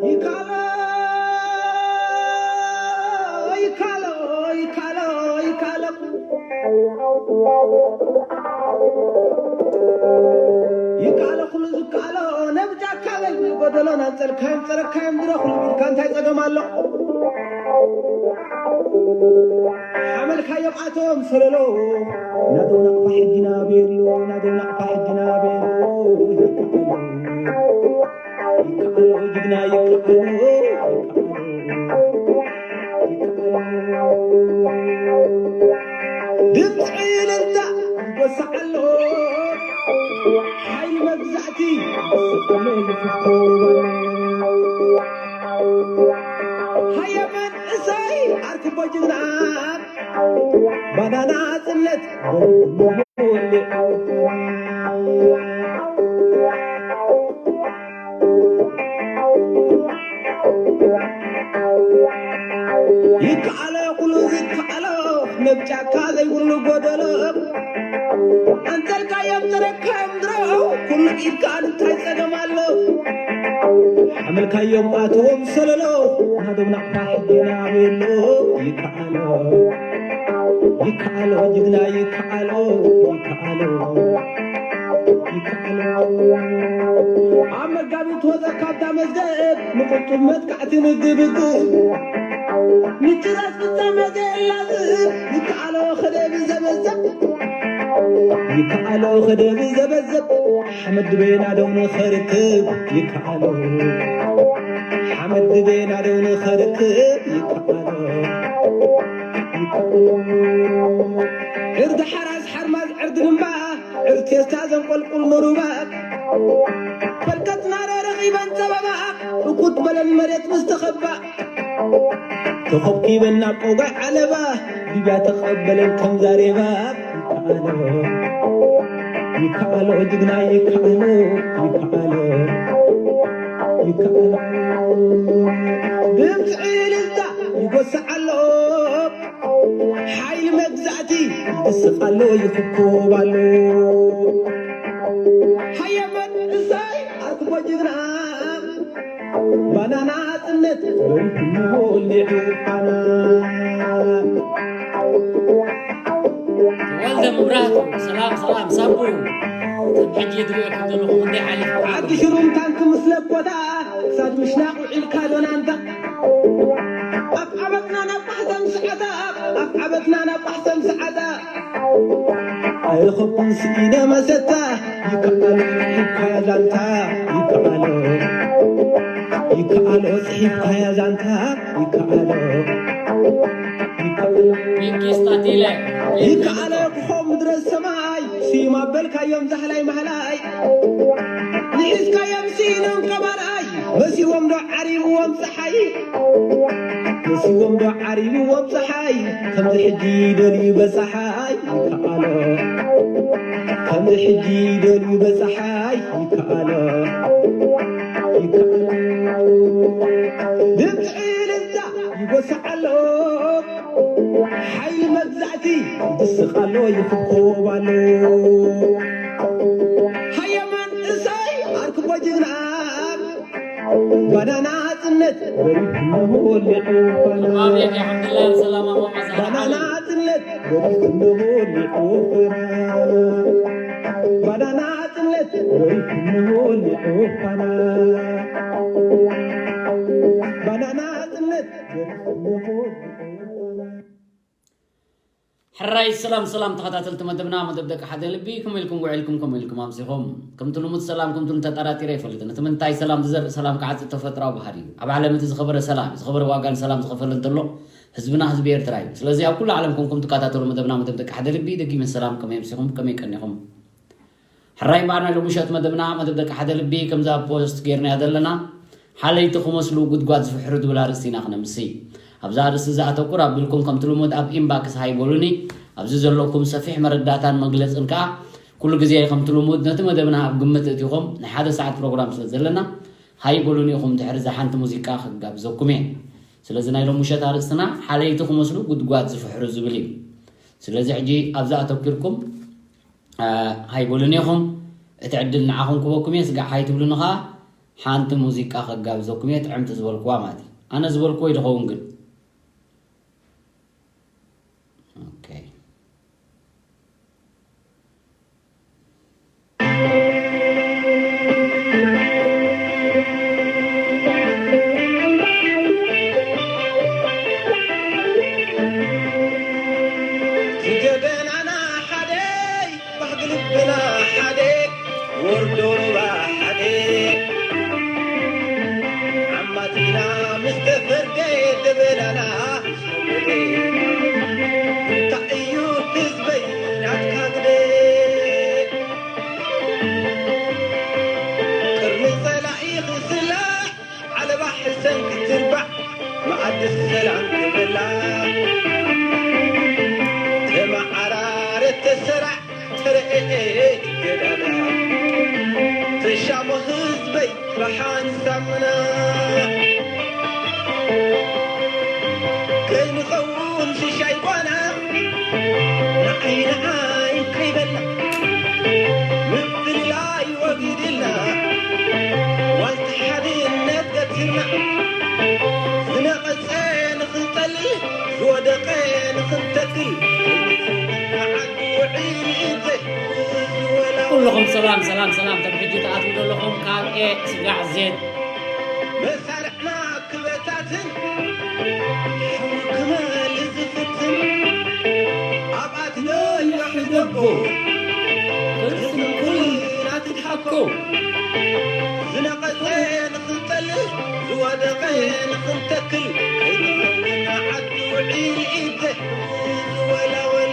ይካሎ ይካሎ ይካሎ ይካሎ ይካሎ ኩሉ ዝካሎ ነብጃካ በል ጎደሎ ናንጸልካዮም ጸረካዮም ድረኹሉ ኢልካ እንታይ ጸገም ኣሎ? ሓመልካዮም ኣቶም ሰለሎ ናተው ናቕፋ ሕጂ ናቤሎ ናተው ናቕፋ ሕጂ ናቤሎ ይካሎ ይካሎ ጅግና ይካሎ ይካሎ ድምፂ እልልታ ይጎስዓሎ ሓይሊ መግዛእቲ ይጎስዓሎ ሃየ መንእሰይ ዓርኩቦ ጅግና ባናና ጽለት ይከኣሎ ኩሉ ዝከኣሎ ነብ ጫካ ዘይብሉ ጎደሎ ኣንተልካዮም ተረካዮም ድሮ ኩሉ ኢድካ እንታይ ጸገም ኣሎ ሓመልካዮም ኣትዎም ሰለሎ ናዶም ናቕፋ ሕጂ ናበሎ ይከኣሎ ይከኣሎ ጅግና ይከኣሎ ይከኣሎ ይከኣሎ ኣብ መጋቢት ወፀ ካብታ መዝገብ ንቁጡብ መጥቃዕቲ ንግብግብ ንጭራስ ፍጻመ ዘየላዝብ ይከኣሎ ከደብ ዘበዘብ ይከኣሎ ከደብ ዘበዘብ ሓመድ ድቤና ደው ንኸርክብ ይከኣሎ ሓመድ ድቤና ደው ንኸርክብ ይከኣሎ ይከኣሎ ዕርዲ ሓራስ ሓርማዝ ዕርዲ ድማ ዕርቴስታ ዘንቆልቁል ንሩባ ፈልከትና ዶ ረኺበን ጸበባ እኩት በለን መሬት ምስ ተኸባ ተኾብኪበን ናብ ቆጋዕ ዓለባ ሊብያ ተቐበለን ከም ዛሬባ ይከኣሎ ይከኣሎ ጅግና ይከኣሎ ይከኣሎ ይከኣሎ ድምፂ እልልታ ይጎስዓሎ ሓይሊ መግዛእቲ ይስቕ ኣሎ ይኽኮብ ኣሎ ሃየ መንእሰይ ኣርክቦ ጅግና ባናና ጽነት በሪኹ ወሊዑ ፋና ተወልደ መብራህቱ ሰላም ሰላም ሳቡ ከም ሕጂ ትሪኦ ከም ዘለኹም እንደ ሓሊፍ ዓዲ ሽሩም ታንክ ምስ ለኮታ ክሳድ ምሽናቕ ውዒልካ ዶናንታ ኣብ ዓበትና ናብ ጳሕተን ሰዓታ ኣብ ዓበትና ናብ ጳሕተን ሰዓታ ኣይረኸብኩን ስኢነ መሰታ ይከኣሎ ይከኣሎ ዛንታ ይከኣሎ ይከኣሎ ጽሒፍካያ ዛንታ ይከኣሎ ይከኣሎ ቢንኪ ስታቲለ ይከኣሎ ክኾም ምድረ ሰማይ ስዩም ኣበልካዮም ዛህላይ ማህላይ ንሒዝካዮም ስኢኖም ከማርኣይ መሲዎም ዶ ዓሪብዎም ፀሓይ መሲዎም ዶ ዓሪብዎም ፀሓይ ከምዚ ሕጂ ደልዩ በፀሓይ ይከኣሎ ከምዚ ሕጂ ደልዩ በፀሓይ ይከኣሎ ይከኣሎ ድምፂ እልልታ ይጎስዓሎ ሓይሊ መግዛእቲ ይድስቕ ኣሎ ይኽኮብ ኣሎ ሃየ መንእሰይ ኣርክቦ ጅግና ባናና ጽነት በሪኽ እንሆ ወሊዑ ፋና ማብሬት የሓምድላ ሰላማ ማማሳ ባናና ጽነት በሪኽ እንሆ ወሊዑ ፋና ባናና ጽነት በሪኽ እንሆ ወሊዑ ፋና ባናና ጽነት በሪኽ እንሆ ወሊዑ ፋና ሕራይ ሰላም ሰላም ተኸታተልቲ መደብና መደብ ደቂ ሓደ ልቢ ከመይ ኢልኩም ውዒልኩም ከመይ ኢልኩም ኣምሲኹም ከምቲ ልሙድ ሰላም ከምቲ ተጠራጢረ ይፈልጥን እቲ ምንታይ ሰላም ዝዘርእ ሰላም ክዓጽድ ተፈጥራዊ ባህሪ እዩ ኣብ ዓለም እቲ ዝኸበረ ሰላም እዩ ዝኸበረ ዋጋ ንሰላም ዝኸፈለ እንተሎ ህዝብና ህዝቢ ኤርትራ እዩ ስለዚ ኣብ ኩሉ ዓለም ኮንኩም ትከታተሉ መደብና መደብ ደቂ ሓደ ልቢ ደጊመ ሰላም ከመይ ኣምሲኹም ከመይ ቀኒኹም ሕራይ እምበኣር ናይ ሎሚ ምሸት መደብና መደብ ደቂ ሓደ ልቢ ከምዛ ኣብ ፖስት ጌርናያ ዘለና ሓለይቲ ክመስሉ ጉድጓድ ዝፍሕሩ ዝብል ኣርእስቲ ኢና ክነምሲ። ኣብዚ ኣርእስቲ እዚ ኣተኩር ኣቢልኩም ከምቲ ልሙድ ኣብ ኢንባክስ ሃይ በሉኒ። ኣብዚ ዘለኩም ሰፊሕ መረዳእታን መግለጽን ከኣ ኩሉ ግዜ ከምቲ ልሙድ ነቲ መደብና ኣብ ግምት እእቲኹም ናይ ሓደ ሰዓት ፕሮግራም ስለ ዘለና ሃይ በሉኒ ኢኹም ድሕሪ እዛ ሓንቲ ሙዚቃ ክጋብዘኩም እየ። ስለዚ ናይ ሎሚ ምሸት ኣርእስትና ሓለይቲ ክመስሉ ጉድጓድ ዝፍሕሩ ዝብል እዩ። ስለዚ ሕጂ ኣብዚ ኣተኪርኩም ሃይበሉኒ ኢኹም። እቲ ዕድል ንዓኹም ክበኩም እየ። ስጋዕ ሃይ ትብሉኒ ኸዓ ሓንቲ ሙዚቃ ከጋብዘኩም እየ። ጥዕምቲ ዝበልኩዋ ማለት እዩ። ኣነ ዝበልኩዎ ይድኸውን ግን። ኦኬ። ገደናና ሓደ፣ ባህጊ ልብና ሓደ፣ ወርዶ ሩባ ሓደ። ዓማጺና ምስ ተፈርደ ደበናና ሰጉደ። እንታይ እዩ ህዝበይ ናትካ ግደ? ቅርኒ ጸላኢ ክስላዕ፣ ዓለባ ሕሰን ክትርባዕ፣ መኣዲ ሰላም ክበላዕ። ተመዓራረ ተሰራዕ፣ ተረኤ ገዳዳ። ተሻሞ ህዝበይ ብሓንሳምና፣ ከይንኸውን ሽሻይ ጓና፣ ንዓይ ንዓይ ከይበልና፣ ምፍልላይ ወጊድልና፣ ዋልታ ሓድነት ገቲርና፣ ዝነቐጸ ንኽንጸልል፣ ዝወደቐ ንኽንተክል፣ ዓዲ ውዒል ኢንተ ዝወላወል። ኩልኹም ሰላም፣ ሰላም፣ ሰላም። ከም ሕጂ ትኣትዉ ዘለኹም ካብ ኤ ስጋዕ ዜድ። መሳርሕና ክበታትን፣ ሓዊ ክመልእ ዝፍትን፣ ኣብ ኣትዮ ይሕደጎ፣ ቅልጽም ኩልና ትድሓኮ። ዝነቐጸ ንኽንጸልል፣ ዝወደቐ ንኽንተክል፣ ከይንኸውን ዓዲ ውዒል ኢድ ዘሕጉ ዝወላወል።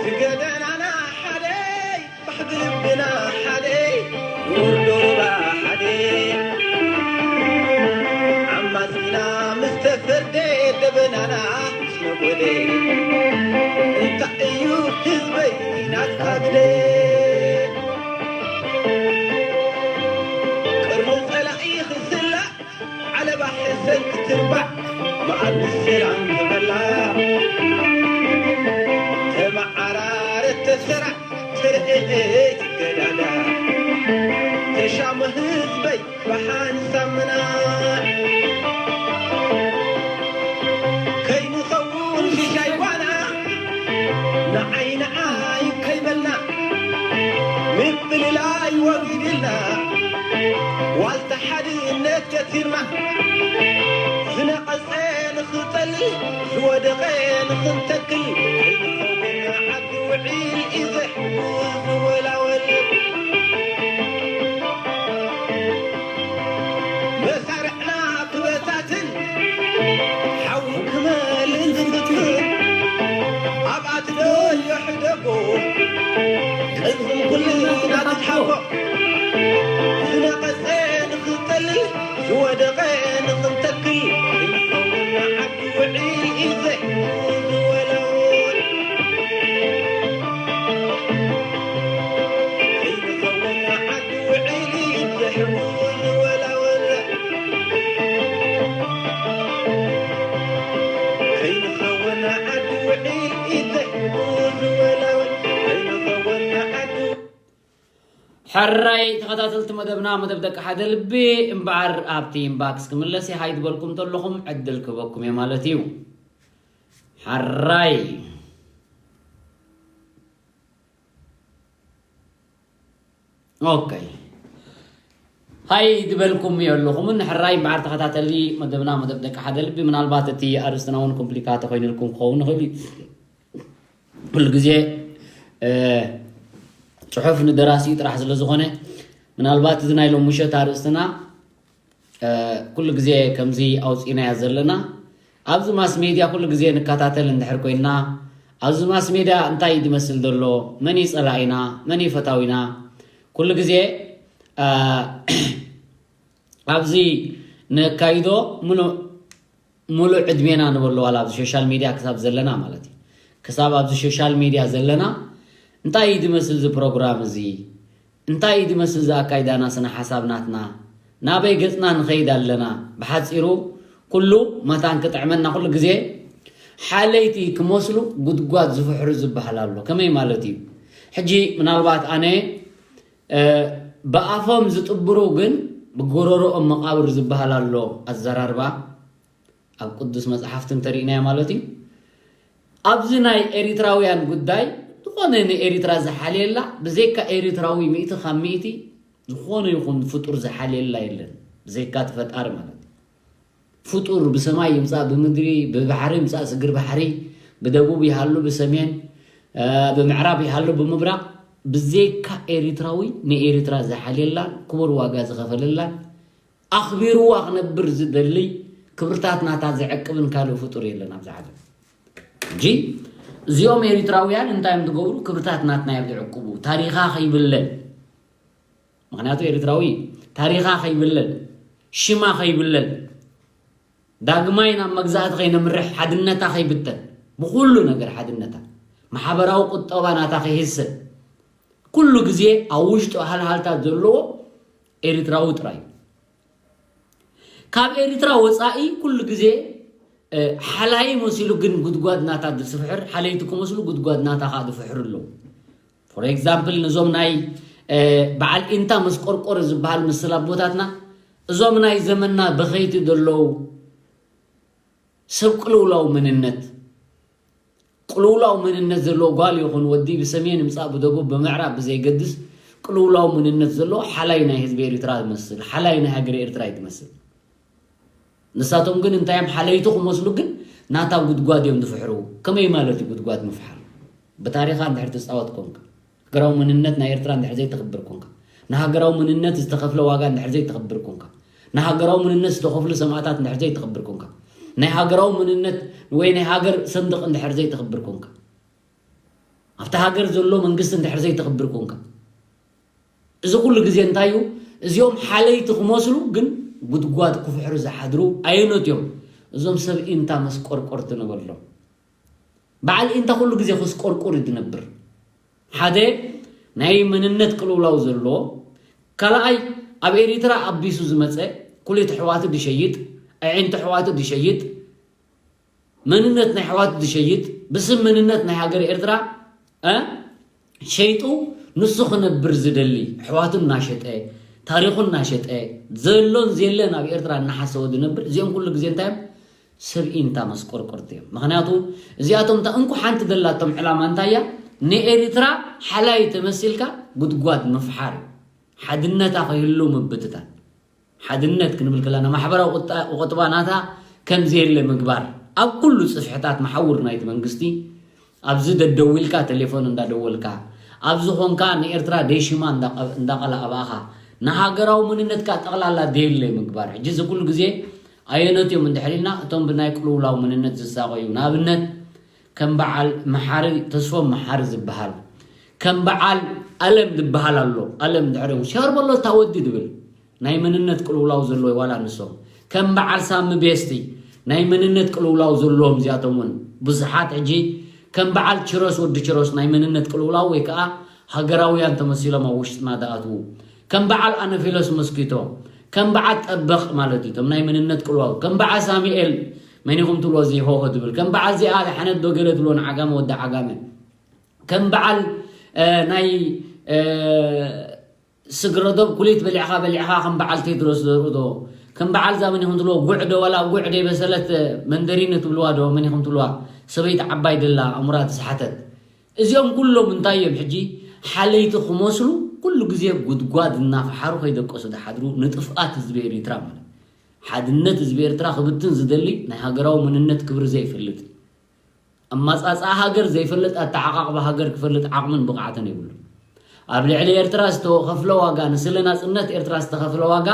ትገደናና ሓደ፣ ባሕሪ ልብና ሓደ፣ ወርዶ ሩባ ሓደ። ዓማጺና ምስ ተፈርደ፣ ደበናና ምስ ነጎደ፣ እንታይ እዩ ህዝበይ ናትካ ግደ? ቅርኒ ጸላኢ ክስላዕ፣ ዓለባ ሕሰን ክትርባዕ፣ መኣዲ ሰላም ክበላዕ። ተመዓራረ ተሰራዕ፣ ተረኤ ትገዳዳ። ተሻሞ ህዝበይ ብሓንሳምና፣ ከይንኸውን ሽሻይ ጓና፣ ንዓይ ንዓይ ከይበልና፣ ምፍልላይ ወጊድልና፣ ዋልታ ሓድነት ገቲርና፣ ዝነቐጸ ንኽንጸልል፣ ዝወደቐ ንኽንተክል፣ ከይንኸውን ዓዲ ውዒል እዩ ዘሕጉስ ዝወላወል። መሳርሕና ክበታትን፣ ሓዊ ክመልእ ዝፍትን፣ ኣብ ኣትዮ ይሕደጎ፣ ቅልጽም ኩልና ትድሓጎ። ዝነቐጸ ንኽንጸልል፣ ዝወደቐ ንኽንተክል፣ ከይንኸውን ዓዲ ውዒል እዩ ዘሕጉስ ዝወላወል። ከይንኸውን ዓዲ ውዒል እዩ ዘሕጉስ ዝወላወል። ከይንኸውን ዓዲ ውዒል እዩ ዘሕጉስ ዝወላወል። ከይንኸውን ዓዲ ሕራይ ተኸታተልቲ መደብና፣ መደብ ደቂ ሓደ ልቢ እምበኣር፣ ኣብቲ ኢንባክስ ክምለስ እየ። ሃይ ዝበልኩም ተለኹም ዕድል ክህበኩም እየ ማለት እዩ። ሕራይ። ኦኬ። ሃይ ዝበልኩም የለኹምን። ሕራይ እምበኣር ተኸታተሊ መደብና፣ መደብ ደቂ ሓደ ልቢ። ምናልባት እቲ ኣርእስትና እውን ኮምፕሊካ ተኾይኑልኩም ክኸውን ይኽእል እዩ። ኩሉ ግዜ፣ እ፣ ጽሑፍ ንደራሲኡ ጥራሕ ስለ ዝኾነ፣ ምናልባት እዚ ናይ ሎም ምሸት ኣርእስትና፣ እ፣ ኩሉ ግዜ ከምዚ ኣውጺእናያ ዘለና፣ ኣብዚ ማስ ሜድያ ኩሉ ግዜ ንከታተል እንድሕር ኮይንና፣ ኣብዚ ማስ ሜድያ እንታይ እዩ ዝመስል ዘሎ፣ መን እዩ ጸላኢና፣ መን እዩ ፈታዊና፣ ኩሉ ግዜ፣ እ፣ ኣብዚ ነካይዶ ምሉእ ሙሉእ ዕድሜና ንበሎ፣ ዋላ ኣብዚ ሶሻል ሚድያ ክሳብ ዘለና ማለት እዩ። ክሳብ ኣብዚ ሶሻል ሚድያ ዘለና እንታይ እዩ ዝመስል እዚ ፕሮግራም እዚ? እንታይ እዩ ዝመስል እዚ ኣካይዳና፣ ስነ ሓሳብ ናትና? ናበይ ገጽና ንኸይድ ኣለና? ብሓጺሩ ኩሉ መታን ክጥዕመና ኩሉ ግዜ ሓለይቲ ክመስሉ ጉድጓድ ዝፍሕሩ ዝበሃል ኣሎ። ከመይ ማለት እዩ? ሕጂ ምናልባት ኣነ፣ እ፣ ብኣፎም ዝጥብሩ ግን ብጎረሮኦም መቓብር ዝበሃል ኣሎ ኣዘራርባ። ኣብ ቅዱስ መጽሓፍቲ እንተሪእናዮ ማለት እዩ። ኣብዚ ናይ ኤሪትራውያን ጉዳይ ዝኾነ ንኤሪትራ ዝሓልየላ ብዘይካ ኤሪትራዊ ሚእቲ ካብ ሚእቲ ዝኾነ ይኹን ፍጡር ዝሓልየላ የለን፣ ብዘይካ እቲ ፈጣሪ ማለት እዩ። ፍጡር ብሰማይ ይምጻእ፣ ብምድሪ፣ ብባሕሪ ይምጻእ፣ ስግር ባሕሪ፣ ብደቡብ ይሃሉ፣ ብሰሜን፣ እ፣ ብምዕራብ ይሃሉ፣ ብምብራቕ፣ ብዘይካ ኤሪትራዊ ንኤሪትራ ዝሓልየላን ክቡር ዋጋ ዝኸፈለላን ኣኽቢርዋ ክነብር ዝደሊ ክብርታት ናታ ዝዕቅብን ካልእ ፍጡር የለን ኣብዚ ዓለም። ሕጂ እዚኦም ኤሪትራውያን እንታይ እዮም ዝገብሩ? ክብርታት ናትና እዮም ዝዕቅቡ። ታሪኻ ከይብለል፣ ምኽንያቱ ኤሪትራዊ ታሪኻ ከይብለል፣ ሽማ ከይብለል፣ ዳግማይ ናብ መግዛእቲ ከይነምርሕ፣ ሓድነታ ከይብተን፣ ብኹሉ ነገር ሓድነታ፣ ማሕበራዊ ቁጠባ ናታ ከይህሰ፣ ኩሉ ግዜ ኣብ ውሽጡ ሃልሃልታት ዘለዎ ኤሪትራዊ ጥራይ እዩ። ካብ ኤሪትራ ወጻኢ ኩሉ ግዜ፣ እ፣ ሓላይ መሲሉ ግን ጉድጓድ ናታ ዝፍሕር፣ ሓለይቲ ክመስሉ ጉድጓድ ናታ ከኣ ዝፍሕሩ ኣለዉ። ፎር ኤግዛምፕል፣ ነዞም ናይ፣ እ፣ በዓል ኢንታ መስቆርቆር ዝበሃል ምስል ኣቦታትና፣ እዞም ናይ ዘመንና በኸይቲ ዘለዉ ሰብ ቅልውላው መንነት፣ ቅልውላው መንነት ዘለዎ ጓል ይኹን ወዲ፣ ብሰሜን ይምጻእ ብደቡብ ብምዕራብ ብዘይገድስ፣ ቅልውላው መንነት ዘለዎ ሓላይ ናይ ህዝቢ ኤሪትራ ዝመስል፣ ሓላይ ናይ ሃገረ ኤርትራ እዩ ዝመስል። ንሳቶም ግን እንታይ እዮም? ሓለይቲ ክመስሉ ግን ናታ ጉድጓድ እዮም ዝፍሕሩ። ከመይ ማለት እዩ ጉድጓድ ምፍሓር? ብታሪኻ እንድሕር ትጻወት ኮንካ፣ ሃገራዊ መንነት ናይ ኤርትራ እንድሕር ዘይተኽብር ኮንካ፣ ንሃገራዊ መንነት ዝተኸፍለ ዋጋ እንድሕር ዘይተኽብር ኮንካ፣ ንሃገራዊ መንነት ዝተኸፍሉ ሰማእታት እንድሕር ዘይተኽብር ኮንካ፣ ናይ ሃገራዊ መንነት ወይ ናይ ሃገር ሰንድቕ እንድሕር ዘይተኽብር ኮንካ፣ ኣብቲ ሃገር ዘሎ መንግስቲ እንድሕር ዘይተኽብር ኮንካ፣ እዚ ኩሉ ግዜ እንታይ እዩ? እዚኦም ሓለይቲ ክመስሉ ግን ጉድጓድ ክፍሕሩ ዝሓድሩ ኣየኖት እዮም? እዞም ሰብ ኢንታ መስቆርቆርቲ ንበሎም። በዓል ኢንታ ኩሉ ግዜ ክስቆርቁር እዩ ዝነብር። ሓደ ናይ መንነት ቅልውላው ዘለዎ፣ ካልኣይ ኣብ ኤሪትራ ኣቢሱ ዝመጸ፣ ኩሊት ኣሕዋቱ ዝሸይጥ፣ ኣዒንቲ ኣሕዋቱ ዝሸይጥ፣ መንነት ናይ ኣሕዋቱ ዝሸይጥ፣ ብስም መንነት ናይ ሃገር ኤርትራ፣ እ፣ ሸይጡ ንሱ ክነብር ዝደሊ፣ ኣሕዋቱ እናሸጠ፣ ታሪኹ እናሸጠ፣ ዘሎን ዘየለን ኣብ ኤርትራ እናሓሰወ ዝነብር፣ እዚኦም ኩሉ ግዜ እንታይ እዮም? ሰብ ኢንታ መስቆርቆርቲ እዮም። ምኽንያቱ እዚኣቶም እታ እንኮ ሓንቲ ዘላቶም ዕላማ እንታይ እያ? ንኤሪትራ ሓላይ ተመሲልካ ጉድጓድ ምፍሓር እዩ። ሓድነታ ከይህሉ ምብትታን። ሓድነት ክንብል ከለና ማሕበራዊ ቁጣ-፣ ቁጥባ ናታ ከም ዘየለ ምግባር። ኣብ ኩሉ ጽፍሕታት መሓውር ናይቲ መንግስቲ፣ ኣብዚ ደደዊልካ ቴሌፎን እንዳደወልካ፣ ኣብዚ ኾንካ ንኤርትራ ደይሽማ እንዳቀ-፣ እንዳቀላእባኻ፣ ንሃገራዊ መንነትካ ጠቕላላ ደየለ ምግባር። ሕጂ እዚ ኩሉ ግዜ ኣየኖት እዮም እንድሕር ኢልና፣ እቶም ብናይ ቅልውላው መንነት ዝሳቐዩ፣ ንኣብነት ከም በዓል መሓሪ፣ ተስፎም መሓሪ ዝበሃል፣ ከም በዓል ኣለም ዝበሃል ኣሎ። ኣለም ድሕሪ ሸርበሎ እታ ወዲ ድብል ናይ መንነት ቅልውላው ዘለዎ ዋላ ንሶም። ከም በዓል ሳሚ ቤስቲ ናይ መንነት ቅልውላው ዘለዎም እዚኣቶም እውን ብዙሓት። ሕጂ ከም በዓል ችሮስ ወዲ ችሮስ ናይ መንነት ቅልውላው ወይ ከዓ ሃገራውያን ተመሲሎም ኣብ ውሽጥና ዝኣትዉ፣ ከም በዓል ኣነፊሎስ መስኪቶ፣ ከም በዓል ጠበቕ ማለት እዩ፣ እቶም ናይ መንነት ቅልውላው፣ ከም በዓል ሳሙኤል መን ኢኹም ትብሎ እዚ ሆሆ ትብል፣ ከም በዓል እዚኣ ደሓነት ዶ ገለ ትብሎ ንዓጋመ ወዲ ዓጋመ፣ ከም በዓል፣ እ፣ ናይ፣ እ፣ ስግረ ዶብ ኩሊት በሊዕኻ በሊዕኻ ከም በዓል ቴድሮስ ዘርኡ ዶ፣ ከም በዓል እዛ መን ኢኹም ትብልዎ ጉዕ ዶ፣ ዋላ ጉዕ ደይበሰለት መንደሪን ትብልዋ ዶ፣ መን ኢኹም ትብልዋ፣ ሰበይቲ ዓባይ ደላ ኣእምራ ተስሓተት። እዚኦም ኩሎም እንታይ እዮም ሕጂ? ሓለይቲ ክመስሉ ኩሉ ግዜ ጉድጓድ እናፈሓሩ ከይደቀሱ ዝሓድሩ ንጥፍኣት ህዝቢ ኤሪትራ ማለት። ሓድነት ህዝቢ ኤርትራ ክብትን ዝደሊ ናይ ሃገራዊ መንነት ክብሪ ዘይፈልጥ፣ ኣማጻጽኣ ሃገር ዘይፈልጥ፣ ኣተዓቓቕባ ሃገር ክፈልጥ ዓቕምን ብቕዓትን የብሉን። ኣብ ልዕሊ ኤርትራ ዝተኸፍለ ዋጋ፣ ንስለ ናጽነት ኤርትራ ዝተኸፍለ ዋጋ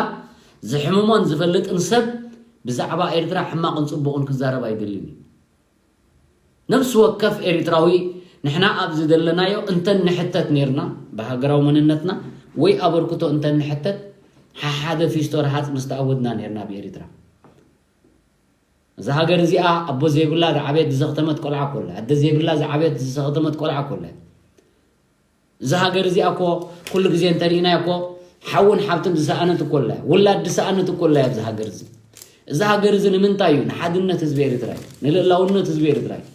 ዝሕምሞን ዝፈልጥን ሰብ ብዛዕባ ኤርትራ ሕማቕን ጽቡቕን ክዛረብ ኣይደልን እዩ። ነፍሲ ወከፍ ኤሪትራዊ ንሕና ኣብዚ ዘለናዮ እንተንሕተት ኔርና፣ ብሃገራዊ መንነትና ወይ ኣበርክቶ እንተንሕተት፣ ሓሓደ ፊስቶ ረሃጽ ምስተኣወድና ኔርና ብኤሪትራ። እዛ ሃገር እዚኣ ኣቦ ዘይብላ ዝዓበየት ዝሰኽተመት ቆልዓ እኮ ኣላ። ኣደ ዘይብላ ዝዓበየት ዝሰኽተመት ቆልዓ እኮ ኣላ። እዛ ሃገር እዚኣ እኮ ኩሉ ግዜ እንተሪእናዮ እኮ ሓውን ሓብትን ዝሰኣነት እኮ ኣላ። ውላድ ዝሰኣነት እኮ ኣላ ኣብዚ ሃገር እዚ። እዛ ሃገር እዚ ንምንታይ እዩ? ንሓድነት ህዝቢ ኤርትራ እዩ። ንልእላውነት ህዝቢ ኤርትራ እዩ።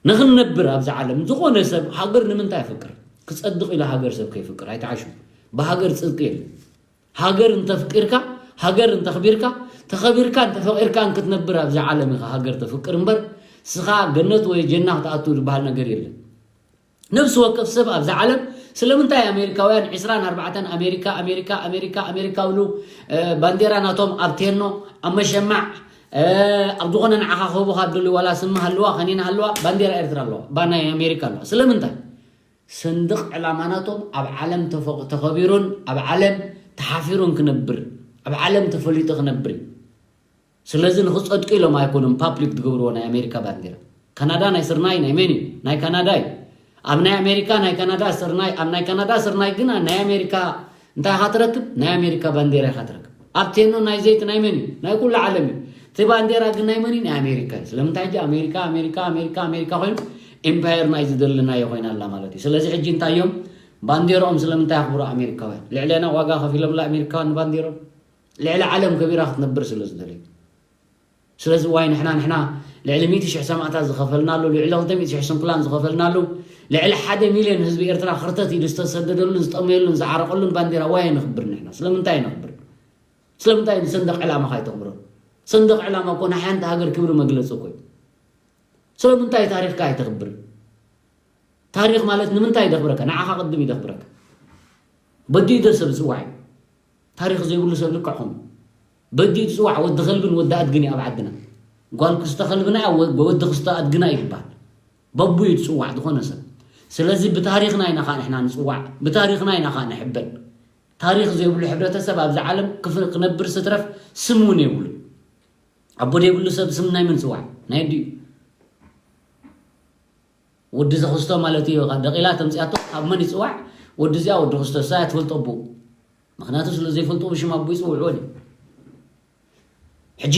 ንኽንነብር ኣብዚ ዓለም ዝኾነ ሰብ ሃገር ንምንታይ ኣፍቅር? ክጸድቕ ኢሉ ሃገር ሰብ ከይፍቅር ኣይትዓሹ። ብሃገር ጽድቂ የለን። ሃገር እንተፍቂርካ፣ ሃገር እንተኽቢርካ፣ ተኸቢርካ እንተፈቂርካን ክትነብር ኣብዚ ዓለም ኢኻ ሃገር ተፍቅር እምበር፣ ስኻ ገነት ወይ ጀና ክትኣቱ ዝበሃል ነገር የለን። ነብሲ ወከፍ ሰብ ኣብዚ ዓለም ስለምንታይ ኣሜሪካውያን ዒስራን ኣርባዕተን ኣሜሪካ፣ ኣሜሪካ፣ ኣሜሪካ፣ ኣሜሪካ ብሉ፣ እ፣ ባንዴራ ናቶም ኣብ ቴኖ፣ ኣብ መሸማዕ፣ እ፣ ኣብ ዝኾነ ንዓኻ ክህቡኻ ድልዩ ዋላ ስሚ ሃልዋ፣ ከኒና ሃልዋ፣ ባንዴራ ኤርትራ ኣለዋ፣ ባ ናይ ኣሜሪካ ኣለዋ። ስለምንታይ? ሰንደቕ ዕላማ ናቶም ኣብ ዓለም ተፈ-፣ ተኸቢሩን ኣብ ዓለም ተሓፊሩን ክነብር፣ ኣብ ዓለም ተፈሊጡ ክነብር እዩ። ስለዚ ንኽጸድቁ ኢሎም ኣይኮኑን ፓብሊክ ዝገብርዎ ናይ ኣሜሪካ ባንዴራ። ካናዳ ናይ ስርናይ ናይ መን እዩ? ናይ ካናዳ እዩ። ኣብ ናይ ኣሜሪካ ናይ ካናዳ ስርናይ፣ ኣብ ናይ ካናዳ ስርናይ ግና ናይ ኣሜሪካ እንታይ ኢኻ ትረክብ? ናይ ኣሜሪካ ባንዴራ ኢኻ ትረክብ። ኣብ ቴኖ ናይ ዘይቲ ናይ መን እዩ? ናይ ኩሉ ዓለም እዩ። እቲ ባንዴራ ግን ናይ መን እዩ? ናይ ኣሜሪካ እዩ። ስለምንታይ ሕጂ ኣሜሪካ፣ ኣሜሪካ፣ ኣሜሪካ፣ ኣሜሪካ ኮይኑ ኤምፓየር ናይ ዝደለናዮ ኮይና ኣላ ማለት እዩ። ስለዚ ሕጂ እንታይ እዮም? ባንዴርኦም ስለምንታይ ኣኽብሩ ኣሜሪካውያን? ልዕሌና ዋጋ ከፊሎምላ ኣሜሪካውያን ንባንዴሮም? ልዕሊ ዓለም ከቢራ ክትነብር ስለ ዝደለዩ። ስለዚ ዋይ ንሕና፣ ንሕና ልዕሊ ሚእቲ ሽሕ ሰማእታት ዝኸፈልናሉ፣ ልዕሊ ክልተ ሚእቲ ሽሕ ስንኩላን ዝኸፈልናሉ፣ ልዕሊ ሓደ ሚልዮን ህዝቢ ኤርትራ ክርተት ኢሉ ዝተሰደደሉን ዝጠመየሉን ዝዓረቐሉን ባንዴራ ዋይ ነኽብር ንሕና። ስለምንታይ ነኽብር? ስለምንታይ ንሰንደቕ ዕላማኻ ኣይተኽብሮን? ሰንደቕ ዕላማ እኮ ናይ ሓንቲ ሃገር ክብሪ መግለጺ እኮ እዩ። ስለምንታይ ታሪኽካ ኣይተኽብርን? ታሪኽ ማለት ንምንታይ ይደኽብረካ? ንዓኻ ቅድም ይደኽብረካ። በዲኡ ዶ ሰብ ዝጽዋዕ እዩ? ታሪኽ ዘይብሉ ሰብ ልክዕኹም። በዲኡ ዝጽዋዕ ወዲ ከልብን ወዲ ኣድግን እዩ ኣብ ዓድና። ጓል ክስተ ከልብና እያ፣ ወ-፣ ወዲ ክስተ ኣድግና እዩ ዝበሃል። በቡ እዩ ዝጽዋዕ ዝኾነ ሰብ። ስለዚ ብታሪኽና ኢና ኸኣ ንሕና ንጽዋዕ፣ ብታሪኽና ኢና ኸኣ ንሕበን። ታሪኽ ዘይብሉ ሕብረተሰብ ኣብዚ ዓለም ክፍ-፣ ክነብር ስትረፍ ስም እውን የብሉ። ኣቦ ዘይብሉ ሰብ ስም ናይ መን ጽዋዕ? ናይ ኣዲኡ። ወዲ ዘኽስቶ ማለት እዩ። ደቂላ ተምጽኣቶ ካብ መን ይጽዋዕ? ወዲ እዚኣ ወዲ ክስቶ፣ እሳ እያ ትፈልጦ ኣቦኡ። ምኽንያቱ ስለ ዘይፈልጦ ብሽም ኣቦኡ ይጽውዕዎ ድዩ? ሕጂ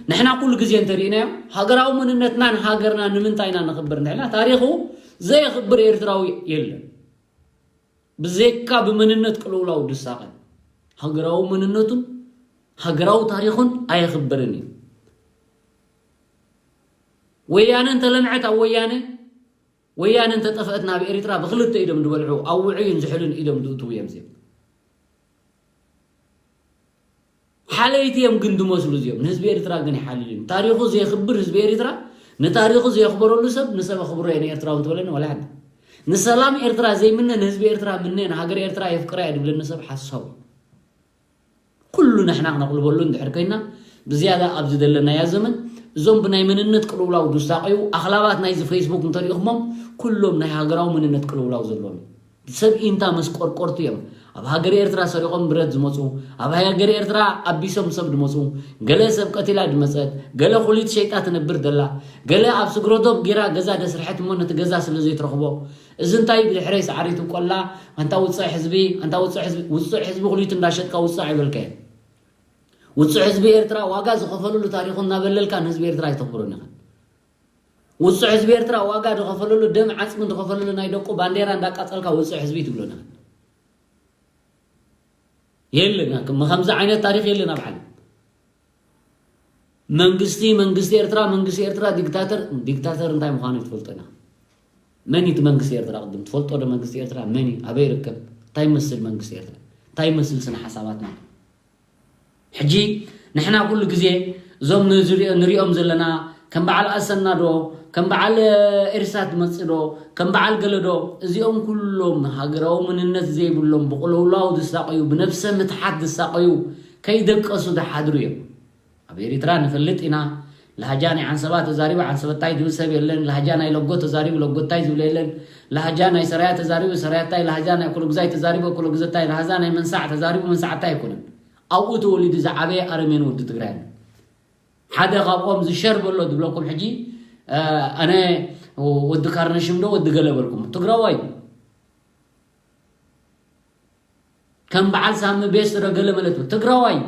ንሕና ኩሉ ግዜ እንተሪእናዮ ሃገራዊ መንነትናን ሃገርና ንምንታይ ኢና ነኽብር እንድሕና ታሪኹ ዘየኽብር ኤርትራዊ የለን። ብዘይካ ብመንነት ቅልውላው ድሳቐን ሃገራዊ መንነቱን ሃገራዊ ታሪኹን ኣየኽብርን እዩ። ወያነ እንተለምዐት ኣብ ወያነ፣ ወያነ እንተጠፍአት ናብ ኤርትራ ብክልተ ኢዶም ዝበልዑ ኣብ ውዑይን ዝሑልን ኢዶም ዝእትዉ እዮም እዚኦም። ሓለይቲ እዮም ግን ዝመስሉ እዚኦም። ንህዝቢ ኤርትራ ግን ይሓልል እዩ። ታሪኹ ዘየኽብር ህዝቢ ኤርትራ፣ ንታሪኹ ዘየኽበረሉ ሰብ ንሰብ ኣኽብሮ እየ ንኤርትራዊ እንትበለኒ ዋላ ሓንቲ። ንሰላም ኤርትራ ዘይምነ ንህዝቢ ኤርትራ ምነ ንሃገር ኤርትራ የፍቅራ እየ ዝብለኒ ሰብ ሓሳዊ። ኩሉ ንሕና ክነቕልበሉ እንድሕር ኮይና ብዝያዳ ኣብዚ ዘለናያ ዘመን እዞም ብናይ መንነት ቅልውላው ዝሳቐዩ ኣኽላባት ናይዚ ፌስቡክ እንተሪእኹሞም ኩሎም ናይ ሃገራዊ መንነት ቅልውላው ዘለዎም እዮም። ሰብ ኢንታ መስቆርቆርቲ እዮም። ኣብ ሃገር ኤርትራ ሰሪቖም ብረት ዝመፁ፣ ኣብ ሃገር ኤርትራ ኣቢሶም ሰብ ዝመፁ፣ ገለ ሰብ ቀቲላ ዝመፀት፣ ገለ ኩሊት ሸይጣ ትነብር ዘላ፣ ገለ ኣብ ስግረዶብ ጌራ ገዛ ደስርሐት እሞ ነቲ ገዛ ስለ ዘይትረኽቦ፣ እዚ እንታይ ብድሕረይ ሰዓሪቱ ቆላ፣ ኣንታ ውፅዕ ህዝቢ፣ ኣንታ ውፅዕ ህዝቢ፣ ውፅዕ ህዝቢ ኩሊቱ እንዳሸጥካ ውፅዕ ኣይበልካየን። ውፅዕ ህዝቢ ኤርትራ ዋጋ ዝኸፈሉሉ ታሪኹ እናበለልካ ንህዝቢ ኤርትራ ኣይተኽብሮን ኢኻ። ውፅዕ ህዝቢ ኤርትራ ዋጋ ዝኸፈለሉ ደም ዓፅሚ ዝኸፈለሉ ናይ ደቁ ባንዴራ እንዳቃፀልካ ውፅዕ ህዝቢ ትብሎና የለን። ከም-፣ ከምዚ ዓይነት ታሪኽ የለን ኣብ ዓለም። መንግስቲ፣ መንግስቲ ኤርትራ፣ መንግስቲ ኤርትራ ዲክታተር፣ ዲክታተር እንታይ ምዃኑ ትፈልጦ ኢና። መን እዩ እቲ መንግስቲ ኤርትራ? ቅድም ትፈልጦ ዶ መንግስቲ ኤርትራ መን እዩ? ኣበይ ይርከብ? እንታይ ይመስል መንግስቲ ኤርትራ? እንታይ ይመስል ስነ ሓሳባትና? ሕጂ ንሕና ኩሉ ግዜ እዞም ንዝሪኦ-፣ ንሪኦም ዘለና ከም በዓል ኣሰና ዶ፣ ከም በዓል ኤርሳት መጽእ ዶ፣ ከም በዓል ገለ ዶ፣ እዚኦም ኩሎም ሃገራዊ መንነት ዘይብሎም ብቕልውላው ዝሳቐዩ፣ ብነብሰ ምትሓት ዝሳቐዩ፣ ከይደቀሱ ዝሓድሩ እዮም። ኣብ ኤሪትራ ንፈልጥ ኢና። ላህጃ ናይ ዓንሰባ ተዛሪቡ ዓንሰበታይ ዝብል ሰብ የለን። ላህጃ ናይ ለጎ ተዛሪቡ ለጎታይ ዝብል የለን። ላህጃ ናይ ሰራያ ተዛሪቡ ሰራያታይ፣ ላህጃ ናይ ኩሉግዛይ ተዛሪቡ ኩሉግዘታይ፣ ላህጃ ናይ መንሳዕ ተዛሪቡ መንሳዕታይ ኣይኮነን። ኣብኡ ተወሊዱ ዝዓበየ ኣረሜን ወዲ ትግራይ ኣሎ። ሓደ ካብኦም ዝሸር በሎ ዝብለኩም ሕጂ፣ እ፣ ኣነ ወዲ ካርነሽም ዶ ወዲ ገለ በልኩም። ትግራዋይ እዩ። ከም በዓል ሳሚ ቤስት ዶ ገለ ማለት ነው። ትግራዋይ እዩ።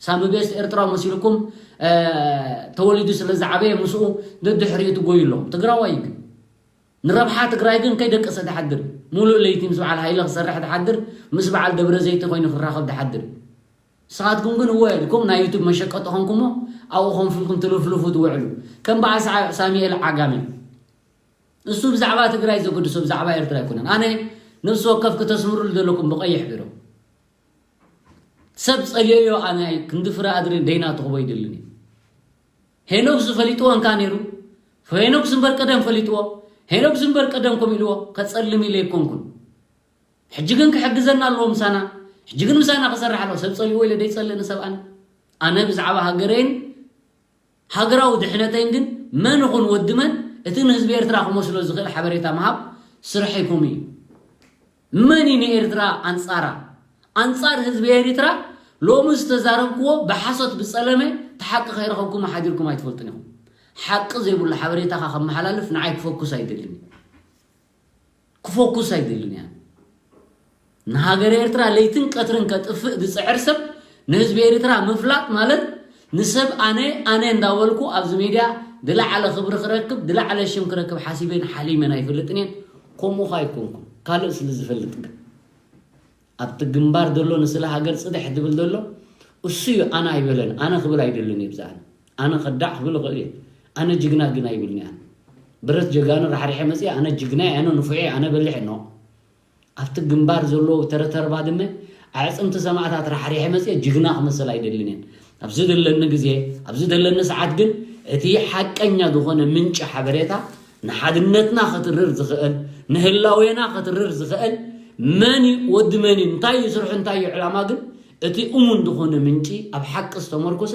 ሳሚ ቤስት ኤርትራዊ መሲልኩም ተወሊዱ ስለ ዝዓበየ ምስኡ ደድሕሪኡ ትጎዩ ኣለኹም። ትግራዋይ ግን ንረብሓ ትግራይ ግን ከይደቀሰ ድሓድር፣ ሙሉእ ለይቲ ምስ በዓል ሃይለ ክሰርሕ ድሓድር፣ ምስ በዓል ደብረ ዘይቲ ኮይኑ ክራኸብ ድሓድር። ንስኻትኩም ግን እወ ኢልኩም ናይ ዩቱብ መሸቀጢ ኾንኩሞ ኣብኡ ኾንፍልኩም ትልፍልፉ ትውዕሉ። ከም በዓል ሳሚኤል ዓጋመ እሱ ብዛዕባ ትግራይ ዘገድሶ ብዛዕባ ኤርትራ ኣይኮነን። ኣነ ነፍሲ ወከፍ ክተስምሩሉ ዘለኩም ብቐይሕ ቢሮ ሰብ ጸልዮዮ ኣነ ክንዲ ፍረ ኣድሪ ደይና ትኽቦ ይደልን እዩ። ሄኖክስ ፈሊጥዎ እንካ ነይሩ። ሄኖክስ እምበር ቀደም ፈሊጥዎ። ሄኖክስ እምበር ቀደም ከም ኢልዎ ከጸልም ኢለ ኣይኮንኩን። ሕጂ ግን ክሕግዘና ኣለዎ ምሳና። ሕጂ ግን ምሳና ክሰርሕ ኣለዎ። ሰብ ጸልይዎ ኢለ ደይጸልእ ንሰብ ኣነ። ኣነ ብዛዕባ ሃገረይን ሃገራዊ ድሕነተይን ግን መን ይኹን ወዲ መን እቲ ንህዝቢ ኤርትራ ክመስሎ ዝኽእል ሓበሬታ ምሃብ ስርሐይኩም እዩ። መን እዩ ንኤርትራ ኣንጻራ? ኣንጻር ህዝቢ ኤርትራ ሎሚ ዝተዛረብክዎ ብሓሶት ብጸለመ እቲ ሓቂ ከይረኸብኩም ሓዲርኩም ኣይትፈልጡን ኢኹም። ሓቂ ዘይብሉ ሓበሬታኻ ከመሓላልፍ ንዓይ ክፈኩስ ኣይደልን እዩ። ክፈኩስ ኣይደልን እያ። ንሃገር ኤርትራ ለይትን ቀትርን ከጥፍእ ዝጽዕር ሰብ ንህዝቢ ኤርትራ ምፍላጥ ማለት ንሰብ ኣነ ኣነ እንዳበልኩ ኣብዚ ሚድያ ዝለዓለ ክብሪ ክረክብ ዝለዓለ ሽም ክረክብ ሓሲበን ሓሊመን ኣይፈልጥን እየን። ከምኡ ኸ ኣይኮንኩን ካልእ ስለ ዝፈልጥ ግን ኣብቲ ግንባር ዘሎ ንስለ ሃገር ጽድሕ ዝብል ዘሎ እሱ እዩ። ኣነ ኣይበለን ኣነ ክብል ኣይደልን እዩ ብዛዕባ ኣነ ከዳዕ ክብል እኽእል እየ። ኣነ ጅግና ግን ኣይብልን እየ። ብረት ጀጋኑ ራሕሪሐ መፅየ ኣነ ጅግና እየ፣ ኣነ ንፉዕ እየ፣ ኣነ በሊሕ እኖ። ኣብቲ ግንባር ዘለዉ ተረተርባ ድመ ኣዕፅምቲ ሰማእታት ራሕሪሐ መፅየ ጅግና ክመስል ኣይደልን እየን። ኣብዚ ዘለኒ ግዜ ኣብዚ ዘለኒ ሰዓት ግን እቲ ሓቀኛ ዝኾነ ምንጪ ሓበሬታ ንሓድነትና ከትርር ዝኽእል ንህላዌና ከትርር ዝኽእል መን እዩ ወዲ መን እዩ እንታይ እዩ ስርሑ እንታይ እዩ ዕላማ ግን እቲ እሙን ዝኾነ ምንጪ ኣብ ሓቂ ዝተመርኮሰ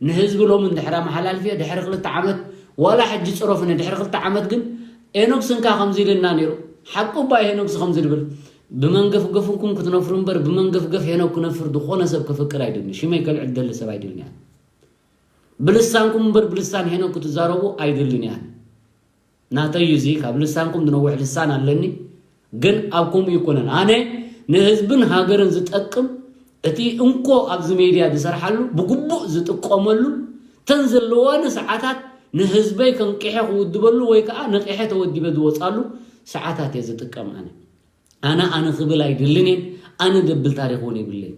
ንህዝቢ ሎሚ እንድሕር ኣመሓላልፍዮ ድሕሪ ክልተ ዓመት ዋላ ሕጂ ፅረፉኒ ድሕሪ ክልተ ዓመት ግን ኤኖክስ እንካ ከምዚ ኢልና ነይሩ ሓቁ እባ ሄኖክስ ከምዚ ድብል ብመንገፍገፍኩም ክትነፍሩ እምበር ብመንገፍገፍ ሄኖክ ክነፍር ዝኾነ ሰብ ክፍቅር ኣይደልን ሽመይ ከልዕል ደሊ ሰብ ኣይደልን እያ ብልሳንኩም እምበር ብልሳን ሄኖክ ክትዛረቡ ኣይደልን እያ ናተይ እዩ እዚ ካብ ልሳንኩም ዝነውሕ ልሳን ኣለኒ ግን ኣብ ከምኡ ይኮነን ኣነ ንህዝብን ሃገርን ዝጠቅም እቲ እንኮ ኣብዚ ሜድያ ዝሰርሓሉ ብግቡእ ዝጥቀመሉ ተን ዘለዋኒ ሰዓታት ንህዝበይ ከንቂሐ ክውድበሉ ወይ ከዓ ነቂሐ ተወዲበ ዝወፃሉ ሰዓታት እየ ዝጥቀም ኣነ ኣነ ኣነ ክብል ኣይድልን እየ ኣነ ደብል ታሪክ እውን የብለይ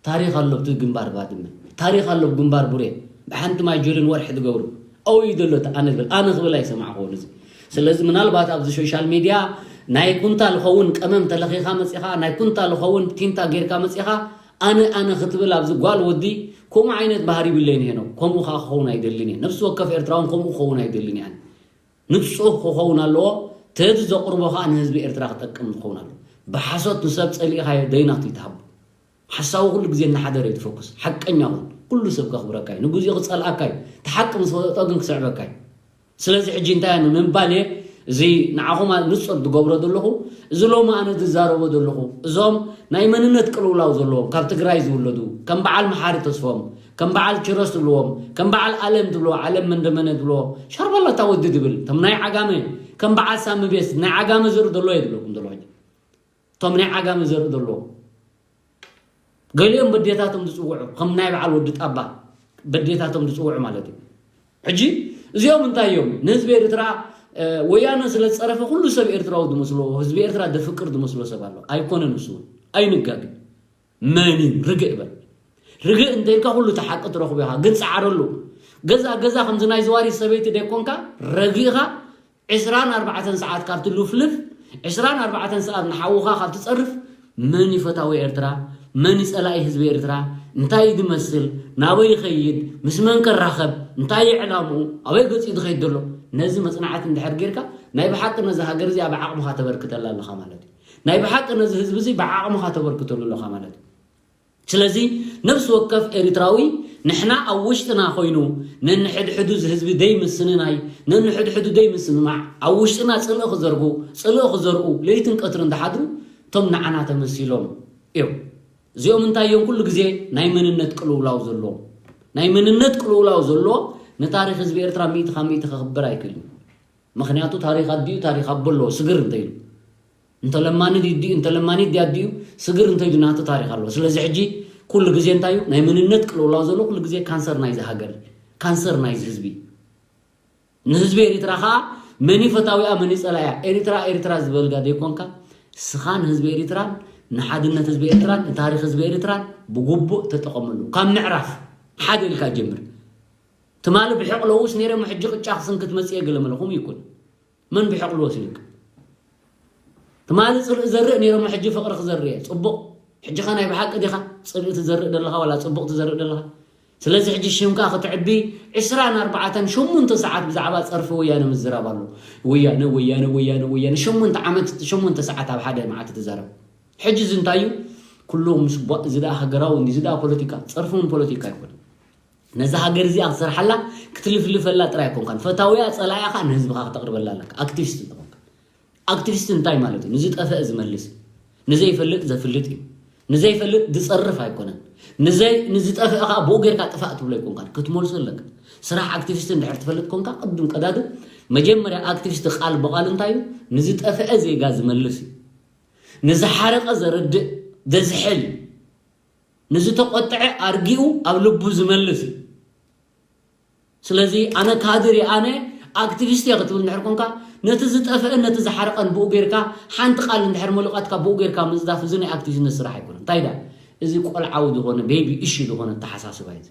ታሪኽ ኣሎ ብቲ ግንባር ባድመ ታሪኽ ኣሎ ግንባር ቡሬ ብሓንቲ ማይ ጆልን ወርሒ ዝገብሩ ኣውዩ ዘሎ ኣነ ዝብል ኣነ ክብል ኣይሰማዕክዎን እዚ ስለዚ ምናልባት ኣብዚ ሶሻል ሚድያ ናይ ኩንታል ኸውን ቀመም ተለኺኻ መፂኻ ናይ ኩንታል ኸውን ቲንታ ጌርካ መፂኻ ኣነ ኣነ ክትብል ኣብዚ ጓል ወዲ ከምኡ ዓይነት ባህሪ ይብለይን ሄኖ ከምኡ ከዓ ክኸውን ኣይደልን እየ ነብሲ ወከፍ ኤርትራውን ከምኡ ክኸውን ኣይደልን እየ ንፁህ ክኸውን ኣለዎ ተዚ ዘቕርቦ ከዓ ንህዝቢ ኤርትራ ክጠቅም ክኸውን ኣለዎ ብሓሶት ንሰብ ፀሊእኻዮ ደይናቱ ይትሃቡ ሓሳዊ ኩሉ ግዜ እናሓደረ እዩ ትፈኩስ ሓቀኛ ኩን ኩሉ ሰብ ከኽብረካ እዩ ንግዚኡ ክፀልኣካ እዩ እቲ ሓቂ ምስ ፈለጦ ግን ክስዕበካ እዩ ስለዚ ሕጂ እንታይ እያ ንምባል እየ እዚ ንዓኹም ንፁር ዝገብሮ ዘለኹ እዚ ሎሚ ኣነ ዝዛረቦ ዘለኹ እዞም ናይ መንነት ቅልውላው ዘለዎም ካብ ትግራይ ዝውለዱ ከም በዓል መሓሪ ተስፎም ከም በዓል ኪሮስ ትብልዎም ከም በዓል ኣለም ትብልዎ ዓለም መንደመነ ትብልዎ ሻርባላታ ወዲ ዝብል እቶም ናይ ዓጋመ ከም በዓል ሳሚ ቤስት ናይ ዓጋመ ዘርኢ ዘሎ እየ ዝብለኩም ዘሎ ሕጂ እቶም ናይ ዓጋመ ዘርኢ ዘለዎም ገሊኦም በዴታቶም ዝፅውዑ ከም ናይ በዓል ወዲ ጣባ በዴታቶም ዝፅውዑ ማለት እዩ ሕጂ እዚኦም እንታይ እዮም ንህዝቢ ኤርትራ ወያነ ስለ ዝፀረፈ ኩሉ ሰብ ኤርትራዊ ዝመስሎ ህዝቢ ኤርትራ ዘፍቅር ዝመስሎ ሰብ ኣሎ ኣይኮነን እሱ እውን ኣይንጋግን መን እዩ ርግእ በል ርግእ እንተኢልካ ኩሉ ተሓቂ ትረኽቦ ኢኻ ግን ፀዓረሉ ገዛ ገዛ ከምዚ ናይ ዘዋሪ ሰበይቲ ደይኮንካ ረጊእኻ ዕስራን ኣርባዕተን ሰዓት ካብቲ ሉፍልፍ ዕስራን ኣርባዕተን ሰዓት ንሓውኻ ካብ ትጸርፍ መን እዩ ፈታዊ ኤርትራ መን እዩ ጸላኢ ህዝቢ ኤርትራ እንታይ እዩ ዝመስል ናበይ ይኸይድ ምስ መን ከራኸብ እንታይ እዩ ዕላምኡ ኣበይ ገጺኡ ዝኸይድ ዘሎ ነዚ መጽናዕቲ እንድሕር ጌርካ ናይ ብሓቂ ነዚ ሃገር እዚኣ ብዓቕምኻ ተበርክተላ ኣለኻ ማለት እዩ ናይ ብሓቂ ነዚ ህዝቢ እዚ ብዓቕምኻ ተበርክተሉ ኣለኻ ማለት እዩ ስለዚ ነብሲ ወከፍ ኤሪትራዊ ንሕና ኣብ ውሽጥና ኮይኑ ነንሕድሕዱ ዝህዝቢ ደይ ምስንናይ ነንሕድሕዱ ደይ ምስምማዕ ኣብ ውሽጥና ጽልኢ ክዘርጉ ጽልኢ ክዘርኡ ለይትን ቀትርን ዝሓድሩ እቶም ንዓና ተመሲሎም እዮም። እዚኦም እንታይ እዮም ኩሉ ግዜ ናይ መንነት ቅልውላው ዘለዎ ናይ መንነት ቅልውላው ዘለዎ ንታሪኽ ህዝቢ ኤርትራ ሚእቲ ካብ ሚእቲ ከኽብር ኣይክእልን። ምኽንያቱ ታሪኽ ኣዲኡ ታሪኽ ኣቦ ኣለዎ ስግር እንተኢሉ እንተለማኒ ድዩ እንተለማኒት ድያ ኣዲኡ ስግር እንተኢሉ ናቱ ታሪኽ ኣለዎ። ስለዚ ሕጂ ኩሉ ግዜ እንታይ እዩ ናይ ምንነት ቅልውላው ዘሎ? ኩሉ ግዜ ካንሰር ናይዚ ሃገር፣ ካንሰር ናይዚ ህዝቢ። ንህዝቢ ኤሪትራ ከዓ መን እዩ ፈታዊኣ መን እዩ ፀላኢያ? ኤሪትራ ኤሪትራ ዝበልጋ ዘይኮንካ፣ ስኻ ንህዝቢ ኤሪትራን ንሓድነት ህዝቢ ኤሪትራን ንታሪክ ህዝቢ ኤሪትራን ብግቡእ ተጠቐመሉ። ካብ ምዕራፍ ሓደ ኢልካ ጀምር። ትማሊ ብሕቕለውስ ነይረ፣ ሕጂ ቅጫ ክስንክት መፅየ ገለ መለኹም ይኩን። መን ብሕቕሉ ወሲዱካ? ትማሊ ፅልኢ ዘርእ ነይሮም፣ ሕጂ ፍቕሪ ክዘርእ እየ። ፅቡቕ። ሕጂ ኸ ናይ ብሓቂ ዲኻ ፅልኢ ትዘርእ ዘለኻ ዋላ ፅቡቕ ትዘርእ ዘለኻ? ስለዚ ሕጂ ሽምካ ክትዕቢ ዕስራን ኣርባዕተን ሸሞንተ ሰዓት ብዛዕባ ፀርፊ ወያነ ምዝራብ ኣሎ። ወያነ ወያነ ወያነ ወያነ ሸሞንተ ዓመት ሸሞንተ ሰዓት ኣብ ሓደ መዓልቲ ትዛረብ። ሕጂ እዚ እንታይ እዩ? ኩሉ ምስ ቧ- እዚ ደኣ ሃገራዊ እንዲ እዚ ደኣ ፖለቲካ፣ ፀርፊ እውን ፖለቲካ ኣይኮነ። ነዛ ሃገር እዚኣ ክትሰርሓላ ክትልፍልፈላ ጥራይ ኣይኮንካን ፈታዊያ፣ ፀላኢያ ከዓ ንህዝብኻ ክተቕርበላ ኣለካ። ኣክቲቪስት እንተኾንካ ኣክቲቪስት እንታይ ማለት እዩ? ንዝጠፈአ ዝመልስ እዩ። ንዘይፈልጥ ዘፍልጥ እዩ። ንዘይፈልጥ ዝፀርፍ ኣይኮነን። ንዘይ ንዝጠፍአ ከዓ ብኡ ጌርካ ጥፋእ ትብሎ ኣይኮንካን፣ ክትመልሶ ኣለካ። ስራሕ ኣክቲቪስት እንድሕር ትፈልጥ ኮንካ ቅድም ቀዳድም መጀመርያ ኣክቲቪስት ቃል ብቓል እንታይ እዩ? ንዝጠፍአ ዜጋ ዝመልስ እዩ። ንዝሓረቐ ዘረድእ ዘዝሕል እዩ። ንዝተቆጥዐ ኣርጊኡ ኣብ ልቡ ዝመልስ እዩ። ስለዚ ኣነ ካድር እየ፣ ኣነ ኣክቲቪስት እየ ክትብል እንድሕር ኮንካ፣ ነቲ ዝጠፍአን ነቲ ዝሓረቐን ብኡ ጌርካ ሓንቲ ቃል እንድሕር መሉቓትካ ብኡ ጌርካ ምፅዳፍ፣ እዚ ናይ ኣክቲቪስትነት ስራሕ ኣይኮነን። እንታይ ዳ እዚ ቆልዓዊ ዝኾነ ቤቢ እሺ ዝኾነ ኣተሓሳስባ እዩ።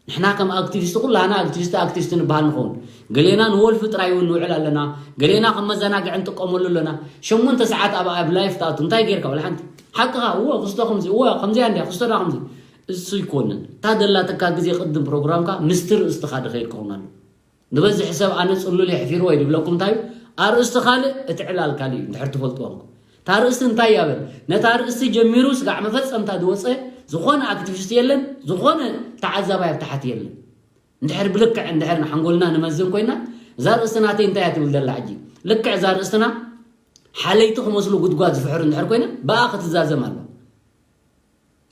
ንሕና ከም ኣክቲቪስት ኩላና ኣክቲቪስት ኣክቲቪስት ንበሃል ንኸውን። ገሌና ንወልፊ ጥራይ እውን ንውዕል ኣለና። ገሌና ከም መዘናግዒ ንጥቀመሉ ኣለና። ሸሞንተ ሰዓት ኣብ ኣብ ላይፍ ትኣቱ እንታይ ጌርካ ወላ ሓንቲ? ሓቅኻ እወ ክስቶ ከምዚ እወ ከምዚኣ እንዲያ ክስቶና ከምዚ እሱ ይኮንን። እታ ደላትካ ግዜ ቅድም ፕሮግራምካ ምስቲ ርእስትኻ ድኸይድ ክኸውን ኣሎ። ንበዝሕ ሰብ ኣነ ጽሉል የሕፊርዎ እዩ ድብለኩም እንታይ እዩ? ኣርእስቲ ካልእ እቲ ዕላል ካልእ እዩ እንድሕር ትፈልጥዎ እንኮ። እታ ርእስቲ እንታይ እያ በል? ነታ ርእስቲ ጀሚሩ ስጋዕ መፈጸምታ ዝወጸ ዝኾነ ኣክቲቪስት የለን፣ ዝኾነ ተዓዛባይ ኣብ ታሕቲ የለን። እንድሕር ብልክዕ እንድሕር ንሓንጎልና ንመዝን ኮይና እዛ ርእስቲ ናተይ እንታይ እያ ትብል ዘላ ሕጂ? ልክዕ እዛ ርእስትና ሓለይቲ ክመስሉ ጉድጓድ ዝፍሕሩ እንድሕር ኮይና ብኣ ክትዛዘም ኣለዋ።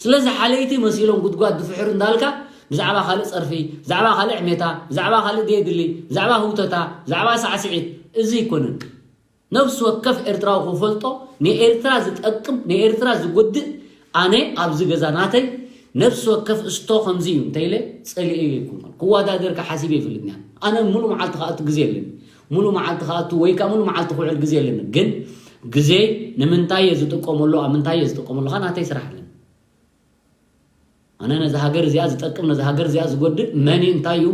ስለዚ ሓለይቲ መሲሎም ጉድጓድ ዝፍሕሩ እንዳልካ ብዛዕባ ካልእ ጸርፊ፣ ብዛዕባ ካልእ ዕሜታ፣ ብዛዕባ ካልእ ደየድሊ፣ ብዛዕባ ህውተታ፣ ብዛዕባ ሳዕስዒት፣ እዚ ኣይኮነን። ነፍሲ ወከፍ ኤርትራዊ ክፈልጦ ንኤርትራ ዝጠቅም ንኤርትራ ዝጎድእ ኣነ ኣብዚ ገዛ ናተይ ነፍሲ ወከፍ እስቶ ከምዚ እዩ እንተኢለ ጸሊኤ ይኩን ክወዳደርካ ሓሲበ ይፈልጥኒ። ኣነ ሙሉ መዓልቲ ክኣቱ ግዜ የለኒ። ሙሉ መዓልቲ ክኣቱ ወይ ከዓ ሙሉ መዓልቲ ክውዕል ግዜ የለኒ። ግን ግዜ ንምንታይ እየ ዝጥቀመሉ ኣብ ምንታይ እየ ዝጥቀመሉ ከዓ ናተይ ስራሕ ኣለኒ። ኣነ ነዚ ሃገር እዚኣ ዝጠቅም ነዚ ሃገር እዚኣ ዝጎድእ መን እዩ እንታይ እዩ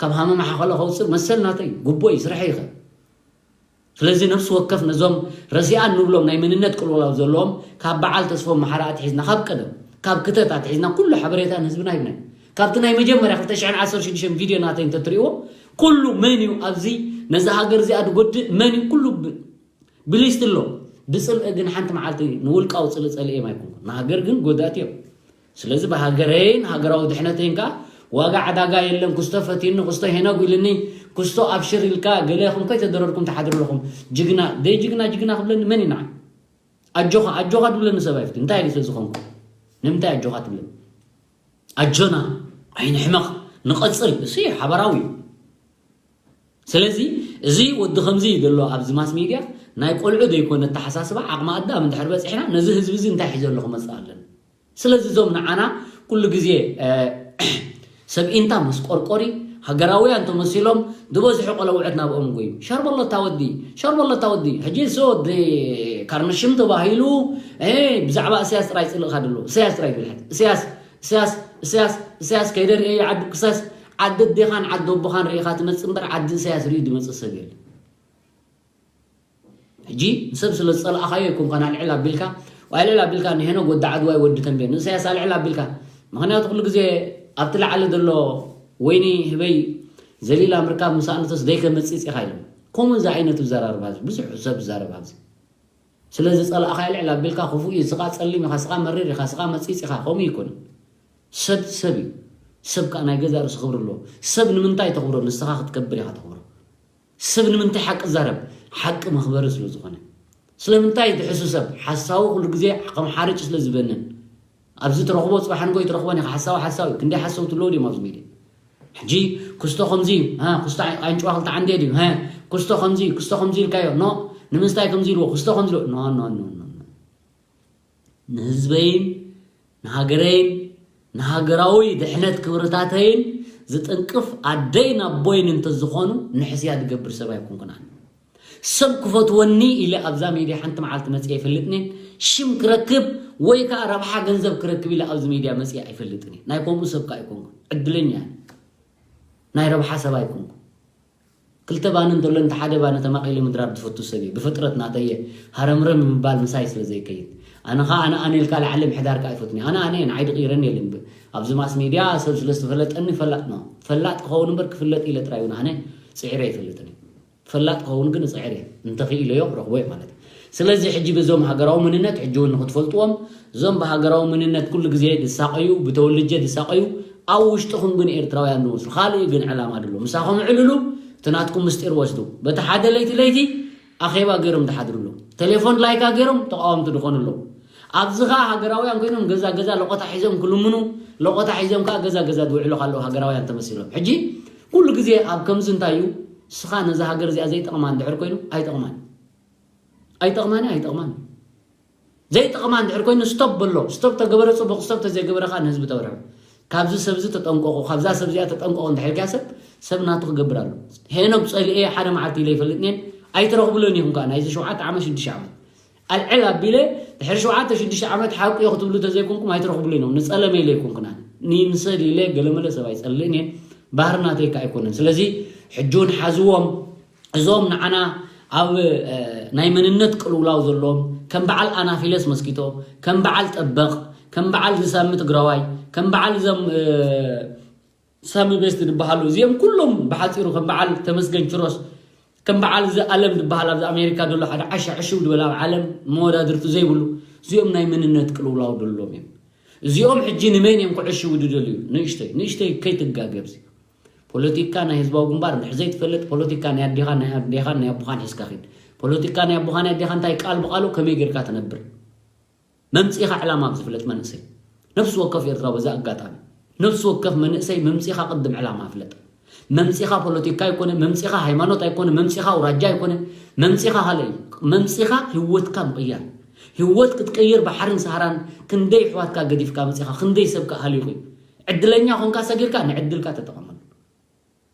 ካብ ሃመማ ሓኸሎ ከውፅእ መሰል ናተይ ጉቦ እዩ ስራሕ ይኸ ስለዚ ነፍሲ ወከፍ ነዞም ረሲኣን ንብሎም ናይ መንነት ቅልውላው ዘለዎም ካብ በዓል ተስፎም መሓራ ኣትሒዝና ካብ ቀደም ካብ ክተት ኣትሒዝና ኩሉ ሓበሬታ ንህዝብና ሂብና ካብቲ ናይ መጀመርያ ክልተ ሽሕን ዓሰርተ ሽዱሽተን ቪድዮ ናተይ እንተትሪእዎ ኩሉ መን እዩ ኣብዚ ነዚ ሃገር እዚኣ ዝጎድእ መን እዩ ኩሉ ብ- ብሊስት ኣሎ ብፅልኢ ግን ሓንቲ መዓልቲ ንውልቃዊ ፅልኢ ፀሊኦም ኣይኮንኩን ንሃገር ግን ጎዳእቲ እዮም ስለዚ ብሃገረይን ሃገራዊ ድሕነተይን ከዓ ዋጋ ዕዳጋ የለን ክስቶ ፈትዩኒ ክስቶ ሄነጉ ኢሉኒ ክስቶ ኣብሽር ኢልካ ገለ ኢኹም ከይተደረርኩም ትሓድሩ ኣለኹም ጅግና ደይ ጅግና ጅግና ክብለኒ መን ይንዓ ኣጆኻ ኣጆኻ ድብለኒ ሰብ ኣይፍትን እንታይ ኢሉ ስለዝኾንኩ ንምንታይ ኣጆኻ ትብለኒ ኣጆና ኣይንሕመቕ ንቐፅል እሱ ሓበራዊ እዩ ስለዚ እዚ ወዲ ከምዚ እዩ ዘሎ ኣብዚ ማስ ሚድያ ናይ ቆልዑ ዘይኮነ ኣተሓሳስባ ዓቕሚ ኣዳም እንድሕር በፂሕና ነዚ ህዝቢ እዚ እንታይ ሒዘ ኣሎ ክመፅእ ኣለና ስለዚ እዞም ንዓና ኩሉ ግዜ ሰብ ኢንታ መስቆርቆሪ ሃገራውያን ተመሲሎም ዝበዝሑ ቆለውዕት ናብኦም ጎዩ ሸርበሎታ ወዲ ሸርበሎታ ወዲ ሕጂ እሱ ወዲ ካርነሽም ተባሂሉ ብዛዕባ እስያስ ጥራይ ፅልእካ ድሎ እስያስ ጥራይ ይብል እስያስ እስያስ እስያስ እስያስ ከይደ ርእየ ዓዲ ክሰስ ዓዲ ኣዴኻን ዓዲ ኣቦኻን ርኢኻ ትመፅእ እምበር ዓዲ እስያስ ርእዩ ዝመፅእ ሰብ የለ ሕጂ ንሰብ ስለ ዝፀላእኻዮ ኣይኮንካን ኣልዕል ኣቢልካ ኣልዕል ኣቢልካ ንሄኖ ወዲ ዓድዋይ ወዲ ተንቤን ንእሳያስ ኣልዕል ኣቢልካ ምክንያቱ ኩሉ ግዜ ኣብቲ ላዕሊ ዘሎ ወይኒ ህበይ ዘሊላ ምርካብ ምስ ኣነተስ ደይከመፅፅ ኢኻ ኢሎም ከምኡ እዚ ዓይነት ዘራርባ ብዙሕ ሰብ ዝዛረብ ኣብዚ ስለዚ ጸላእኻዮ ልዕል ኣቢልካ ክፉእ እዩ፣ ስኻ ጸሊም ኢኻ፣ ስኻ መሪር ኢኻ፣ ስኻ መጺጽ ኢኻ፣ ከምኡ ኣይኮነን። ሰብ ሰብ እዩ። ሰብ ከኣ ናይ ገዛእ ርእሱ ክብሪ ኣለዎ። ሰብ ንምንታይ ተኽብሮ? ንስኻ ክትከብር ኢኻ ተኽብሮ። ሰብ ንምንታይ ሓቂ ዛረብ? ሓቂ መኽበሪ ስለ ዝኾነ። ስለምንታይ ድሕሱ ሰብ? ሓሳዊ ኩሉ ግዜ ከም ሓርጭ ስለ ዝበንን። ኣብዚ ትረኽቦ ጽባሕ ንጎይ ትረኽቦን ኢኻ ሓሳዊ ሓሳዊ እዩ ክንደይ ሓሰውቲ ኣለዉ ድዮም ኣብዚ ሚድያ ሕጂ ክስቶ ከምዚ እዩ እ ክስቶ ኣንጭዋ ክልተ ዓንዴ ድዩ እ ክስቶ ከምዚ እዩ ክስቶ ከምዚ ኢልካዮ ኖ ንምንስታይ ከምዚ ኢልዎ ክስቶ ከምዚ ኢልዎ ኖ ኖ ኖ ኖ ኖ ንህዝበይን ንሃገረይን ንሃገራዊ ድሕነት ክብርታተይን ዝጥንቅፍ ኣደይን ኣቦይን እንተዝኾኑ ንሕስያ ዝገብር ሰብ ኣይኮንኩን ኣነ። ሰብ ክፈትወኒ ኢለ ኣብዛ ሜድያ ሓንቲ መዓልቲ መፅየ ኣይፈልጥን እየ። ሽም ክረክብ ወይ ከዓ ረብሓ ገንዘብ ክረክብ ኢለ ኣብዚ ሜድያ መፅየ ኣይፈልጥን እየ። ናይ ከምኡ ሰብ ከዓ ኣይኮንኩን። ዕድለኛ እየ። ናይ ረብሓ ሰብ ኣይኮንኩን። ክልተ ባኒ እንተሎ እንተ ሓደ ባኒ ተማቒለ ምድራር ዝፈቱ ሰብ እየ። ብፍጥረት ናተየ ሃረምረም ምባል ምሳይ ስለ ዘይከይድ። ኣነ ኸዓ ኣነ ኣነ ኢልካ ላዕሊ ምሕዳርካ ኣይፈቱን እየ። ኣነ ኣነ እየ፣ ንዓይ ድቕይረኒ የለን። ብ-፣ ኣብዚ ማስ ሜድያ ሰብ ስለ ዝተፈለጠኒ ፈላጥ ነው። ፈላጥ ክኸውን እምበር ክፍለጥ ኢለ ጥራይ እውን ኣነ ጽዒረ ኣይፈልጥን እየ። ፈላጥ ክኸውን ግን እጽዕር እየ። እንተኽኢለዮ ክረኽቦ እየ ማለት እዩ። ስለዚ ሕጂ በዞም ሃገራዊ መንነት ሕጂ እውን ንክትፈልጥዎም፣ እዞም ብሃገራዊ መንነት ኩሉ ግዜ ዝሳቐዩ፣ ብተወልጀ ዝሳቐዩ፣ ኣብ ውሽጥኹም ግን ኤርትራውያን ዝመስሉ፣ ካልእ ግን ዕላማ ድሎ። ምሳኹም ዕልሉ፣ እቲ ናትኩም ምስጢር ወስዱ። በቲ ሓደ ለይቲ ለይቲ ኣኼባ ገይሮም ዝሓድሩ ኣለዉ። ቴሌፎን ላይካ ገይሮም ተቃወምቲ ዝኾኑ ኣለዉ። ኣብዚ ኸኣ ሃገራውያን ኮይኖም ገዛ ገዛ ለቆታ ሒዞም ክልምኑ፣ ለቆታ ሒዞም ከኣ ገዛ ገዛ ዝውዕሉ ከለዉ ሃገራውያን ተመሲሎም። ሕጂ ኩሉ ግዜ ኣብ ከምዚ እንታይ እዩ? ንስኻ ነዛ ሃገር እዚኣ ዘይጠቕማ እንድሕር ኮይኑ ኣይጠቕማን። ኣይጠቕማን፣ ኣይጠቕማን። ዘይጠቕማ እንድሕር ኮይኑ ስቶፕ በሎ። ስቶፕ ተገበረ ጽቡቕ፣ ስቶፕ ተዘይገበረ ከኣ ንህዝቢ ተብርሖ። ካብዚ ሰብ እዚ ተጠንቀቑ፣ ካብዛ ሰብ እዚኣ ተጠንቀቑ እንድሕር ኢልካ ሰብ፣ ሰብ ናቱ ክገብር ኣሎ። ሄኖክ ጸሊኤ ሓደ መዓልቲ ኢለ ይፈልጥ እኔን ኣይትረኽብሎን ኢኹም ከኣ ናይዚ ሸውዓተ ዓመት ሽዱሽተ ዓመት። ኣልዕል ኣቢለ ድሕሪ ሸውዓተ ሽዱሽተ ዓመት ሓቂ እዮ ክትብሉ ተዘይኮንኩም ኣይትረኽብሉ ኢኖም። ንጸለመ ኢለ ኣይኮንኩን ኣነ። ንይምሰል ኢለ ገለመለ ሰብ ኣይጸልእን እየ። ባህሪ ናተይ ከኣ ኣይኮነን። ስለዚ ሕጂ እውን ሓዝዎም። እዞም ንዓና ኣብ፣ እ፣ ናይ መንነት ቅልውላው ዘለዎም ከም በዓል ኣናፊለስ መስኪቶ፣ ከም በዓል ጠበቕ፣ ከም በዓል ዝሳሚ ትግራዋይ፣ ከም በዓል እዞም፣ እ፣ ሳሚ ቤስት ዝበሃሉ እዚኦም ኩሎም ብሓፂሩ ከም በዓል ተመስገን ችሮስ ከም በዓል እዚ ኣለም ዝበሃል ኣብዚ ኣሜሪካ ዘሎ ሓደ ዓሻ ዕሽው ዝበለ ኣብ ዓለም መወዳድርቱ ዘይብሉ እዚኦም ናይ መንነት ቅልውላው ዘለዎም እዮም። እዚኦም ሕጂ ንመን እዮም ክዕሽው ዝደልዩ? ንእሽተይ ንእሽተይ ከይትጋገብዚ። ፖለቲካ ናይ ህዝባዊ ግንባር እንድሕር ዘይትፈልጥ ፖለቲካ ናይ ኣዴኻን ናይ ኣዴኻን ናይ ኣቦኻን ሒዝካ ኺድ። ፖለቲካ ናይ ኣቦኻ ናይ ኣዴኻ እንታይ ቃል ብቃሉ ከመይ ጌርካ ትነብር? መምጺኻ ዕላማ ብዝፍለጥ መንእሰይ ነፍሲ ወከፍ ኤርትራዊ በዚ ኣጋጣሚ ነፍሲ ወከፍ መንእሰይ መምጺኻ ቅድም ዕላማ ፍለጥ። መምጺኻ ፖለቲካ ኣይኮነ፣ መምጺኻ ሃይማኖት ኣይኮነ፣ መምጺኻ ኣውራጃ ኣይኮነ፣ መምጺኻ ካልእ እዩ። መምጺኻ ህይወትካ ምቕያር። ህይወት ክትቅይር ባሕርን ሰሃራን ክንደይ ኣሕዋትካ ገዲፍካ መጺኻ፣ ክንደይ ሰብካ ሃሊቑ እዩ። ዕድለኛ ኾንካ ሰጊርካ ንዕድልካ ተጠቐመሉ።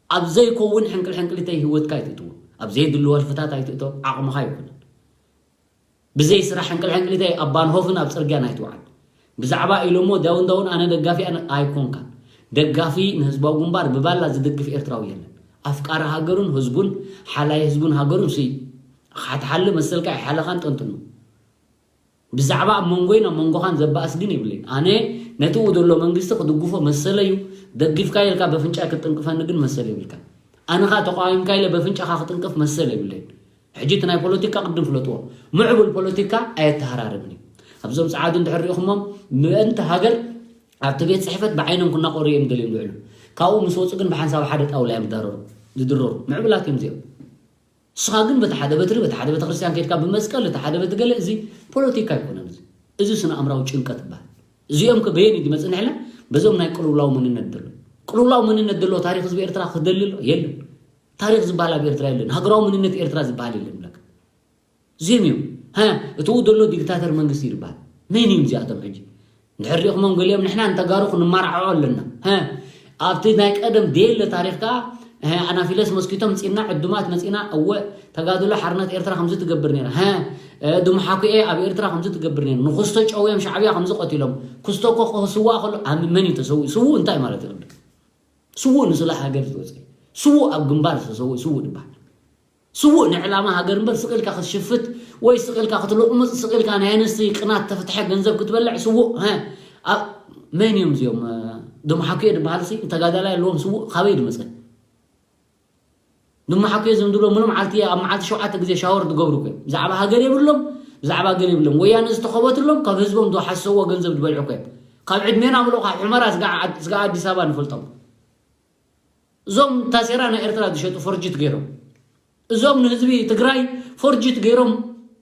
ኣብ ዘይከውን ሕንቅል ሕንቅሊተይ ህይወትካ ኣይትእትዎ። ኣብ ዘይድሉ ወልፍታት ኣይትእቶ፣ ዓቕምኻ ኣይኮነን። ብዘይ ስራሕ ሕንቅል ሕንቅሊተይ ኣብ ባንሆፍን ኣብ ጽርግያን ኣይትውዓል። ብዛዕባ ኢሎሞ ዳውን ዳውን ኣነ ደጋፊ ኣነ ኣይኮንካን። ደጋፊ ንህዝባዊ ግንባር ብባላ ዝድግፍ ኤርትራዊ የለን። ኣፍቃሪ ሃገሩን ህዝቡን ሓላይ ህዝቡን ሃገሩን ሲ ክትሓሊ መሰልካ ኣይሓለኻን ጠንጥኑ። ብዛዕባ ኣብ መንጎይን ኣብ መንጎኻን ዘባእስ ግን የብለይን። ኣነ ነቲ ኡ ዘሎ መንግስቲ ክድግፎ መሰለይ እዩ። ደጊፍካዮ ኢልካ በፍንጫይ ክትጥንቅፈኒ ግን መሰል የብልካን። ኣነ ኸኣ ተቃዊምካዮ ኢለ በፍንጫኻ ክጥንቅፍ መሰል የብለይን። ሕጂ እቲ ናይ ፖለቲካ ቅድም ፍለጥዎ። ምዕቡል ፖለቲካ ኣየተሃራርብን እዩ። ኣብዞም ጸዓዱ እንድሕር ሪኢኹሞም ምእንቲ ሃገር ኣብቲ ቤት ጽሕፈት ብዓይኖም ክናቆሩ እዮም ደልዮም ዝውዕሉ። ካብኡ ምስ ወጹ ግን ብሓንሳብ ሓደ ጣውላ እዮም ዝዳረሩ፣ ዝድረሩ። ምዕቡላት እዮም እዚኦም። ንስኻ ግን በቲ ሓደ በትሪ፣ በቲ ሓደ ቤተክርስትያን ከይድካ ብመስቀል፣ እቲ ሓደ በቲ ገለ፣ እዚ ፖለቲካ ኣይኮነን። እዚ፣ እዚ ስነ ኣእምራዊ ጭንቀት ይበሃል። እዚኦም ከ በየን እዩ ዝመጽእ ንሕና? በዞም ናይ ቅልውላው መንነት ዘሎ። ቅልውላው መንነት ዘሎ ታሪኽ ህዝቢ ኤርትራ ክደሊ ኣሎ? የለን። ታሪኽ ዝበሃል ኣብ ኤርትራ የለን። ሃገራዊ መንነት ኤርትራ ዝበሃል የለን ብለካ። እዚኦም እዮም። ሃ፣ እቲ ኡ ዘሎ ዲክታተር መንግስቲ እዩ ዝበሃል። መን እዮም እዚኣቶም ሕጂ? እንድሕር ሪእኹሞም ገሊኦም ንሕና ንተጋሩ ክንመራዕዖ ኣለና። ሃ፣ ኣብቲ ናይ ቀደም ደየለ ታሪኽ ከኣ፣ ሃ፣ ኣናፊለስ መስኪቶም መጺና፣ ዕዱማት መጺና፣ እወ፣ ተጋድሎ ሓርነት ኤርትራ ከምዚ ትገብር ነይራ። ሃ፣ እ፣ ድሙሓኩኤ ኣብ ኤርትራ ከምዚ ትገብር ነይራ። ንኩስቶ ጨውዮም ሻዕብያ ከምዚ ቀቲሎም። ኩስቶ እኮ ክስዋእ ከሎ፣ ኣብ መን እዩ ተሰዊኡ? ስዉእ እንታይ ማለት እዩ? ስዉእ ንስለ ሃገር ዝወጸ። ስዉእ ኣብ ግንባር ዝተሰወ ስዉእ ዝበሃል። ስዉእ ንዕላማ ሃገር እምበር ስቕ ኢልካ ክትሽፍት ወይ ስቕ ኢልካ ክትልቕምፅ፣ ስቕ ኢልካ ናይ ኣንስቲ ቅናት ተፍትሐ ገንዘብ ክትበልዕ ስዉእ፣ ሀ፣ ኣብ-፣ መን እዮም እዚኦም? እ፣ ደም ሓኩየ ዝበሃል ሲ ተጋዳላይ ኣለዎም ስዉእ ካበይ ዝመፀ? ደም ሓኩየ ዝም ዝብሎ ምንም መዓልቲ ኣብ መዓልቲ ሸውዓተ ግዜ ሻወር ዝገብሩ እኮ እዮም። ብዛዕባ ሃገር የብሎም፣ ብዛዕባ ገለ የብሎም። ወያነ ዝተኸበትሎም ካብ ህዝቦም ዝሓሰዎ ገንዘብ ዝበልዑ እኮ እዮም። ካብ ዕድሜና ምሎ ካብ ሑመራ ስጋዕ ዓድ-፣ ስጋዕ ኣዲስ ኣበባ ንፈልጦም። እዞም ታሴራ ናይ ኤርትራ ዝሸጡ ፎርጅት ገይሮም፣ እዞም ንህዝቢ ትግራይ ፎርጅት ገይሮም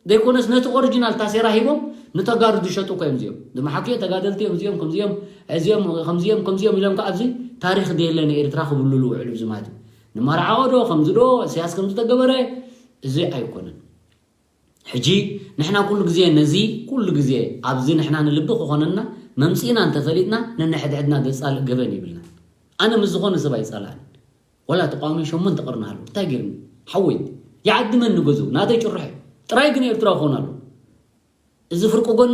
ዘይኮነስ ነቲ ኦሪጂናል ታሴራ ሂቦም ንተጋሩ ዝሸጡ እኮ እዮም እዚኦም። ዝመሓኩዮ ተጋደልቲ እዮም እዚኦም፣ ከምዚኦም፣ እዚኦም፣ ከምዚኦም፣ ከምዚኦም ኢሎም ከኣ ኣብዚ ታሪኽ ደየለ ንኤርትራ ክብልሉ ውዕሉ እዚ ማለት እዩ። ንመርዓኦ ዶ ከምዚ ዶ፣ ኢሳያስ ከምዚ ተገበረ፣ እዚ ኣይኮነን። ሕጂ ንሕና ኩሉ ግዜ ነዚ፣ ኩሉ ግዜ ኣብዚ ንሕና ንልቢ ክኾነና መምፅእና እንተፈሊጥና ነንሕድሕድና ዘፃልእ ገበን የብልናን። ኣነ ምስ ዝኾነ ሰብ ኣይፃላእን። ዋላ ተቃዋሚ ሸሞንተ ቅርኒ ኣሎ እንታይ ገይርኒ ሓወይ? ይዓድመኒ ገዝኡ ናተይ ጭርሖ ጥራይ ግን ኤርትራ ክኾን ኣሎ። እዚ ፍርቂ ጎኑ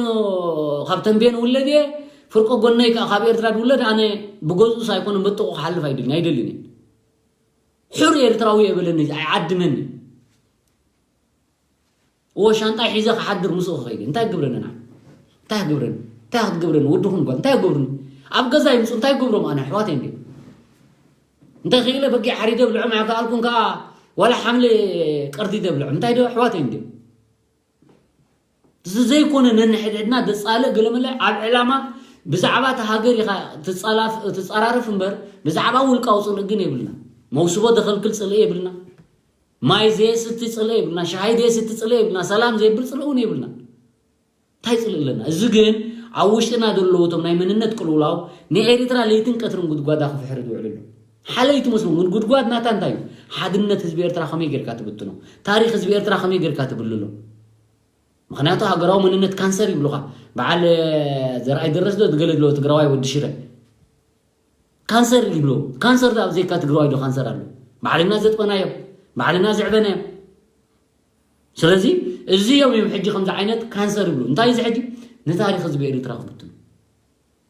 ካብ ተንቤን ውለድ እየ፣ ፍርቂ ጎነይ ከዓ ካብ ኤርትራ ድውለድ ኣነ ብገዝኡስ ኣይኮነን በጥቑ ክሓልፍ ኣይደልን ኣይደልን እየ። ሕር ኤርትራዊ እየ በለኒ ኣይዓድመኒ። እዎ ሻንጣይ ሒዘ ክሓድር ምስኡ ክኸይድ እንታይ ክገብረኒ ንዓ? እንታይ ክገብረኒ? እንታይ ክትገብረኒ ወድኹም ጓል እንታይ ክገብርኒ? ኣብ ገዛ ይምፁ እንታይ ክገብሮም ኣነ ኣሕዋተይ እንዲ እንተ ክኢለ በጊዕ ሓሪደ ብልዖም ኣይከኣልኩን ከዓ ዋላ ሓምሊ ቅርዲ ደብልዖም እንታይ ዶ ኣሕዋተይ እንዲ እዚ ዘይኮነ ነንሕድሕድና ዘፃልእ ገለመለ ኣብ ዕላማ ብዛዕባ እቲ ሃገር ኢኻ ትፃራርፍ እምበር ብዛዕባ ውልቃዊ ፅልእ ግን የብልና። መውስቦ ዘኸልክል ፅልእ የብልና። ማይ ዘየስቲ ፅልእ የብልና። ሻሂ ዘየስቲ ፅልእ የብልና። ሰላም ዘየብል ፅልእ እውን የብልና። እንታይ ፅልእ ኣለና? እዚ ግን ኣብ ውሽጥና ዘለዉ እቶም ናይ መንነት ቅልውላው ንኤሪትራ ለይትን ቀትርን ጉድጓዳ ክፍሕር ዝውዕል ኣሎ። ሓለይቲ መስሎም ግን ጉድጓድ ናታ እንታይ እዩ? ሓድነት ህዝቢ ኤርትራ ከመይ ጌርካ ትብትኖ? ታሪክ ህዝቢ ኤርትራ ከመይ ጌርካ ትብልሎ? ምክንያቱ ሃገራዊ መንነት ካንሰር ይብሉኻ። በዓል ዘርኣይ ደረስ ዶ ዝገለግሎ ትግራዋይ ወዲ ሽረ ካንሰር ይብሎ። ካንሰር ዶ ኣብ ዘይካ ትግራዋይ ዶ ካንሰር ኣሎ? ባዕልና ዘጥበናዮ ባዕልና ዝዕበናዮ። ስለዚ እዚኦም እዮም ሕጂ ከምዚ ዓይነት ካንሰር ይብሉ። እንታይ እዚ ሕጂ ንታሪክ ህዝቢ ኤርትራ ክብትኑ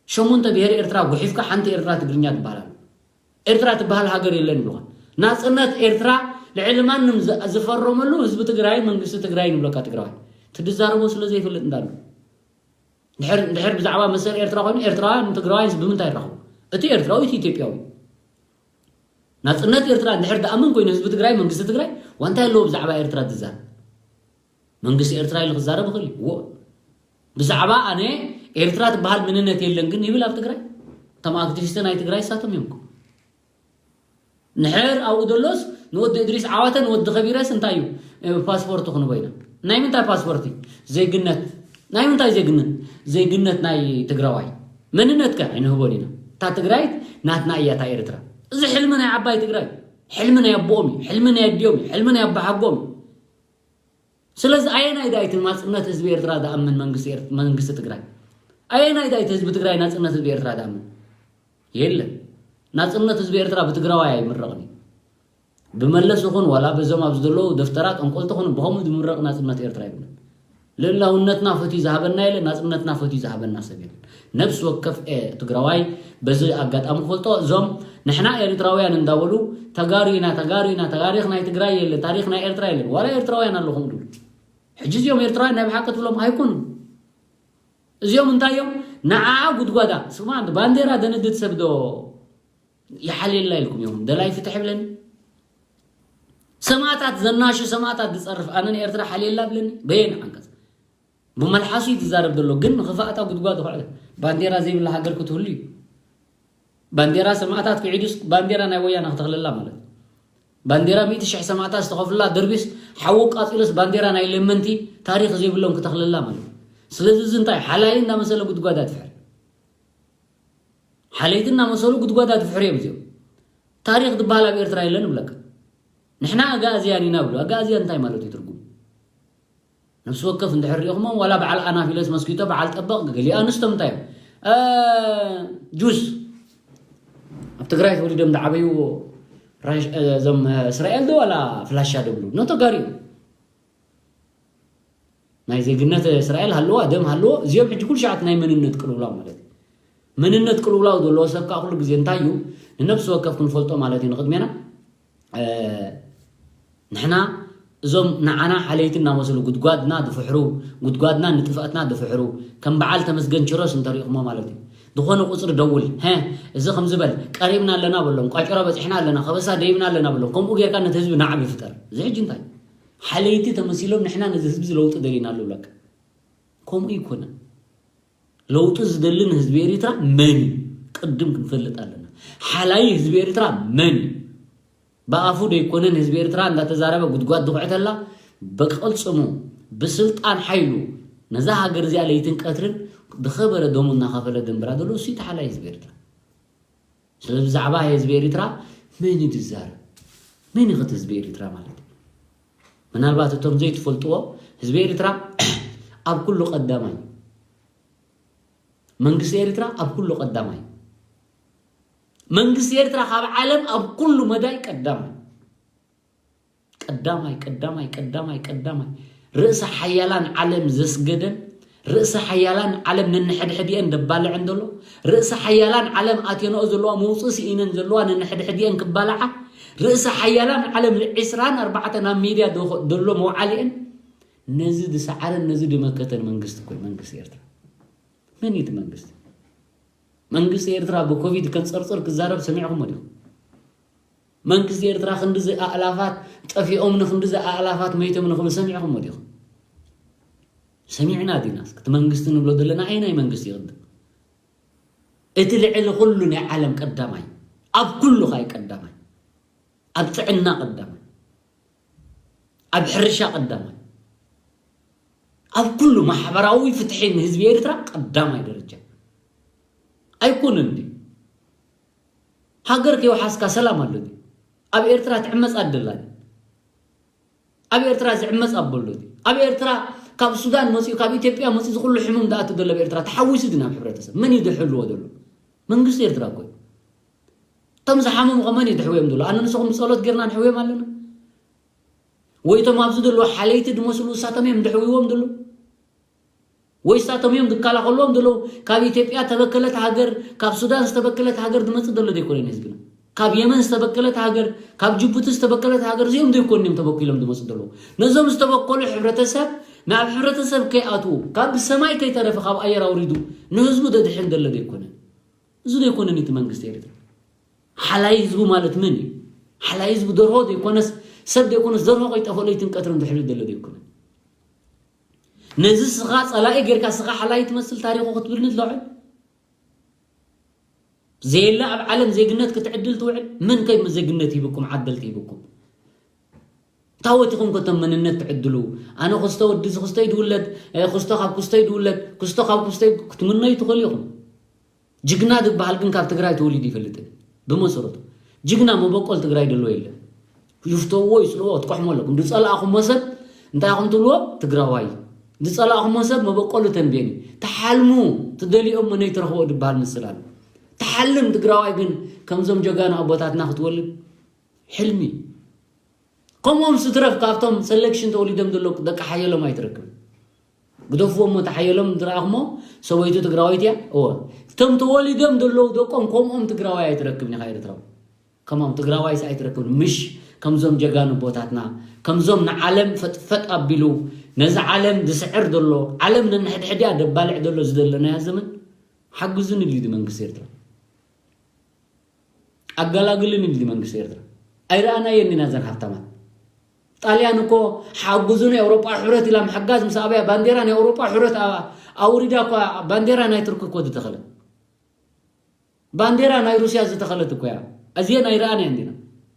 ሸሞንተ ብሄር ኤርትራ ጉሒፍካ ሓንቲ ኤርትራ ትግርኛ ትበሃል። ኤርትራ ትበሃል ሃገር የለን ይብሉኻ። ናጽነት ኤርትራ ልዕሊ ማንም ዝፈረመሉ ህዝቢ ትግራይ መንግስቲ ትግራይ ንብለካ ትግራዋይ ትድዛረቦ ስለ ዘይፈልጥ እንዳሉ ድሕር ብዛዕባ መሰል ኤርትራ ኮይኑ ኤርትራውያን ትግራዋይንስ ብምንታይ ይራኸቡ? እቲ ኤርትራዊ እቲ ኢትዮጵያዊ ናጽነት ኤርትራ እንድሕር ደኣምን ኮይኑ ህዝቢ ትግራይ መንግስቲ ትግራይ ዋንታይ ኣለዎ ብዛዕባ ኤርትራ ትዛረብ? መንግስቲ ኤርትራ ኢሉ ክዛረብ ይኽእል እዩ። ብዛዕባ ኣነ ኤርትራ ትበሃል መንነት የለን ግን ይብል ኣብ ትግራይ። እቶም ኣክቲቪስት ናይ ትግራይ እሳቶም እዮም። ንሕር ኣብኡ ዘሎስ ንወዲ እድሪስ ዓዋተ ንወዲ ከቢረስ እንታይ እዩ ፓስፖርት ክንቦ ኢና። ናይ ምንታይ ፓስፖርቲ? ዜግነት። ናይ ምንታይ ዜግነት? ዜግነት ናይ ትግራዋይ መንነትከ ኣይንህቦን ኢና። እታ ትግራይ ናትና እያ እታ ኤርትራ። እዚ ሕልሚ ናይ ዓባይ ትግራይ ሕልሚ ናይ ኣቦኦም እዩ። ሕልሚ ናይ ኣዲኦም እዩ። ሕልሚ ናይ ኣባሓጎም እዩ። ስለዚ ኣየናይ ዳይትን ማፅነት ህዝቢ ኤርትራ ዝኣምን መንግስቲ ትግራይ ኣየናይ ዳይት ህዝቢ ትግራይ ናፅነት ህዝቢ ኤርትራ ዝኣምን የለን። ናፅነት ህዝቢ ኤርትራ ብትግራዋይ ኣይምረቕን እዩ። ብመለስ ይኹን ዋላ በዞም ኣብዚ ዘለዉ ደፍተራ ጠንቆልቲ ኹን ብኸምኡ ዝምረቕ ናፅነት ኤርትራ የብለን። ልእላውነትና ፈትዩ ዝሃበና የለን፣ ናፅነትና ፈትዩ ዝሃበና ሰብ የለን። ነብሲ ወከፍ ትግራዋይ በዚ ኣጋጣሚ ክፈልጦ እዞም ንሕና ኤርትራውያን እንዳበሉ ተጋሩ ኢና ተጋሩ ኢና ታሪክ ናይ ትግራይ የለን ታሪክ ናይ ኤርትራ የለን ዋላ ኤርትራውያን ኣለኹም ድሉ ሕጂ እዚኦም ኤርትራውያን ናይ ብሓቂ ትብሎም ኣይኮኑን። እዚኦም እንታይ እዮም ንዓ ጉድጓዳ ስማ ባንዴራ ደነድት ሰብ ዶ ይሓልየላ ኢልኩም እዮም ደላይ ፍትሕ ይብለኒ ሰማእታት ዘናሹ ሰማእታት ዝፀርፍ ኣነ ንኤርትራ ሓልየላ ብለኒ በየን ዓንቀፅ ብመልሓሱ እዩ ዝዛረብ ዘሎ ግን ንክፋእታ ጉድጓድ ክዕለ ባንዴራ ዘይብላ ሃገር ክትህሉ እዩ ባንዴራ ሰማእታት ክዒዱስ ባንዴራ ናይ ወያነ ክተኽልላ ማለት ባንዴራ ሚእቲ ሽሕ ሰማእታት ዝተኸፍሉላ ደርቢስ ሓዊ ቃፂሉስ ባንዴራ ናይ ለመንቲ ታሪክ ዘይብሎም ክተኽልላ ማለት ስለዚ እዚ እንታይ ሓላይ እንዳመሰለ ጉድጓድ ኣትፍሕር ሓለይቲ እናመሰሉ ጉድጓድ ኣትፍሕር እዮም እዚኦም ታሪክ ዝበሃል ኣብ ኤርትራ የለን እብለካ ንሕና ኣጋእዝያን ኢና ብሉ ኣጋእዝያን እንታይ ማለት እዩ ትርጉም ነብሲ ወከፍ እንድሕር ሪኢኹሞም ዋላ በዓል ኣናፊለስ መስኪቶ በዓል ጠበቕ ገሊኣ ኣንስቶም እንታይ እዮም ጁስ ኣብ ትግራይ ተወሊዶም ዝዓበዩ እዞም እስራኤል ዶ ዋላ ፍላሻ ደብሉ ኖ ተጋሩ ናይ ዜግነት እስራኤል ሃለዋ ደም ሃለዎ እዚኦም ሕጂ ኩሉ ሸዓት ናይ መንነት ቅልውላው ማለት እዩ መንነት ቅልውላው ዘለዎ ሰብ ከዓ ኩሉ ግዜ እንታይ እዩ ንነብሲ ወከፍ ክንፈልጦ ማለት እዩ ንቅድሜና ንሕና እዞም ንዓና ሓለይቲ እናመሰሉ ጉድጓድና ዝፍሕሩ ጉድጓድና ንጥፍኣትና ዝፍሕሩ ከም በዓል ተመስገን ችሮስ እንተሪእኹሞ ማለት እዩ ዝኾነ ቁፅሪ ደውል ሀ እዚ ከም ዝበል ቀሪብና ኣለና በሎም ቋጭሮ በፂሕና ኣለና ከበሳ ደይብና ኣለና በሎም ከምኡ ጌርካ ነቲ ህዝቢ ናዕቢ ፍጠር እዚ ሕጂ እንታይ ሓለይቲ ተመሲሎም ንሕና ነዚ ህዝቢ ለውጢ ደሊና ኣሎ ብለካ ከምኡ ይኮነ ለውጢ ዝደሊ ንህዝቢ ኤሪትራ መን እዩ ቅድም ክንፈልጥ ኣለና ሓላይ ህዝቢ ኤሪትራ መን እዩ ብኣፉ ደይኮነ ንህዝቢ ኤርትራ እንዳተዛረበ ጉድጓድ ዝኹዕተላ ብቅልፅሙ ብስልጣን ሓይሉ ነዛ ሃገር እዚኣ ለይትን ቀትርን ዝኸበረ ደሙ እናኸፈለ ደንብራ ዘሎ እሱ ተሓላይ ህዝቢ ኤርትራ ስለ ብዛዕባ ህዝቢ ኤርትራ መን እዩ ዝዛረብ መን ይኸት ህዝቢ ኤርትራ ማለት ምናልባት እቶም ዘይትፈልጥዎ ህዝቢ ኤርትራ ኣብ ኩሉ ቀዳማይ መንግስቲ ኤርትራ ኣብ ኩሉ ቀዳማይ። መንግስቲ ኤርትራ ካብ ዓለም ኣብ ኩሉ መዳይ ቀዳማይ። ቀዳማይ፣ ቀዳማይ፣ ቀዳማይ፣ ቀዳማይ። ርእሰ ሓያላን ዓለም ዘስገደን፣ ርእሰ ሓያላን ዓለም ነንሕድሕዲአን ደባልዐን ዘሎ፣ ርእሰ ሓያላን ዓለም ኣትየንኦ ዘለዋ መውፅእ ስኢነን ዘለዋ ነንሕድሕዲአን ክባልዓ፣ ርእሰ ሓያላን ዓለም ዒስራን ኣርባዕተን ኣብ ሚድያ ዶ-፣ ደሎ መውዓሊአን፣ ነዚ ዝሰዓረን ነዚ ዝመከተን መንግስቲ እኮ እዩ መንግስቲ ኤርትራ። መን እዩ እቲ መንግስቲ? መንግስቲ ኤርትራ ብኮቪድ ከንጸርጽር ክዛረብ ሰሚዕኹሞ ዲኹም? መንግስቲ ኤርትራ ክንድዚ ኣእላፋት ጠፊኦም ንክንድዚ ኣእላፋት መይቶም ንክብል ሰሚዕኹሞ ዲኹም? ሰሚዕና ዲናስ? እቲ መንግስቲ ንብሎ ዘለና ኣየናይ መንግስቲ ይቕድም? እቲ ልዕሊ ኩሉ ናይ ዓለም ቀዳማይ፣ ኣብ ኩሉ ካይ ቀዳማይ፣ ኣብ ጥዕና ቀዳማይ፣ ኣብ ሕርሻ ቀዳማይ፣ ኣብ ኩሉ ማሕበራዊ ፍትሒ ንህዝቢ ኤርትራ ቀዳማይ ደረጃ። ኣይኮነን ድዩ? ሃገር ከይወሓስካ ሰላም ኣሎ ድዩ? ኣብ ኤርትራ ትዕመጽ ኣደላ ድዩ? ኣብ ኤርትራ ዝዕመጽ ኣቦ ኣሎ ድዩ? ኣብ ኤርትራ ካብ ሱዳን መጺኡ፣ ካብ ኢትዮጵያ መጺኡ ዝኹሉ ሕሙም ዝኣቱ ዘሎ ኣብ ኤርትራ ተሓዊሱ ድዩ ናብ ሕብረተሰብ? መን እዩ ዝሕልዎ ዘሎ? መንግስቲ ኤርትራ እኮ እዩ። እቶም ዝሓመሙ ከ መን እዩ ዝሕውዮም ዘሎ? ኣነ ንስኹም ብጸሎት ጌርና ንሕውዮም ኣለና? ወይ እቶም ኣብዚ ዘለዉ ሓለይቲ ዝመስሉ እሳቶም እዮም ዝሕውይዎም ዘለዉ? ወይ እሳቶም እዮም ዝከላኸልዎም ዘለዉ? ካብ ኢትዮጵያ ዝተበከለት ሃገር፣ ካብ ሱዳን ዝተበከለት ሃገር ዝመጽእ ዘሎ ዘይኮነን ህዝብና? ካብ የመን ዝተበከለት ሃገር፣ ካብ ጅቡቲ ዝተበከለት ሃገር፣ እዚኦም ዘይኮኑ እዮም ተበኪሎም ዝመጽእ ዘለዉ? ነዞም ዝተበከሉ ሕብረተሰብ ናብ ሕብረተሰብ ከይኣትዉ፣ ካብ ሰማይ ከይተረፈ ካብ ኣየር ኣውሪዱ ንህዝቡ ዘድሕን ዘሎ ዘይኮነን? እዚ ዘይኮነን እቲ መንግስቲ ኤርትራ? ሓላይ ህዝቡ ማለት መን እዩ? ሓላይ ህዝቡ ደርሆ ዘይኮነስ፣ ሰብ ዘይኮነስ፣ ደርሆ ከይጠፍኦ ለይትን ቀትርን ዝሕሉ ዘሎ ዘይኮነን? ነዚ ስኻ ጸላኢ ጌርካ ስኻ ሓላይ ትመስል ታሪኹ ክትብልኒ ትለውዕል? ዘየለ ኣብ ዓለም ዜግነት ክትዕድል ትውዕል? መን ከ ዜግነት ሂብኩም፣ ዓደልቲ ሂብኩም? ታወት ኢኹም ከቶም መንነት ትዕድሉ? ኣነ ክስቶ ወዲ እዚ ክስቶይ ድውለድ፣ እ፣ ክስቶ ካብ ክስቶይ ድውለድ፣ ክስቶ ካብ ክስቶይ ክትምነዩ ትኽእሉ ኢኹም። ጅግና ዝበሃል ግን ካብ ትግራይ ተወሊዱ ይፈልጥን። ብመሰረቱ ጅግና መበቆል ትግራይ ደሎ የለን። ይፍተውዎ፣ ይጽልዎ፣ ትቆሕሞ ኣለኩም። ዝጸላእኹሞ ሰብ እንታይ ኢኹም ትብልዎ? ትግራዋይ። ዝጸላእኹሞ ሰብ መበቆሉ ተንቤን እዩ። ተሓልሙ፣ ትደልዮሞ ነይትረኽቦ ዝበሃል ምስል ኣሎ። ተሓልም ትግራዋይ ግን ከምዞም ጀጋኑ ኣቦታትና ክትወልድ ሕልሚ። ከምኦም ስትረፍ ካብቶም ሰሌክሽን ተወሊዶም ዘለዉ ደቂ ሓየሎም ኣይትረክብን። ግደፍዎ እሞ፣ ተሓየሎም ዝረኣኹሞ ሰበይቱ ትግራወይቲ እያ። እወ። እቶም ተወሊዶም ዘለዉ ደቆም ከምኦም ትግራዋይ ኣይትረክብን ኢኻ ኤርትራዊ። ከምኦም ትግራዋይስ ኣይትረክብን። ምሽ ከምዞም ጀጋኑ ኣቦታትና፣ ከምዞም ንዓለም ፈጥፈጥ ኣቢሉ ነዚ ዓለም ዝስዕር ዘሎ፣ ዓለም ነንሕድሕዲኣ ደባልዕ ዘሎ ዝደለናያ ዘመን ሓግዙን ኢሉ እዩ መንግስቲ ኤርትራ። ኣገላግልን ኢሉ መንግስቲ ኤርትራ። ኣይረኣናየን ኢና እዘን ሃብታማት። ጣልያን እኮ ሓጉዙን፣ የኣውሮጳ ሕብረት ኢላ ምሕጋዝ ምስ ኣብያ ባንዴራ ናይ ኣውሮጳ ሕብረት ኣ-፣ ኣውሪዳ እኳ ባንዴራ ናይ ቱርኪ እኮ ዝተኸለት። ባንዴራ ናይ ሩስያ ዝተኸለት እኮ እያ። እዚአን ኣይረኣናየን ኢና።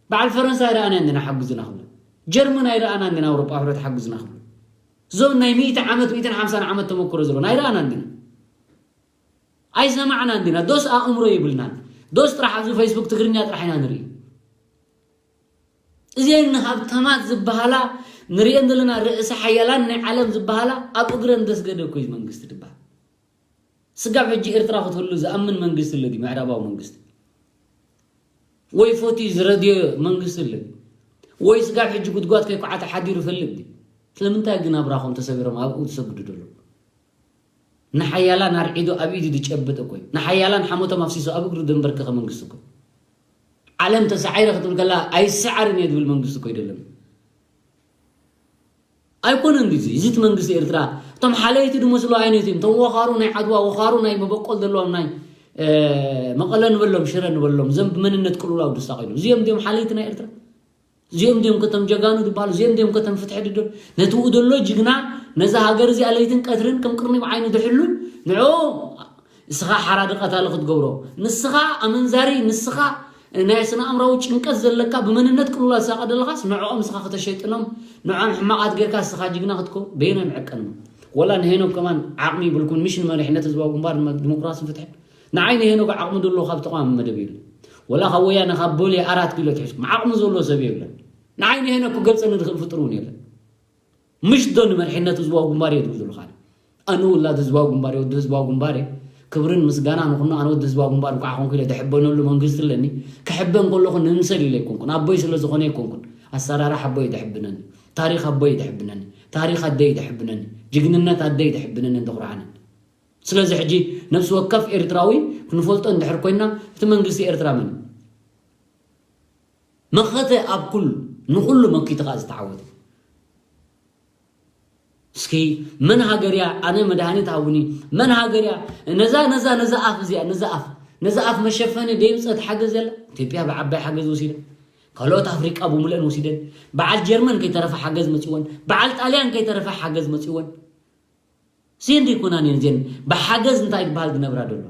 በዓል ፈረንሳ ኣይረኣናየን ኢና ሓጉዙና ክብሉ። ጀርመን ኣይረኣናን ኢና ኣውሮጳ ሕብረት ሓጉዙና ክብሉ። እዞም ናይ ሚእቲ ዓመት፣ ሚእትን ሓምሳን ዓመት ተመክሮ ዘለዎም ኣይረኣናን ኢና። ኣይሰማዕናን ዲና? ዶስ ኣእምሮ የብልናን? ዶስ ጥራሕ ኣብዚ ፌስቡክ ትግርኛ ጥራሕ ኢና ንርኢ? እዘን ሃብታማት ዝበሃላ ንሪኤን ዘለና ርእሰ ሓያላን ናይ ዓለም ዝበሃላ ኣብ እግረን ዘስገደ እኮ እዩ መንግስቲ ዝበሃል። ስጋብ ሕጂ ኤርትራ ክትህሉ ዝኣምን መንግስቲ ኣሎ ድዩ? ምዕራባዊ መንግስቲ? ወይ ፎቲ ዝረድዮ መንግስቲ ኣሎ ድዩ? ወይ ስጋብ ሕጂ ጉድጓድ ከይኳዓተ ሓዲሩ ይፈልጥ ድዩ? ስለምንታይ ግን ናብራኹም ተሰቢሮም ኣብኡ ዝሰግዱ ዘለዉ? ንሓያላን ኣርዒዱ ኣብ ኢዱ ዝጨብጥ እኮ እዩ። ንሓያላን ሓሞቶም ኣፍሲሱ ኣብ እግሩ ዘንበርከኸ መንግስቲ እኮ እዩ። ዓለም ተሰዓይረ ክትብል ከላ ኣይሰዓርን እየ ዝብል መንግስቲ እኮ እዩ ደለና። ኣይኮነን ድዩ እዚ? እዚ እቲ መንግስቲ ኤርትራ፣ እቶም ሓለይቲ ዝመስሉ ዓይነት እዮም። እቶም ወኻሩ ናይ ዓድዋ፣ ወኻሩ ናይ መበቆል ዘለዎም ናይ፣ እ፣ መቐለ ንበሎም፣ ሽረ ንበሎም፣ እዞም ብመንነት ቅልውላው ዝሳቐዩ። እዚኦም ድዮም ሓለይቲ ናይ ኤርትራ? እዚኦም ድዮም ከተም ጀጋኑ ዝበሃሉ? እዚኦም ድዮም ከተም ፍትሒ ድደሉ? ነቲ ብኡ ዘሎ ጅግና፣ ነዛ ሃገር እዚኣ ለይትን ቀትርን ከም ቅርኒ ብዓይኑ ዝሕሉ፣ ንዕኡ እስኻ ሓራዲ ቀታሊ ክትገብሮ፣ ንስኻ ኣመንዛሪ፣ ንስኻ ናይ ስነ ኣእምራዊ ጭንቀት ዘለካ፣ ብመንነት ቅልውላው ዝሳቐ ዘለኻስ፣ ንዕኦም እስኻ ከተሸይጥኖም፣ ንዕኦም ሕማቓት ጌርካ እስኻ ጅግና ክትከውን በየናይ መዐቀኒ? ወላ ንሄኖክ ከማን ዓቕሚ ይብልኩን፣ ምሽ ንመሪሕነት ህዝባዊ ግንባር ንመ-፣ ዲሞክራስን ፍትሕን? ንዓይ ንሄኖክ ዓቕሚ ዘለዎ ካብ ተቓዋሚ መደብ የለን። ወላ ካብ ወያነ፣ ካብ ቦሌ ኣራት ኪሎ ትሒዝኩም ዓቕሚ ዘለዎ ሰብ የብለን። ንዓይ ንሄኖክ ክገልጸኒ ዝኽእል ፍጡር እውን የለን። ምሽ ዶ ንመሪሕነት ህዝባዊ ግንባር እየ ዝብል ዘለኹ ኣነ? ኣነ ውላድ ህዝባዊ ግንባር እየ፣ ወዲ ህዝባዊ ግንባር እየ። ክብርን ምስጋና ንኹኖ። ኣነ ወዲ ህዝባዊ ግንባር እንኳዕ ኮንኩ ኢለ ዝሕበነሉ መንግስቲ ኣለኒ። ክሕበን ከለኹ ንምሰል ኢለ ኣይኮንኩን፣ ኣቦይ ስለ ዝኾነ ኣይኮንኩን። ኣሰራርሓ ኣቦይ እዩ ዘሕብነኒ፣ ታሪኽ ኣቦይ እዩ ዘሕብነኒ፣ ታሪኽ ኣደይ እዩ ዘሕብነኒ፣ ጅግንነት ኣደይ እዩ ዘሕብነኒ፣ እንተኹርዓኒ። ስለዚ ሕጂ ነፍሲ ወከፍ ኤርትራዊ ክንፈልጦ እንድሕር ኮይና፣ እቲ መንግስቲ ኤርትራ መን እዩ? መኸተ ኣብ ኩሉ፣ ንኹሉ መኪቱ ከኣ ዝተዓወተ። እስኪ መን ሃገር እያ? ኣነ መድሃኒት ሃቡኒ። መን ሃገር እያ? ነዛ፣ ነዛ፣ ነዛ ኣፍ እዚኣ፣ ነዛ ኣፍ፣ ነዛ ኣፍ መሸፈኒ ደይምፀት ሓገዝ የላ። ኢትዮጵያ ብዓባይ ሓገዝ ወሲደ። ካልኦት ኣፍሪቃ ብምልአን ወሲደን። በዓል ጀርመን ከይተረፈ ሓገዝ መፂወን። በዓል ጣልያን ከይተረፈ ሓገዝ መፂወን። እዚን ደይኮናን እየን እዚን ብሓገዝ እንታይ ዝበሃል ዝነብራ ዘሎ?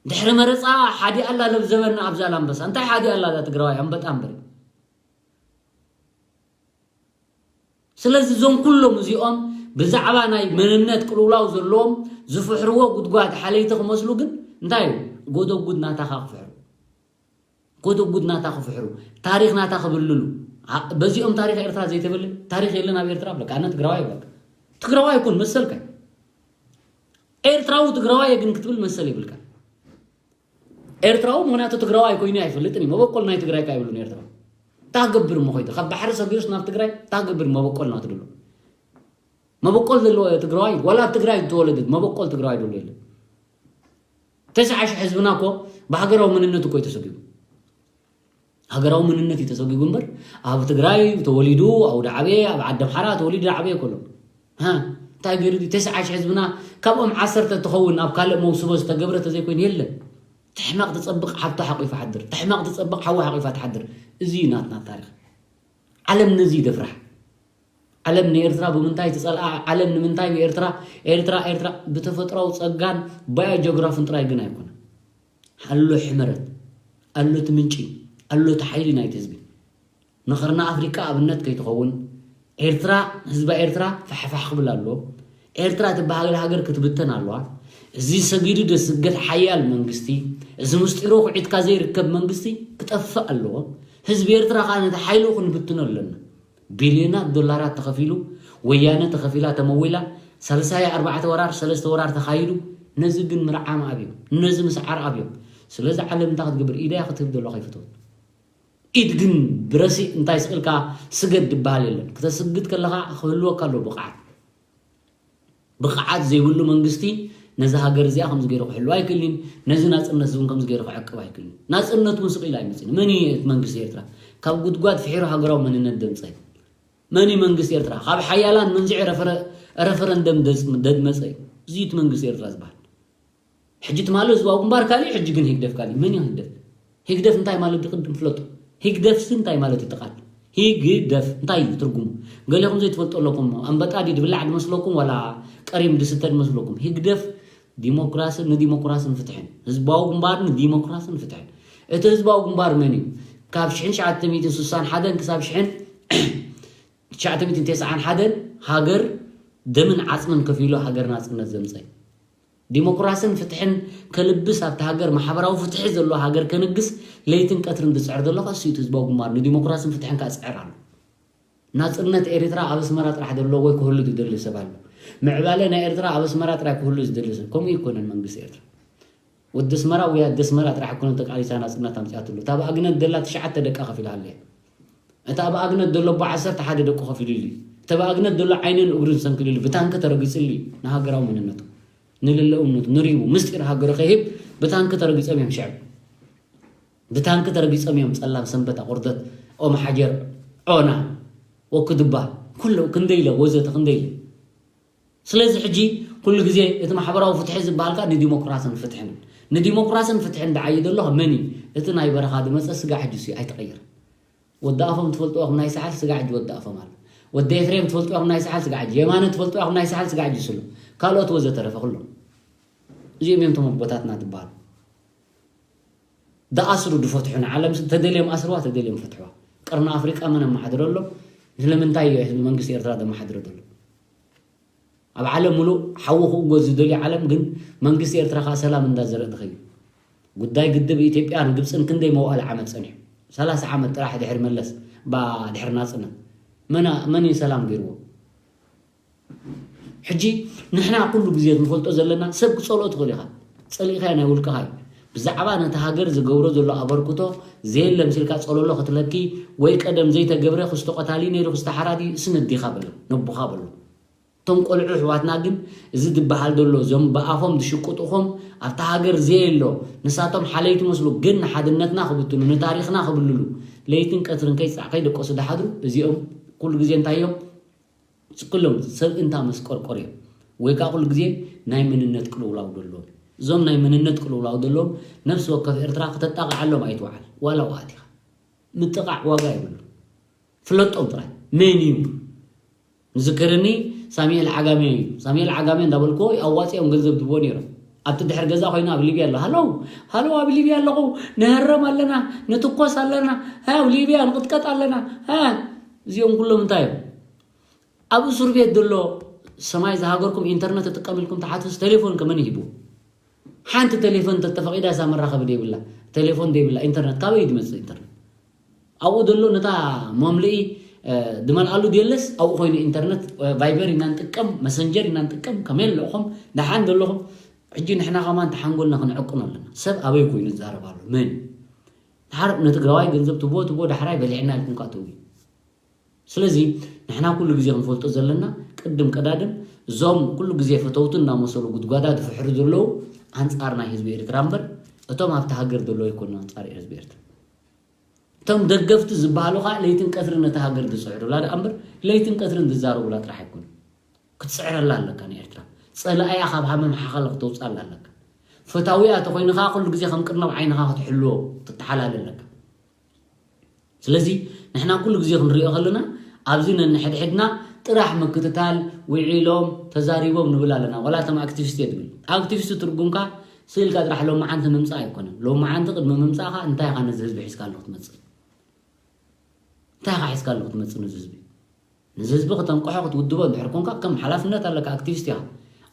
ድሕሪ መረፃ ሓዲኣ ኣላ ለብዘበና ኣብ ዛላምበሳ። እንታይ ሓዲኣ ኣላ እዛ ትግራዋይ? ኣንበጣ እምበር። ስለዚ እዞም ኩሎም እዚኦም ብዛዕባ ናይ መንነት ቅልውላው ዘለዎም ዝፍሕርዎ ጉድጓድ ሓለይቲ ክመስሉ ግን እንታይ እዩ? ጎደጉድ ናታኻ ክፍሕሩ። ጎደጉድ ናታ ክፍሕሩ። ታሪኽ ናታ ክብልሉ። ኣ-፣ በዚኦም ታሪኽ ኤርትራ ዘይተብልል? ታሪኽ የለን ኣብ ኤርትራ ብለካ። ኣነ ትግራዋይ ይብለካ። ትግራዋይ ይኩን መሰልካ። ኤርትራዊ ትግራዋይ ግን ክትብል መሰል የብልካ። ኤርትራዊ ምኽንያቱ ትግራዋይ ኮይኑ ኣይፈልጥን እዩ። መበቆል ናይ ትግራይ ካ ይብሉን ኤርትራዊ። ታገብር እሞ ኮይዱ ካብ ባሕሪ ሰጊሩስ ናብ ትግራይ ታገብር መበቆል ናቱ ድሎ። መበቆል ዘለዎ ትግራዋይ፣ ዋላ ኣብ ትግራይ ዝተወለደ መበቆል ትግራዋይ ዘሎ የለን። ተስዓ ሺሕ ህዝብና እኮ ብሃገራዊ መንነት እኮ እዩ ተሰጊሩ። ሃገራዊ መንነት እዩ ተሰጊሩ እምበር፣ ኣብ ትግራይ ተወሊዱ፣ ኣብ ዳዕቤ፣ ኣብ ዓዲ ኣምሓራ ተወሊዱ ዳዕቤ እኮ ኣሎ። ሃ፣ እንታይ ገይሩ ድዩ? ተስዓ ሺሕ ህዝብና፣ ካብኦም ዓሰርተ ትኸውን ኣብ ካልእ መውስቦ ዝተገብረ ተዘይኮይኑ የለን። ትሕመቕ ትጸብቕ ሓብታ ሓቂፋ ሓድር፣ ትሕመቕ ትጸብቕ ሓዋ ሓቂፋ ትሓድር። እዚ እዩ ናትና ታሪኽ። ዓለም ነዚ ይደፍራ። ዓለም ንኤርትራ ብምንታይ ትጸልኣ? ዓለም ንምንታይ ብኤርትራ፣ ኤርትራ፣ ኤርትራ ብተፈጥሮኣዊ ጸጋን ባዮ ጂኦግራፍን ጥራይ ግን ኣይኮነን። ኣሎ ሕመረት፣ ኣሎ እቲ ምንጪ፣ ኣሎ እቲ ሓይሊ ናይቲ ህዝቢ። ንኸርና ኣፍሪቃ ኣብነት ከይትኸውን፣ ኤርትራ፣ ህዝባ ኤርትራ ፋሕፋሕ ክብል ኣለዎ። ኤርትራ ትበሃል ሃገር ክትብተን ኣለዋ። እዚ ሰጊዱ ደስገት ሓያል መንግስቲ፣ እዚ ምስጢሩ ኩዒትካ ዘይርከብ መንግስቲ ክጠፍእ ኣለዎ። ህዝቢ ኤርትራ ከኣ ነቲ ሓይሉ ክንብትኖ ኣለና። ቢልዮናት ዶላራት ተኸፊሉ፣ ወያነ ተኸፊላ ተመዊላ፣ ሳልሳይ ኣርባዕተ ወራር፣ ሰለስተ ወራር ተኻይዱ፣ ነዚ ግን ምርዓም ኣብዮም፣ ነዚ ምስዓር ኣብዮም። ስለዚ ዓለም እንታይ ክትገብር? ኢዳ እያ ክትህብ ዘሎ ከይፈተወት። ኢድ ግን ብረሲእ እንታይ ስቕ ኢልካ ስገድ ዝበሃል የለን። ክተስግድ ከለኻ ክህልወካ ኣለዎ ብቕዓት። ብቕዓት ዘይብሉ መንግስቲ ነዚ ሃገር እዚኣ ከምዚ ገይሩ ክሕልዋ ኣይክእልን፣ ነዚ ናጽነት እዚ እውን ከምዚ ገይሩ ክዕቅብ ኣይክእልን። ናጽነት እውን ስቕ ኢሉ ኣይመጽእን። መን እዩ እቲ መንግስቲ ኤርትራ? ካብ ጉድጓድ ፍሒሩ ሃገራዊ መንነት ደምጸ። መን እዩ መንግስቲ ኤርትራ? ካብ ሓያላን መንዚዒ ረፈረ-፣ ረፈረንደም ደጽ-፣ ደድመጸ እዩ። እዚ እዩ እቲ መንግስቲ ኤርትራ ዝበሃል። ሕጂ ትማሊ ህዝባዊ ግንባር ካሊእ፣ ሕጂ ግን ህግደፍ ካሊእ። መን እዩ ህግደፍ? ህግደፍ እንታይ ማለት ድዩ? ቅድም ፍለጡ። ህግደፍሲ እንታይ ማለት እዩ? እቲ ቃል ህግደፍ እንታይ እዩ ትርጉሙ? ገሌኹም ዘይትፈልጡ ኣለኩም። ኣንበጣ ድዩ ድብላዕ ድመስለኩም፣ ዋላ ቀሪም ድስተ ድመስለኩም? ህግደፍ ዲሞክራስን፣ ንዲሞክራስን ፍትሕን፣ ህዝባዊ ግንባር ንዲሞክራስን ፍትሕን። እቲ ህዝባዊ ግንባር መን እዩ? ካብ ሽሕን ትሽዓተ ሚእትን ስሳን ሓደን ክሳብ ሽሕን ትሽዓተ ሚእትን ተስዓን ሓደን ሃገር ደምን ዓጽምን ከፊሉ ሃገር ናጽነት ዘምጸ። ዲሞክራስን ፍትሕን ከልብስ፣ ኣብቲ ሃገር ማሕበራዊ ፍትሒ ዘለዎ ሃገር ከንግስ ለይትን ቀትርን ዝጽዕር ዘሎ ከኣ እሱ እዩ። እቲ ህዝባዊ ግንባር ንዲሞክራስን ፍትሕን ከኣ ዝጽዕር ኣሎ። ናጽነት ኤርትራ ኣብ ኣስመራ ጥራሕ ዘለዎ ወይ ክህሉ ዝደሊ ሰብ ኣሎ። ምዕባለ ናይ ኤርትራ ኣብ ኣስመራ ጥራይ ክህሉ ዝደሊ ሰብ፣ ከምኡ ኣይኮነን መንግስቲ ኤርትራ። ወዲ ኣስመራ ወይ ኣደ ኣስመራ ጥራሕ ኣይኮነን ተቃሊሳ ናጽነት ኣምጺኣትሉ። እታ ብኣግነት ደላ ትሽዓተ ደቃ ከፊላትሉ እያ። እታ ብኣግነት ዘሎ ኣቦ ዓሰርተ ሓደ ደቁ ከፊሉሉ እዩ። እታ ብኣግነት ዘሎ ዓይንን እግሩን ሰንኪሉሉ፣ ብታንኪ ተረጊጽሉ እዩ። ንሃገራዊ መንነቱ፣ ንልለውነቱ፣ ንሪቡ፣ ምስጢር ሃገሩ ከይህብ ብታንኪ ተረጊጾም እዮም ሽዕብ። ብታንኪ ተረጊጾም እዮም ጸላም ሰንበት፣ ኣቑርደት፣ ኦም ሓጀር፣ ዖና፣ ወክድባ፣ ኩሉ ክንደይ ኢለ ወዘተ ክንደይ ኢለ። ስለዚ ሕጂ ኩሉ ግዜ እቲ ማሕበራዊ ፍትሒ ዝበሃል ከኣ ንዲሞክራስን ፍትሕን፣ ንዲሞክራስን ፍትሕን ደዓይ ዘሎ መን እዩ? እቲ ናይ በረኻ ዝመጸ ስጋ ሕጂ እሱ ኣይተቐየረን። ወዲ ኣፎም ትፈልጥዎ ናይ ሰሓል ስጋ ሕጂ ወዲ ኣፎም ኣሎ። ወዲ ኤፍሬም ትፈልጥዎ ናይ ሰሓል ስጋ ሕጂ፣ የማነ ትፈልጥዎ ናይ ሰሓል ስጋ ሕጂ ስሉ። ካልኦት ወዘተረፈ ኩሎም። እዚኦም እዮም እቶም ኣቦታትና ዝበሃሉ። ዝኣስሩ ዝፈትሑ ንዓለም ስ-፣ ተደልዮም ኣስርዋ፣ ተደልዮም ፈትሕዋ። ቀርኒ ኣፍሪቃ መን ኣመሓድረሎም? ስለምንታይ እዩ ህዝቢ መንግስቲ ኤርትራ ዘመሓድሮ ዘሎ? ኣብ ዓለም ሙሉእ ሓዊ ክእጎ ዝደልዩ ዓለም ግን መንግስቲ ኤርትራ ከኣ ሰላም እንዳዘርእ ዝኸይድ። ጉዳይ ግድብ ኢትዮጵያን ግብጽን ክንደይ መዋእለ ዓመት ጸኒሑ? ሰላሳ ዓመት ጥራሕ ድሕሪ መለስ፣ ባ-፣ ድሕሪ ናጽነት። መና-፣ መን እዩ ሰላም ገይርዎ? ሕጂ ንሕና ኩሉ ግዜ ክንፈልጦ ዘለና፣ ሰብ ክጸልኦ ትኽእል ኢኻ። ጸሊእካዮ ናይ ውልቅኻ እዩ። ብዛዕባ ነቲ ሃገር ዝገብሮ ዘሎ ኣበርክቶ ዘየለ ምሲልካ ጸለሎ ክትለኪ ወይ ቀደም ዘይተገብረ ክስቶ ቀታሊ ነይሩ ክስቶ ሓራዲ ስነዲኻ በሎ ነቦኻ በሎ። እቶም ቆልዑ ኣሕዋትና ግን እዚ ዝበሃል ዘሎ እዞም ብኣፎም ዝሽቅጡኹም ኣብታ ሃገር ዘየሎ ንሳቶም ሓለይቲ መስሉ ግን ንሓድነትና ክብትኑ ንታሪኽና ክብልሉ ለይትን ቀትርን ከይጻዕ ከይደቀሱ ዝሓድሩ እዚኦም ኩሉ ግዜ እንታይ እዮም? ኩሎም ሰብ እንታ መስቆርቆር እዮም ወይ ከዓ ኩሉ ግዜ ናይ መንነት ቅልውላው ዘለዎም እዞም ናይ መንነት ቅልውላው ዘለዎም ነፍሲ ወከፍ ኤርትራ ክተጣቕዓሎም ኣይትውዓል ዋላ ውኣት ኢኻ ምጥቓዕ ዋጋ ይብሉ ፍለጦም ጥራይ መን እዩ ንዝክርኒ ሳሙኤል ዓጋመ እዩ ሳሙኤል ዓጋመ እንዳበልኩዎ ኣዋፂኦም ገንዘብ ትቦ ነይሮም ኣብቲ ድሕር ገዛ ኮይኑ ኣብ ሊብያ ኣሎ ሃለው ሃለው ኣብ ሊብያ ኣለኹ ንህረም ኣለና ንትኮስ ኣለና ኣብ ሊብያ ንቕጥቀጥ ኣለና እዚኦም ኩሎም እንታይ እዮም ኣብ እስር ቤት ዘሎ ሰማይ ዝሃገርኩም ኢንተርነት ትጥቀም ኢልኩም ተሓትስ ቴሌፎን ከመን ይሂቡ ሓንቲ ቴሌፎን ተተፈቂዳ እዛ መራኸቢ ደይብላ ቴሌፎን ደይብላ ኢንተርነት ካበይ ድመፅእ ኢንተርነት ኣብኡ ዘሎ ነታ መምልኢ ድመልኣሉ ድየለስ ኣብኡ ኮይኑ ኢንተርነት ቫይበር ኢና ንጥቀም መሰንጀር ኢና ንጥቀም ከመይ ኣለኹም ደሓን ዘለኹም ሕጂ ንሕና ከማን ተሓንጎልና ክንዕቅኖ ኣለና ሰብ ኣበይ ኮይኑ ዝዛረብ ኣሎ መን ድሓር ንትግራዋይ ገንዘብ ትቦ ትቦ ዳሕራይ በሊዕና ኢልኩም ካተው እዩ ስለዚ ንሕና ኩሉ ግዜ ክንፈልጦ ዘለና ቅድም ቀዳድም እዞም ኩሉ ግዜ ፈተውቲ እናመሰሉ ጉድጓዳ ዝፍሕሩ ዘለዉ ኣንፃር ናይ ህዝቢ ኤርትራ እምበር እቶም ኣብቲ ሃገር ዘለዉ ኣይኮኑ ኣንፃር ህዝቢ ኤርትራ እቶም ደገፍቲ ዝበሃሉ ከዓ ለይትን ቀትርን ነቲ ሃገር ዝፅዕሩላ ደኣ እምበር ለይትን ቀትርን ዝዛረቡላ ጥራሕ ኣይኮኑ ክትፅዕረላ ኣለካ ንኤርትራ ፀላእያ ካብ ሃመም ሓኸለ ክተውፅኣላ ኣለካ ፈታዊያ ተኮይኑ ከዓ ኩሉ ግዜ ከም ቅርነብ ዓይንኻ ክትሕልዎ ክትተሓላለ ኣለካ ስለዚ ንሕና ኩሉ ግዜ ክንሪኦ ከለና ኣብዚ ነንሕድሕድና ጥራሕ ምክትታል ውዒሎም ተዛሪቦም ንብል ኣለና ዋላ እቶም ኣክቲቪስት እየ ትብል ኣክቲቪስት ትርጉምካ ስኢልካ ጥራሕ ሎመዓንቲ ምምፃእ ኣይኮነን ሎመዓንቲ ቅድሚ ምምፃእካ እንታይ ኢኻ ነዚ ህዝቢ ሒዝካ ኣሎ ክትመፅእ እንታይ ኢኻ ሒዝካ ኣሎ ክትመፅእ ነዚ ህዝቢ ነዚ ህዝቢ ክተንቅሖ ክትውድቦ እንድሕር ኮንካ ከም ሓላፍነት ኣለካ ኣክቲቪስት ኢኻ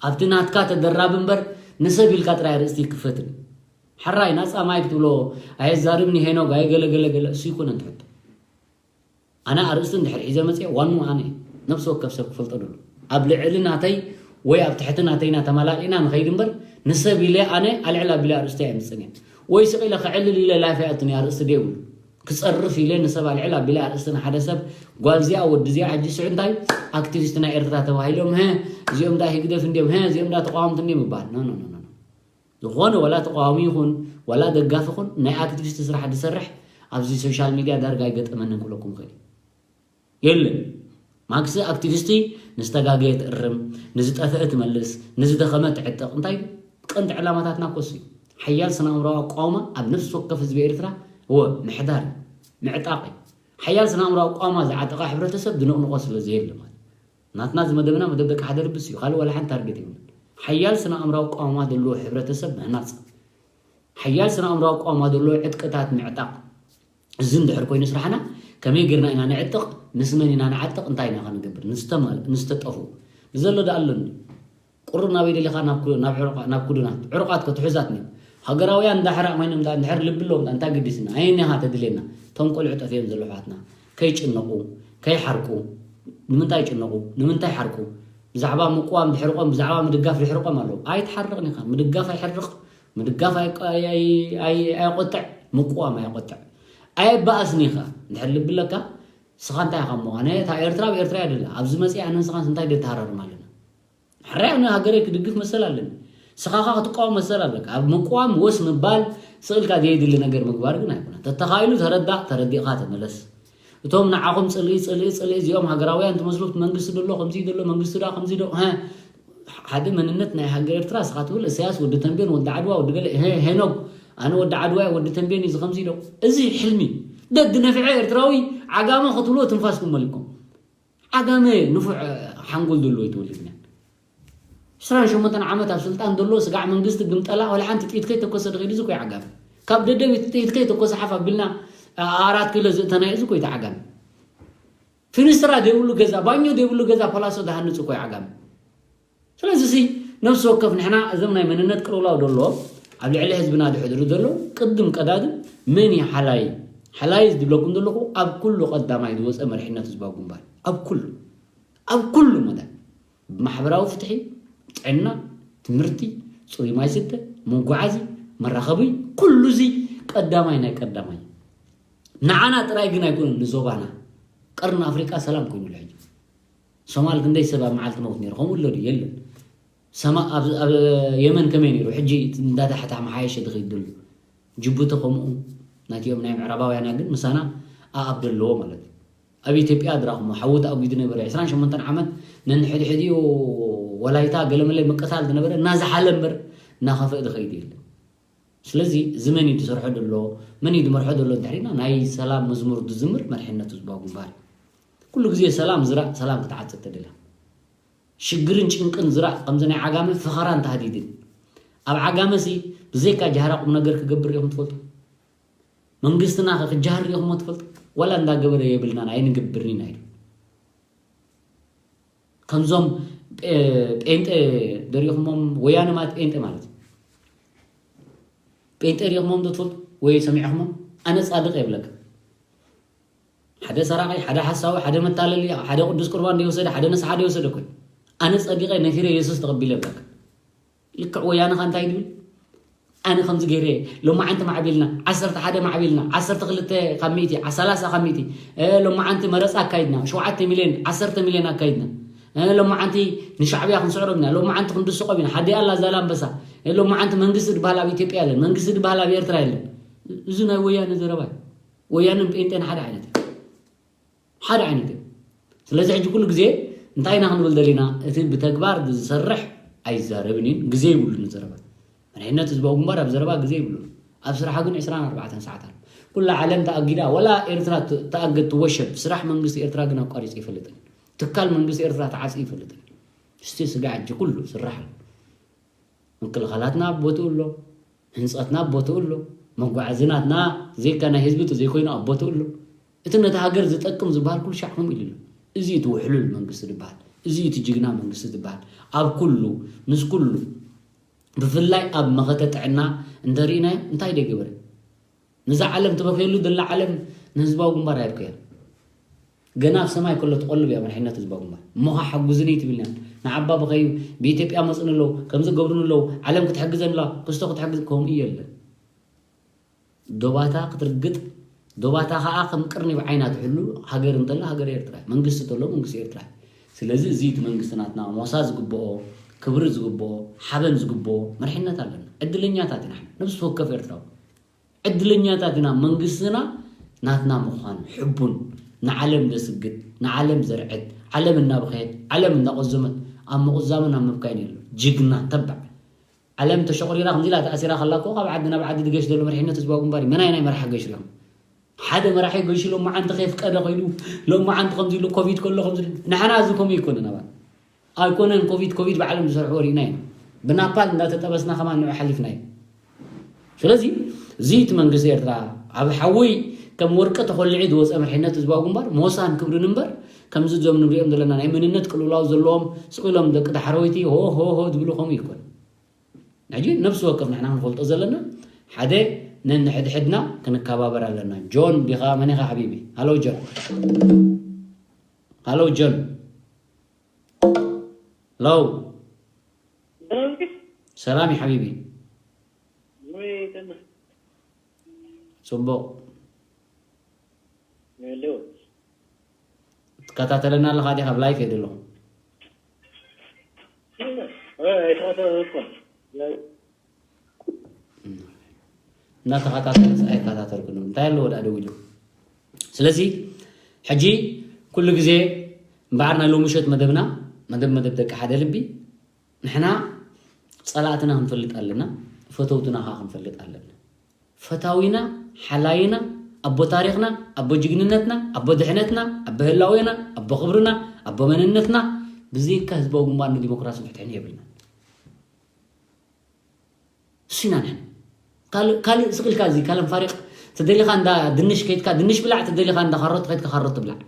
ኣብቲ ናትካ ተደራቢ እምበር ንሰብ ኢልካ ጥራይ ርእስቲ ይክፈትን ሕራይ ናፃ ማይክ ትብሎ ኣየዛርብኒ ሄኖግ ኣይገለገለገለ እሱ ይኮነ እንትሕቶ ኣነ ኣርእስቲ እንድሕር ሒዘ መፅአ ዋኑ ኣነ ነብሲ ወከፍ ሰብ ክፈልጦ ደሎ ኣብ ልዕሊ ናተይ ወይ ኣብ ትሕቲ ናተይና ተመላሊእና ንኸይድ እምበር ንሰብ ኢለ ኣነ ኣልዕል ኣቢለ ኣርእስቲ ኣይምፅን እየ ወይ ስቕ ኢለ ክዕልል ኢለ ላይፍ ኣይኣቱን እየ ኣርእስቲ ደይብሉ ክፀርፍ ኢለ ንሰብ ኣልዕል ኣቢለ ኣርእስቲ ንሓደ ሰብ ጓል እዚኣ ወዲ እዚኣ ሕጂ ስዑ እንታይ ኣክቲቪስት ናይ ኤርትራ ተባሂሎም ሀ እዚኦም ዳ ህግደፍ እንዲዮም ሀ እዚኦም ዳ ተቃወምቲ እንዲዮም ይበሃል ኖ ኖ ኖ ዝኾነ ዋላ ተቃዋሚ ይኹን ዋላ ደጋፊ ይኹን ናይ ኣክቲቪስት ስራሕ ዝሰርሕ ኣብዚ ሶሻል ሚድያ ዳርጋ ኣይገጠመንን ክብለኩም ይኽእል የለን ማክሲ ኣክቲቪስቲ ንዝተጋገየ ትእርም ንዝጠፍአ ትመልስ ንዝደኸመ ትዕጥቕ እንታይ ቀንዲ ዕላማታትና ኮስ እዩ ሓያል ስነ ኣእምራዊ ኣቋውማ ኣብ ነፍሲ ወከፍ ህዝቢ ኤርትራ እወ ምሕዳር እዩ ምዕጣቕ እዩ ሓያል ስነ ኣእምራዊ ኣቋውማ ዝዓጠቐ ሕብረተሰብ ዝንቕንቖ ስለ ዘየለ ማለት ናትና እዚ መደብና መደብ ደቂ ሓደ ልብስ እዩ ካልእ ዋላ ሓንቲ ታርጌት የብሉን ሓያል ስነ ኣእምራዊ ኣቋውማ ዘለዎ ሕብረተሰብ ምህናፅ ሓያል ስነ ኣእምራዊ ኣቋውማ ዘለዎ ዕጥቅታት ምዕጣቕ እዚ እንድሕር ኮይኑ ስራሕና ከመይ ጌርና ኢና ንዕጥቕ ምስ መን ኢና ንዓጥቕ እንታይ ኢና ክንገብር ንዝተጠፉ ንዘሎ ዳ ኣሎኒ ቁሩብ ናበይ ደሊኻ ናብ ኩዱናት ዕሩቓት ክትሕዛትኒ ሃገራውያን እንዳሕራቕ ኮይኖም እንድሕር ልቢ ኣለዎም እንታይ ግዲስና ኣየኒኻ ተድልየና እቶም ቆልዑ ጠፊኦም ዘለዉ ኣሕዋትና ከይጭነቑ ከይሓርቁ ንምንታይ ይጭነቑ ንምንታይ ሓርቁ ብዛዕባ ምቅዋም ድሕርቆም ብዛዕባ ምድጋፍ ድሕርቆም ኣለዉ ኣይትሓርቕን ኢኻ ምድጋፍ ኣይሕርቕ ምድጋፍ ኣየቆጥዕ ምቅዋም ኣየቆጥዕ ኣየባእስን ኢኻ እንድሕር ልቢ ኣለካ ስኻ እንታይ ኢኻ እሞ ኣነ እታ ኤርትራ ኣብ ኤርትራ እያ ደላ ኣብዚ መፅእ ኣነ ንስኻንስ እንታይ ደተሃራርም ኣለና ሕራይ ኣነ ሃገረይ ክድግፍ መሰል ኣለኒ ስኻኻ ክትቃወም መሰል ኣለካ ኣብ ምቅዋም ወስ ምባል ስቕልካ ዘየድሊ ነገር ምግባር ግን ኣይኮነ ተተኻኢሉ ተረዳእ ተረዲእኻ ተመለስ እቶም ንዓኹም ፅልኢ ፅልኢ ፅልኢ እዚኦም ሃገራውያን ትመስሉ እቲ መንግስቲ ደሎ ከምዚ ደሎ መንግስቲ ዳ ከምዚ ዶ ሓደ መንነት ናይ ሃገር ኤርትራ ስኻ ትብል እሰያስ ወዲ ተንቤን ወዲ ዓድዋ ወዲ ገለ ሄኖግ ኣነ ወዲ ዓድዋ ወዲ ተንቤን እዩ ከምዚ ዶ እዚ ሕልሚ ደድ ነፍዐ ኤርትራዊ ዓጋመ ክትብሎ ትንፋስኩም መሊኩም ዓጋመ ንፉዕ ሓንጎል ዘለዎ ይትወልድ ነ ዕስራን ሸሞንተን ዓመት ኣብ ስልጣን ዘሎ ስጋዕ መንግስቲ ግምጠላ ወላ ሓንቲ ጥይት ከይተኮሰ ድኸይዱ እዚ ኮይ ዓጋመ ካብ ደደቢት ጥይት ከይተኮሰ ሓፍ ኣቢልና ኣራት ኪሎ ዝእተናዮ እዚ ኮይ ተዓጋመ ፊንስትራ ዘይብሉ ገዛ ባኞ ዘይብሉ ገዛ ፖላሶ ዝሃንፅ ኮይ ዓጋመ ስለዚ ሲ ነፍሲ ወከፍ ንሕና እዞም ናይ መንነት ቅልውላው ደሎ ኣብ ልዕሊ ህዝብና ዝሕድሩ ዘለዉ ቅድም ቀዳድም መን እዩ ሓላይ ሓላይ ዝብለኩም ዘለኹ ኣብ ኩሉ ቀዳማይ ዝወፀ መሪሕነት ህዝባዊ ግንባር ኣብ ኩሉ ኣብ ኩሉ መዳይ ብማሕበራዊ ፍትሒ ጥዕና ትምህርቲ ፅሩይ ማይ ስተ መጓዓዚ፣ መራኸቢ፣ ኩሉ እዚ ቀዳማይ ናይ ቀዳማይ። ንዓና ጥራይ ግን ኣይኮነን፣ ንዞባና፣ ቀርኒ ኣፍሪቃ ሰላም ኮይኑ ኣሎ ሕጂ። ሶማል ክንደይ ሰብ ኣብ መዓልቲ መውት ነይሩ? ከምኡ ኣሎ ድዩ? የለን። ሰማ-፣ ኣብ፣ ኣብ የመን ከመይ ነይሩ? ሕጂ እንዳዳሕታ መሓየሸ ድኸይድ ደሎ። ጅቡቲ ከምኡ፣ ናቲኦም ናይ ምዕራባውያና ግን ምሳና ኣኣብ ደለዎ ማለት እዩ። ኣብ ኢትዮጵያ ድራኹሞ ሓዊ ተኣጒዱ ነበረ። ዕስራን ሸሞንተን ዓመት ነንሕድሕዲኡ ወላይታ ገለመለ ምቅታል ዝነበረ እናዝሓለ እምበር እናኸፍአ ዝኸይድ የለን። ስለዚ እዚ መን እዩ ዝሰርሖ ዘሎ፣ መን እዩ ዝመርሖ ዘሎ እንድሕሪና ናይ ሰላም መዝሙር ዝዝምር መርሕነት ህዝባዊ ግንባር እዩ። ኩሉ ግዜ ሰላም ዝራእ፣ ሰላም ክትዓጽድ ተደልያ። ሽግርን ጭንቅን ዝራእ ከምዚ ናይ ዓጋመ ፈኸራን ታህዲድን። ኣብ ዓጋመ ሲ ብዘይካ ጃህራ ቁም ነገር ክገብር ኢኹም ትፈልጡ? መንግስትና ከ ክጃሃር ሪኢኹሞ ትፈልጡ? ዋላ እንዳገበረ የብልናን ኣይንገብርን ኢና ኢሉ። ከምዞም ጴ-፣ ጴንጤ ደሪኹሞም ወያነ ማለት ጴንጤ ማለት እዩ። ጴንጤ ሪኢኹሞም ዶ ትፈልጡ ወይ ሰሚዕኹሞም? ኣነ ጻድቕ የብለካ። ሓደ ሰራቒ፣ ሓደ ሓሳዊ፣ ሓደ መታለሊ፣ ሓደ ቅዱስ ቁርባን ዶ ይወሰደ፣ ሓደ ንስሓ ዶ ይወሰደ እኮ እዩ። ኣነ ጸዲቐ ነኪረ የሱስ ተቐቢለ የብለካ። ልክዕ ወያነ ኸ እንታይ ድብል? ኣነ ከምዚ ገይረ፣ ሎማዓንቲ ማዕቢልና፣ ዓሰርተ ሓደ ማዕቢልና፣ ዓሰርተ ክልተ ካብ ሚእቲ፣ ዓ-፣ ሰላሳ ካብ ሚእቲ፣ እ፣ ሎማዓንቲ መረፃ ኣካይድና፣ ሸውዓተ ሚልዮን፣ ዓሰርተ ሚልዮን ኣካይድና። እ፣ ሎማዓንቲ ንሻዕብያ ክንስዕሮም ኢና፣ ሎማዓንቲ ክንድስቆም ኢና፣ ሓደይ ኣላ ዛላምበሳ፣ እ፣ ሎማዓንቲ መንግስቲ ዝበሃል ኣብ ኢትዮጵያ የለን፣ መንግስቲ ዝበሃል ኣብ ኤርትራ የለን። እዚ ናይ ወያነ ዘረባ እዩ። ወያነን ጴንጤን ሓደ ዓይነት እዩ። ሓደ ዓይነት እዩ። ስለዚ ሕጂ ኩሉ ግዜ እንታይ ኢና ክንብል ደሊና? እቲ ብተግባር ዝሰርሕ ኣይዛረብን እዩ፣ ግዜ ይብሉን ዘረባ። መሪሕነት ህዝባዊ ግንባር ኣብ ዘረባ ግዜ ይብሉን። ኣብ ስራሓ ግን ዕስራን ኣርባዕተን ሰዓት ኣሎ። ኩላ ዓለም ተኣጊዳ፣ ወላ ኤርትራ ት-፣ ተኣገድ ትወሸብ፣ ስራሕ መንግስቲ ኤርትራ ግን ኣቋሪጹ ይፈልጥን እዩ። ትካል መንግስቲ ኤርትራ ተዓጽዩ ይፈልጥን እዩ። እስቲ ስጋዕ ሕጂ ኩሉ ስራሕ ኣሎ። ምክልኻላትና ኣብ ቦትኡ ኣሎ፣ ህንፀትና ኣብ ቦትኡ ኣሎ፣ መጓዓዚ ናትና ዘይካ ናይ ህዝቢ ተዘይኮይኑ ኣብ ቦትኡ ኣሎ። እቲ ነቲ ሃገር ዝጠቅም ዝበሃል ኩሉ ሻዕ ከምኡ ኢሉ ኣሎ። እዚ እቲ ውሕሉል መንግስቲ ዝበሃል፣ እዚ እቲ ጅግና መንግስቲ ዝበሃል፣ ኣብ ኩሉ፣ ምስ ኩሉ፣ ብፍላይ ኣብ መኸተ ጥዕና እንተርኢናዮ እንታይ ደይገበረ? ነዛ ዓለም ትበኽየሉ ዘላ ዓለም ንህዝባዊ ግንባር ኣይብከያ። ገና ኣብ ሰማይ ከሎ ትቆልብ እያ መሪሕነት ህዝባዊ ግንባር። እሞ ኸዓ ሓጉዝኒ ትብልና። ንዓባ በኸዩ ብኢትዮጵያ መፅኑ ኣለዉ፣ ከምዚ ገብሩን ኣለዉ፣ ዓለም ክትሕግዘን ኣለዋ፣ ክስቶ ክትሕግዝ፣ ከምኡ የለን። ዶባታ ክትርግጥ፣ ዶባታ ኸዓ ከም ቅርኒ ብዓይና ትሕሉ ሃገር እንተላ ሃገር ኤርትራ፣ መንግስቲ እንተሎ መንግስቲ ኤርትራ። ስለዚ እዚ እቲ መንግስቲ ናትና ሞሳ ዝግብኦ፣ ክብሪ ዝግብኦ፣ ሓበን ዝግብኦ መሪሕነት ኣለና። ዕድለኛታት ኢና፣ ነብሲ ወከፍ ኤርትራዊ። ዕድለኛታት ኢና። መንግስትና ናትና ምዃኑ ሕቡን፣ ንዓለም ዘስግድ፣ ንዓለም ዘርዕድ፣ ዓለም እናበኸየት፣ ዓለም እናቆዘመት፣ ኣብ ምቁዛምን ኣብ ምብካይን የሎ። ጅግና ተባዕ። ዓለም ተሸቑሪራ ከምዚ ኢላ ተኣሲራ ከላ እኮ ካብ ዓዲ ናብ ዓዲ ዝገሽ ዘሎ መሪሕነት ህዝባዊ ግንባር እዩ። መናይ ናይ መራሒ ገሽ ሪኦም? ሓደ መራሒ ገሽ ሎማዓንቲ ከየፍቀደ ከይዱ፣ ሎማዓንቲ ከምዚ ኢሉ ኮቪድ ከሎ ከምዚ ኢሉ። ንሕና እዚ ከምኡ ይኮነን ኣባል። ኣይኮነን ኮቪድ፣ ኮቪድ ባዕሎም ዝሰርሕዎ ርኢና ኢና። ብናፓል እንዳተጠበስና ከማን ንዑ ሓሊፍና እዩ። ስለዚ፣ እዚ እቲ መንግስቲ ኤርትራ ኣብ ሓዊ ከም ወርቂ ተኾሊዑ ዝወፀ መሪሕነት ህዝባዊ ግንባር፣ ሞሳን ክብርን እምበር፣ ከምዚ እዞም ንሪኦም ዘለና ናይ መንነት ቅልውላው ዘለዎም ስቕ ኢሎም ደቂ ዳሕረወይቲ ሆ፣ ሆ፣ ሆ ዝብሉ ከምኡ ይኮን። ሕጂ ነብሲ ወከፍ ንሕና ክንፈልጦ ዘለና፣ ሓደ ነንሕድሕድና ክንከባበር ኣለና። ጆን ዲኻ፣ መን ኢኻ ሓቢቢ? ሃሎ ጆን። ሃሎ ጆን። ሄሎ። ሰላም እዩ ሓቢቢ። ጽቡቕ። ትከታተለና ኣለኻ ዲኻ? ኣብ ላይፍ እየ ዘለኹ። እናተኸታተለ ኣይከታተልኩን። እንታይ ኣለዎ ደኣ ደው ኢሉ? ስለዚ ሕጂ ኩሉ ግዜ እምበኣር ናይ ሎሚ ምሸት መደብና፣ መደብ፣ መደብ ደቂ ሓደ ልቢ፣ ንሕና ጸላእትና ክንፈልጥ ኣለና፣ ፈተውትና ከኣ ክንፈልጥ ኣለና። ፈታዊና፣ ሓላይና፣ ኣቦ ታሪኽና፣ ኣቦ ጅግንነትና፣ ኣቦ ድሕነትና፣ ኣቦ ህላዌና፣ ኣቦ ክብርና፣ ኣቦ መንነትና፣ ብዘይካ ህዝባዊ ግንባር ንዲሞክራስን ፍትሕን የብልናን። እሱ ኢና ንሕና። ካልእ፣ ካልእ ስቕ ኢልካ እዚ ካለም ፋሪቕ፣ ተደሊኻ እንዳ ድንሽ ከይድካ ድንሽ ብላዕ፣ ተደሊኻ እንዳ ካሮት ከይድካ ካሮት ትብላዕ።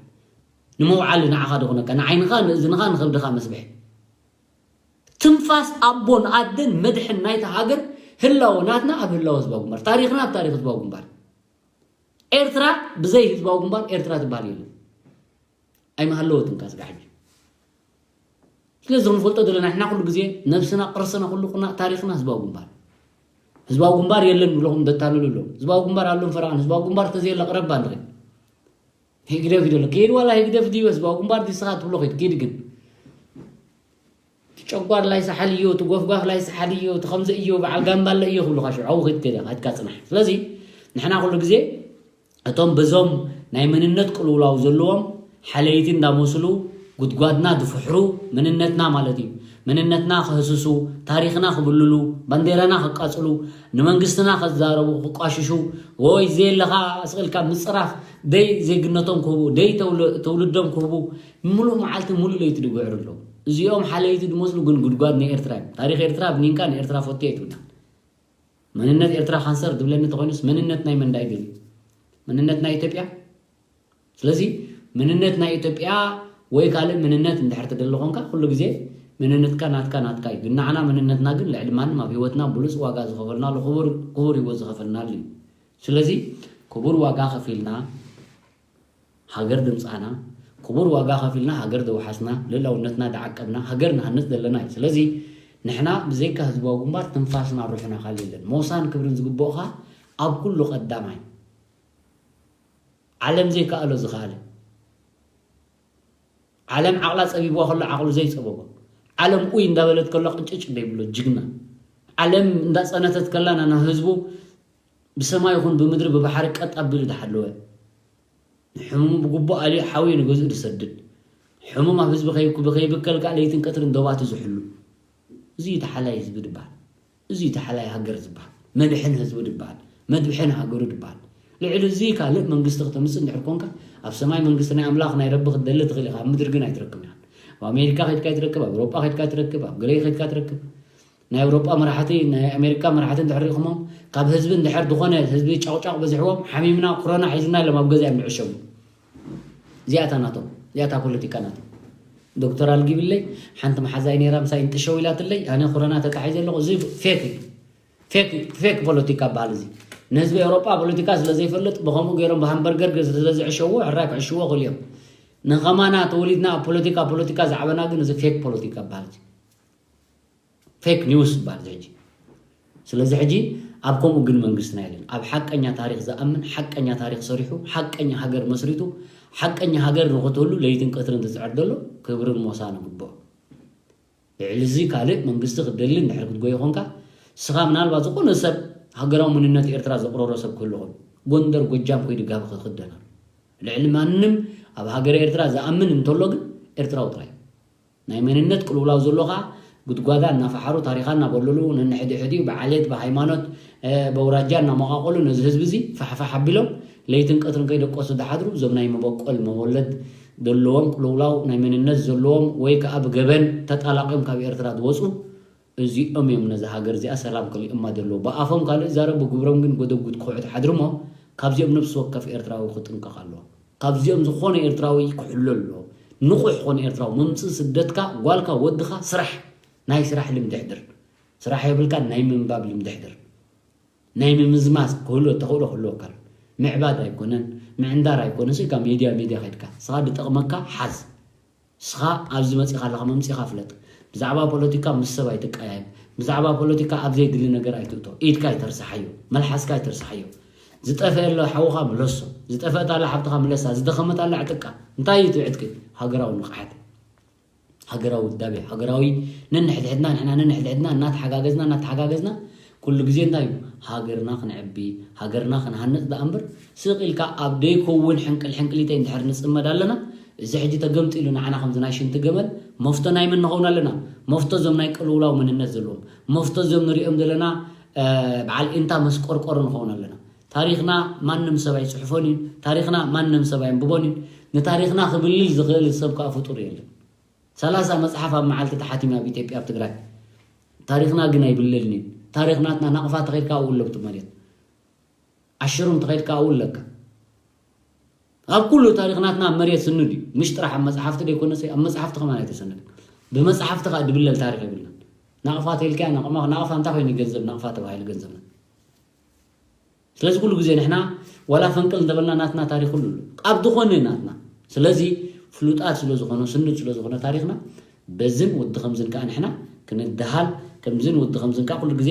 ንመውዓሊ ንዓኻ ድኾነካ፣ ንዓይንኻ፣ ንእዝንኻ፣ ንኸብድኻ መስብሒ። ትንፋስ ኣቦን ኣደን መድሕን ናይታ ሃገር ህላወ ናትና ኣብ ህላወ ህዝባዊ ግንባር፣ ታሪኽና ኣብ ታሪኽ ህዝባዊ ግንባር። ኤርትራ ብዘይ ህዝባዊ ግንባር ኤርትራ ትበሃል የለን። ኣይምሃለወትን ካስጋ ሕጂ። ስለዚ ክንፈልጦ ዘለና ንሕና ኩሉ ግዜ ነብስና፣ ቅርስና፣ ኩሉ ኩና ታሪኽና ህዝባዊ ግንባር። ህዝባዊ ግንባር የለን ብለኹም ደታልሉ ኣለዉ። ህዝባዊ ግንባር ኣሎም ፈረቓን፣ ህዝባዊ ግንባር ተዘየለ ቅረብ ባንድሪ። ህግደፍ ይደሎ። ከይድ ዋላ ህግደፍ ድዩ ህዝባዊ ግንባር ድስኻ ትብሎ ኸይድ፣ ኪድ ግን። እቲ ጨጓር ላይ ሰሓል እዩ፣ እቲ ጎፍጓፍ ላይ ሰሓል እዩ፣ እቲ ከምዚ እዩ፣ በዓል ጋምባለ እዩ ክብሉኻ ሽዑ፣ ኣብኡ ኸይድ ከይደ፣ ኸይድካ ጽናሕ። ስለዚ ንሕና ኩሉ ግዜ እቶም በዞም ናይ መንነት ቅልውላው ዘለዎም ሓለይቲ እንዳመስሉ ጉድጓድና ዝፍሕሩ፣ መንነትና ማለት እዩ፣ መንነትና ክህስሱ፣ ታሪኽና ክብልሉ፣ ባንዴራና ክቃጽሉ፣ ንመንግስትና ከዛረቡ፣ ክቋሽሹ፣ ወይ ዘየለኻ ስቕ ኢልካ ምጽራፍ፣ ደይ ዜግነቶም ክህቡ፣ ደይ ተውል-፣ ትውልዶም ክህቡ፣ ምሉእ መዓልቲ ምሉእ ለይቲ ድጉዕሩ ኣለዉ። እዚኦም ሓለይቲ ድመስሉ ግን ጉድጓድ ናይ ኤርትራ እዮም። ታሪኽ ኤርትራ ኣብኒንካ ንኤርትራ ፈትዮ ኣይትብላን። መንነት ኤርትራ ካንሰር ድብለኒ እንተኾይኑስ መንነት ናይ መን ዳይ ድልዩ? መንነት ናይ ኢትዮጵያ? ስለዚ መንነት ናይ ኢትዮጵያ ወይ ካልእ መንነት እንድሕር ትደሊ ኾንካ ኩሉ ግዜ መንነትካ ናትካ ናትካ እዩ። ግን ንዓና መንነትና ግን ልዕሊ ማንም ኣብ ህይወትና ብሉጽ ዋጋ ዝኸፈልናሉ ክቡር ክቡር ህይወት ዝኸፈልናሉ እዩ። ስለዚ ክቡር ዋጋ ከፊልና ሃገር ድምጻና፣ ክቡር ዋጋ ከፊልና ሃገር ደውሓስና፣ ልእላውነትና ደዓቀብና ሃገር ንሃንጽ ዘለና እዩ። ስለዚ ንሕና ብዘይካ ህዝባዊ ግንባር ትንፋስና ሩሕና ካልእ የለን። ሞሳን ክብርን ዝግብኦኻ ኣብ ኩሉ ቀዳማይ። ዓለም ዘይከኣሎ ዝኸኣለ። ዓለም ዓቕላ ጸቢብዋ ከሎ ዓቕሉ ዘይጸበቦ። ዓለም ኡይ እንዳበለት ከሎ ቅጭጭ ዘይብሎ ጅግና። ዓለም እንዳጸነተት ከላ ናና ህዝቡ ብሰማይ ይኹን ብምድሪ ብባሕሪ ቀጥ ኣቢሉ ዝሓለወ። ንሕሙሙ ብግቡእ ኣልዩ ሓውዩ ንገዝኡ ዝሰድድ። ሕሙም ኣብ ህዝቢ ከይ-፣ ከይብከል ከኣ ለይትን ቀትርን ዶባቱ ዝሕሉ። እዚ እዩ ተሓላይ ህዝቢ ድበሃል። እዚ እዩ ተሓላይ ሃገር ዝበሃል። መድሕን ህዝቢ ድበሃል። መድሕን ሃገሩ ድበሃል። ልዕሊ እዚ ካልእ መንግስቲ ክተምጽእ እንድሕር ኮንካ፣ ኣብ ሰማይ መንግስቲ ናይ ኣምላኽ ናይ ረቢ ክትደሊ ትኽእል ኢኻ፣ ኣብ ምድሪ ግን ኣይትረክብን ኢኻ። ኣብ ኣሜሪካ ከይድካ ኣይትረክብ፣ ኣብ ኤውሮጳ ከይድካ ኣይትረክብ፣ ኣብ ገለ ከይድካ ኣይትረክብ። ናይ ኤውሮጳ መራሕቲ፣ ናይ ኣሜሪካ መራሕቲ እንድሕር ሪእኹሞም፣ ካብ ህዝቢ እንድሕር ዝኾነ ህዝቢ ጫቕጫቕ በዚሕዎም፣ ሓሚምና፣ ኮሮና ሒዝና ኢሎም ኣብ ገዛ እዮም ዝዕሸጉ። እዚኣታ ናቶም፣ እዚኣታ ፖለቲካ ናቶም። ዶክተር ኣልጊብለይ፣ ሓንቲ መሓዛይ ነይራ፣ ምሳይ እንጥሸው ኢላትለይ፣ ኣነ ኮሮና ተታሒዘ ኣለኹ። እዚ ፌክ እዩ። ፌክ፣ ፌክ ፖለቲካ በሃል እዚ። ንህዝቢ ኤውሮጳ ፖለቲካ ስለ ዘይፈልጥ፣ ብኸምኡ ገይሮም ብሃምበርገር ስለ ዝዕሸዎ፣ ሕራይ ክዕሽዎ ክእሉ እዮም። ንኸማና ተወሊድና ኣብ ፖለቲካ፣ ፖለቲካ ዝዓበና ግን እዚ ፌክ ፖለቲካ በሃል እዚ። ፌክ ኒውስ ይበሃል እዚ ሕጂ። ስለዚ ሕጂ ኣብ ከምኡ ግን መንግስትና የለን። ኣብ ሓቀኛ ታሪኽ ዝኣምን፣ ሓቀኛ ታሪኽ ሰሪሑ፣ ሓቀኛ ሃገር መስሪቱ፣ ሓቀኛ ሃገር ንኽትህሉ ለይትን ቀትርን ዝጽዕር ዘሎ ክብርን ሞሳን ይግብኦ። ልዕሊ እዚ ካልእ መንግስቲ ክትደሊ እንድሕር ክትጎይ ኾንካ፣ ንስኻ ምናልባት ዝኾነ ሰብ ሃገራዊ መንነት ኤርትራ ዘቕረሮ ሰብ ክህሉ ኾን፣ ጎንደር፣ ጎጃም ከይዱ ጋቢ ክኽደን ኣሎ። ልዕሊ ማንም ኣብ ሃገረ ኤርትራ ዝኣምን እንተሎ ግን ኤርትራዊ ጥራይ። ናይ መንነት ቅልውላው ዘሎ ኸኣ ጉድጓዳ እናፈሓሩ፣ ታሪኻ እናበለሉ፣ ነንሕድሕዲኡ ብዓሌት፣ ብሃይማኖት፣ እ፣ በውራጃ እናመቓቐሉ ነዚ ህዝቢ እዚ ፋሕፋሕ ኣቢሎም ለይትን ቀትርን ከይደቀሱ ዝሓድሩ፣ እዞም ናይ መበቆል መወለድ ዘለዎም ቅልውላው ናይ መንነት ዘለዎም ወይ ከኣ ብገበን ተጣላቒዮም ካብ ኤርትራ ዝወጹ፣ እዚኦም እዮም ነዛ ሃገር እዚኣ ሰላም ከሊኦማ ዘለዉ። ብኣፎም ካልእ ይዛረቡ፣ ብግብሮም ግን ጎደጉድ ክኹዕት ሓድሪ እሞ፣ ካብዚኦም ነፍሲ ወከፍ ኤርትራዊ ክጥንቀቕ ኣለዎ። ካብዚኦም ዝኾነ ኤርትራዊ ክሕሎ ኣለዎ። ንቑሕ ኮነ ኤርትራዊ፣ ምምጽእ ስደትካ፣ ጓልካ፣ ወድኻ፣ ስራሕ፣ ናይ ስራሕ ልምዲ ሕድር። ስራሕ የብልካን፣ ናይ ምንባብ ልምዲ ሕድር። ናይ ምምዝማዝ ክህሎ፣ ተኽእሎ ክህልወካ ኣሎ። ምዕባድ ኣይኮነን፣ ምዕንዳር ኣይኮነን፣ ስኢልካ ሜድያ፣ ሜድያ ከይድካ፣ ንስኻ ዝጠቕመካ ሓዝ። ንስኻ ኣብዚ መጺኻ ኣለኻ፣ መምጺኻ ፍለጥ። ብዛዕባ ፖለቲካ ምስ ሰብ ኣይትቀያየም። ብዛዕባ ፖለቲካ ኣብ ዘይድሊ ነገር ኣይትእቶ። ኢድካ ኣይተርስሓዮ፣ መልሓስካ ኣይተርስሓዮ። ዝጠፍአ ኣሎ ሓውኻ ምለሶ፣ ዝጠፍአት ኣላ ሓብትኻ ምለሳ፣ ዝደኸመት ኣላ ዕጥቃ። እንታይ እዩ እቲ ዕጥቂ? ሃገራዊ ንቕሓት፣ ሃገራዊ ውዳቤ፣ ሃገራዊ ነንሕድሕድና፣ ንሕና ነንሕድሕድና እናተሓጋገዝና፣ እናተሓጋገዝና፣ ኩሉ ግዜ እንታይ እዩ? ሃገርና ክንዕቢ፣ ሃገርና ክንሃንጽ ደኣ እምበር፣ ስቕ ኢልካ ኣብ ደይከውን ሕንቅል ሕንቅሊተይ እንድሕር ንጽመድ ኣለና፣ እዚ ሕጂ ተገምጢሉ ንዓና ከምዚ ናይ ሽንቲ ገመል፣ መፍቶ ናይ መን ንኸውን ኣለና? መፍቶ እዞም ናይ ቅልውላው መንነት ዘለዎም፣ መፍቶ እዞም ንሪኦም ዘለና፣ እ፣ በዓል ኢንታ መስቆርቆሮ ንኸውን ኣለና። ታሪኽና ማንም ሰብ ኣይጽሕፎን እዩ። ታሪኽና ማንም ሰብ ኣየንብቦን እዩ። ንታሪኽና ክብልል ዝኽእል ሰብ ከኣ ፍጡር የለን። ሰላሳ መጽሓፍ ኣብ መዓልቲ ተሓቲሙ ኣብ ኢትዮጵያ፣ ኣብ ትግራይ። ታሪኽና ግን ኣይብለልን እዩ። ታሪኽ ናትና ናቕፋ ተኸይድካ ኣብኡ ኣሎ ኣብቲ መሬት። ዓሽሩም ተኸይድካ ኣብኡ ኣለካ። ኣብ ኩሉ ታሪኽ ናትና ኣብ መሬት ስኑድ እዩ። ምሽ ጥራሕ ኣብ መጽሓፍቲ ደይኮነስ ኣብ መጽሓፍቲ ከማን ኣይተሰነድን። ብመጽሓፍቲ ከኣ ድብለል ታሪኽ የብልናን። ናቕፋ ተይልካያ ናቕማ-፣ ናቕፋ እንታይ ኮይኑ ገንዘብ ናቕፋ ተባሂሉ ገንዘብና? ስለዚ ኩሉ ግዜ ንሕና ዋላ ፈንቅል እንተበልና ናትና ታሪኽ ኩሉ ኣሎ። ኣብ ዝኾነ ናትና። ስለዚ ፍሉጣት ስለ ዝኾነ፣ ስኑድ ስለ ዝኾነ ታሪኽና፣ በዝን ወዲ ከምዝን ከኣ ንሕና ክንደሃል፣ ከምዝን ወዲ ከምዝን ከኣ ኩሉ ግዜ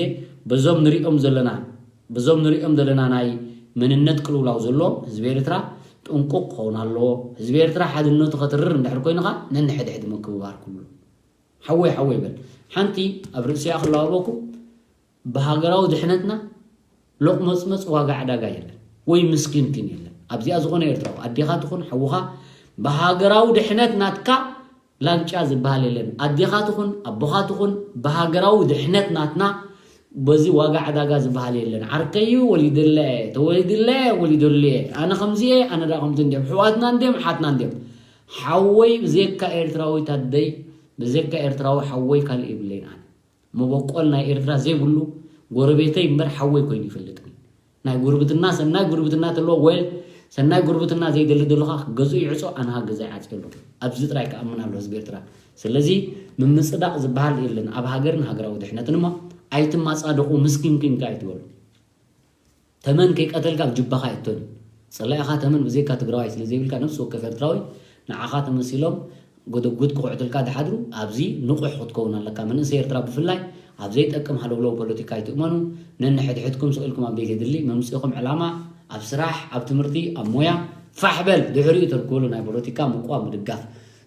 በዞም ንሪኦም ዘለና በዞም ንሪኦም ዘለና ናይ መንነት ቅልውላው ዘለዎም ህዝቢ ኤርትራ ጥንቁቕ ክኸውን ኣለዎ። ህዝቢ ኤርትራ ሓድነቱ ከተርር እንድሕር ኮይንኻ ነንሕድሕድ ምክብባር ክብሉ ሓወይ ሓወይ በል። ሓንቲ ኣብ ርእሲኣ ክለዋወኩ ብሃገራዊ ድሕነትና ሎቕመጽመጽ ዋጋ ዕዳጋ የለን ወይ ምስኪንኪን የለን። ኣብዚኣ ዝኾነ ኤርትራዊ ኣዴኻ ትኹን ሓውኻ ብሃገራዊ ድሕነት ናትካ ላግጫ ዝበሃል የለን። ኣዴኻ ትኹን ኣቦኻ ትኹን ብሃገራዊ ድሕነት ናትና በዚ ዋጋ ዕዳጋ ዝበሃል የለን። ዓርከዩ ወሊደለ ተወሊድለ ወሊደለ ኣነ ከምዚየ ኣነ ዳ ከምዚ እንዲዮም ሕዋትና እንዲዮም ሓትና እንዲዮም ሓወይ ብዘካ ኤርትራዊት ኣደይ ብዘካ ኤርትራዊ ሓወይ ካልእ ይብለይን ኣነ መበቆል ናይ ኤርትራ ዘይብሉ ጎረቤተይ እምበር ሓወይ ኮይኑ ይፈልጥኒ። ናይ ጉርብትና ሰናይ ጉርብትና ተሎ ወል ሰናይ ጉርብትና ዘይደሊ ደለኻ ገዝኡ ይዕጾ ኣንሃ ገዛ ይዓጽየሉ። ኣብዚ ጥራይ ክኣምን ኣሎ ህዝቢ ኤርትራ። ስለዚ ምምጽዳቕ ዝበሃል የለን ኣብ ሃገርን ሃገራዊ ድሕነትን እሞ ኣይትማጻደቑ ምስኪን ኪንካ ኣይትበሉ። ተመን ከይቀተልካ ኣብ ጅባኻ ኣይቶን እዩ። ጸላኢኻ ተመን ብዘይካ ትግራዋይ ስለ ዘይብልካ ነፍሲ ወከፍ ኤርትራዊ ንዓኻ ተመሲሎም ጎደጉድ ክኹዕትልካ ድሓድሩ ኣብዚ ንቑሕ ክትከውን ኣለካ። መንእሰይ ኤርትራ ብፍላይ ኣብ ዘይጠቅም ሃለውለው ፖለቲካ ኣይትእመኑ። ነንሕድሕድኩም ስቕ ኢልኩም ኣብ ቤት የድሊ መምጽእኹም ዕላማ ኣብ ስራሕ ኣብ ትምህርቲ ኣብ ሞያ ፋሕ በል ድሕሪኡ ተርክበሉ ናይ ፖለቲካ ምቁዋም ምድጋፍ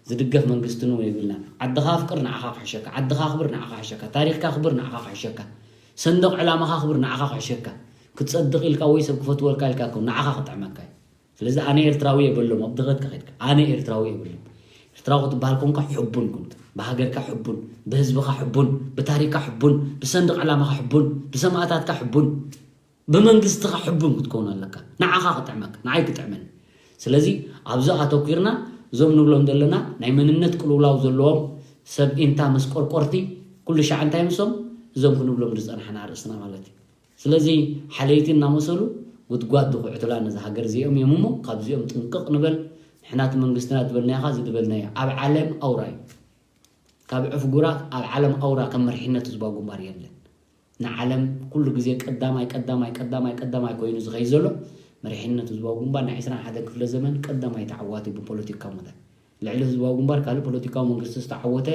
ዝድገፍ መንግስቲ ን የብልና። ዓድኻ ኣፍቅር ንዓኻ ክሕሸካ፣ ዓድኻ ኣኽብር ንዓኻ ክሕሸካ፣ ታሪኽካ ኣኽብር ንዓኻ ክሕሸካ፣ ሰንደቕ ዕላማኻ ኣኽብር ንዓኻ ክሕሸካ፣ ክትጸድቕ ኢልካ ወይ ሰብ ክፈትወልካ ኢልካ ኮን ንዓኻ ክጥዕመካ እዩ። ስለዚ ኣነ ኤርትራዊ እየ በሎም ኣብ ድኸትካ ከድካ ኣነ ኤርትራዊ እየ በሎም። ኤርትራዊ ክትበሃል ኮንካ ሕቡን ኩን፣ ብሃገርካ ሕቡን፣ ብህዝብኻ ሕቡን፣ ብታሪኽካ ሕቡን፣ ብሰንደቕ ዕላማኻ ሕቡን፣ ብሰማእታትካ ሕቡን፣ ብመንግስትኻ ሕቡን ክትከውን ኣለካ። ንዓኻ ክጥዕመካ፣ ንዓይ ክጥዕመኒ። ስለዚ ኣብዚ ኣተኲርና እዞም ንብሎም ዘለና ናይ መንነት ቅልውላው ዘለዎም ሰብ ኢንታ መስቆርቆርቲ ኩሉ ሻዕ እንታይ ምሶም እዞም ክንብሎም ዝጸናሕና ኣርእስና ማለት እዩ። ስለዚ ሓለይቲ እናመሰሉ ጉድጓድ ዝኹዕቱላ ነዚ ሃገር እዚኦም እዮም እሞ ካብዚኦም ጥንቅቕ ንበል። ንሕና እቲ መንግስትና ዝበልናዮ ኸዓ እዚ ዝበልናዮ ኣብ ዓለም ኣውራ እዩ። ካብ ዕፍጉራት ኣብ ዓለም ኣውራ ከም መሪሕነት ህዝባዊ ግንባር የለን። ንዓለም ኩሉ ግዜ ቀዳማይ ቀዳማይ ቀዳማይ ቀዳማይ ኮይኑ ዝኸይ ዘሎ መሪሕነት ህዝባዊ ግንባር ናይ ዕስራን ሓደን ክፍለ ዘመን ቀዳማይ ተዓዋቲ ብፖለቲካዊ መዳይ ልዕሊ ህዝባዊ ግንባር ካልእ ፖለቲካዊ መንግስቲ ዝተዓወተ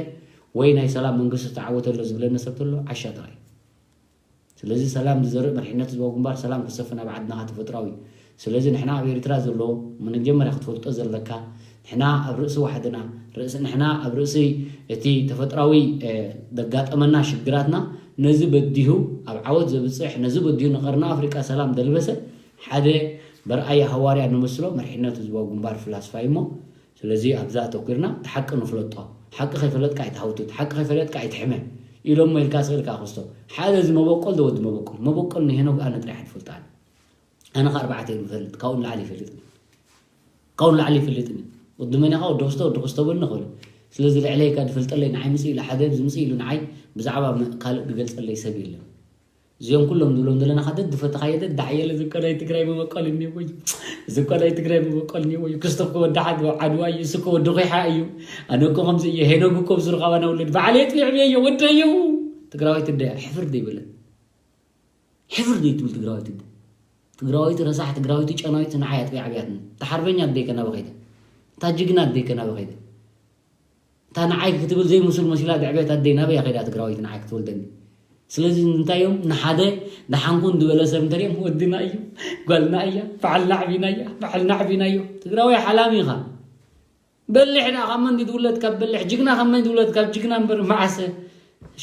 ወይ ናይ ሰላም መንግስቲ ዝተዓወተ ኣሎ ዝብለኒ ሰብ ተሎ ዓሻ ጥራይ። ስለዚ ሰላም ዝዘርእ መሪሕነት ህዝባዊ ግንባር ሰላም ክሰፍን ኣብ ዓድና ተፈጥራዊ እዩ። ስለዚ ንሕና ኣብ ኤርትራ ዘሎ መጀመርያ ክትፈልጦ ዘለካ ንሕና ኣብ ርእሲ ዋሕድና ርእሲ ንሕና ኣብ ርእሲ እቲ ተፈጥራዊ ዘጋጠመና ሽግራትና ነዚ በዲሁ ኣብ ዓወት ዘብፅሕ ነዚ በዲሁ ንቀርኒ ኣፍሪቃ ሰላም ዘልበሰ ሓደ በርኣየ ሃዋርያ ንመስሎ መሪሕነት ህዝባዊ ግንባር ፍላስፋ እዩ እሞ ስለዚ ኣብዛ ኣተኲርና እቲ ሓቂ ንፍለጦ። ሓቂ ከይፈለጥካ ኣይትሃውትት፣ ሓቂ ከይፈለጥካ ኣይትሕመ ኢሎሞ ኢልካ ስእልካ ክስቶ። ሓደ እዚ መበቆል ዶ ወዲ መበቆል? መበቆል ንሄኖግ ኣነ ጥራሕ ኣይትፈልጣን። ኣነ ከ ኣርባዕተ እዩ ዝፈልጥ፣ ካብኡ ንላዕሊ ይፈልጥኒ። ካብኡ ንላዕሊ ይፈልጥኒ። ወዲ መን ኢኻ? ወዲ ክስቶ፣ ወዲ ክስቶ በልኒ ክብል። ስለዚ ልዕለይ ከ ዝፈልጠለይ ንዓይ ምጽእ ኢሉ ሓደ ዝምጽእ ኢሉ ንዓይ ብዛዕባ ካልእ ዝገልጸለይ ሰብ የለን። እዚኦም ኩሎም ንብሎም ዘለና ኸዓ ደድፈተኻዮ ደዳሕየለ እዚ እኮ ናይ ትግራይ መበቆል እኒኦ እዩ። እዚ እኮ ናይ ትግራይ መበቆል እኒኦ እዩ። ክስቶ እኮ ወዲ ዓድዋ ዓድዋ እዩ። እሱ እኮ ወዲ ኾይሓ እዩ። ኣነ እኮ ከምዚ እየ። ሄኖግ እኮ ብስሩ ካባና ውለድ በዓል የጥቢዕ ብየዮ ወደዮ። ትግራዋይ ትደያ ሕፍር ዘይበለ ሕፍር ዘይትብል ትግራዋይ ትደ ትግራዋይቲ ረሳሕ ትግራዋይቲ ጨናዊት ንዓይ ኣጥቢያ ዓብያትኒ። እታ ሓርበኛ ኣደይ ከናበኸይደ እታ ጅግና ኣደይ ከናበኸይደ እታ ንዓይ ክትብል ዘይምሱል መሲላ ድዕቤት ኣደይ ናበይ ከይዳ ትግራወይቲ ንዓይ ክትወልደኒ? ስለዚ እንታይ እዮም ንሓደ ደሓንኩን ዝበለ ሰብ እንተሪኦም ወድና እዩ ጓልና እያ ባዕልና ዓቢና እያ ባዕልና ዓቢና እዮ ትግራዋይ ሓላሚ ኢኻ በሊሕ ደኣ ካብ መን ትውለድ ካብ በሊሕ ጅግና ካብ መን ትውለድ ካብ ጅግና እምበር መዓሰ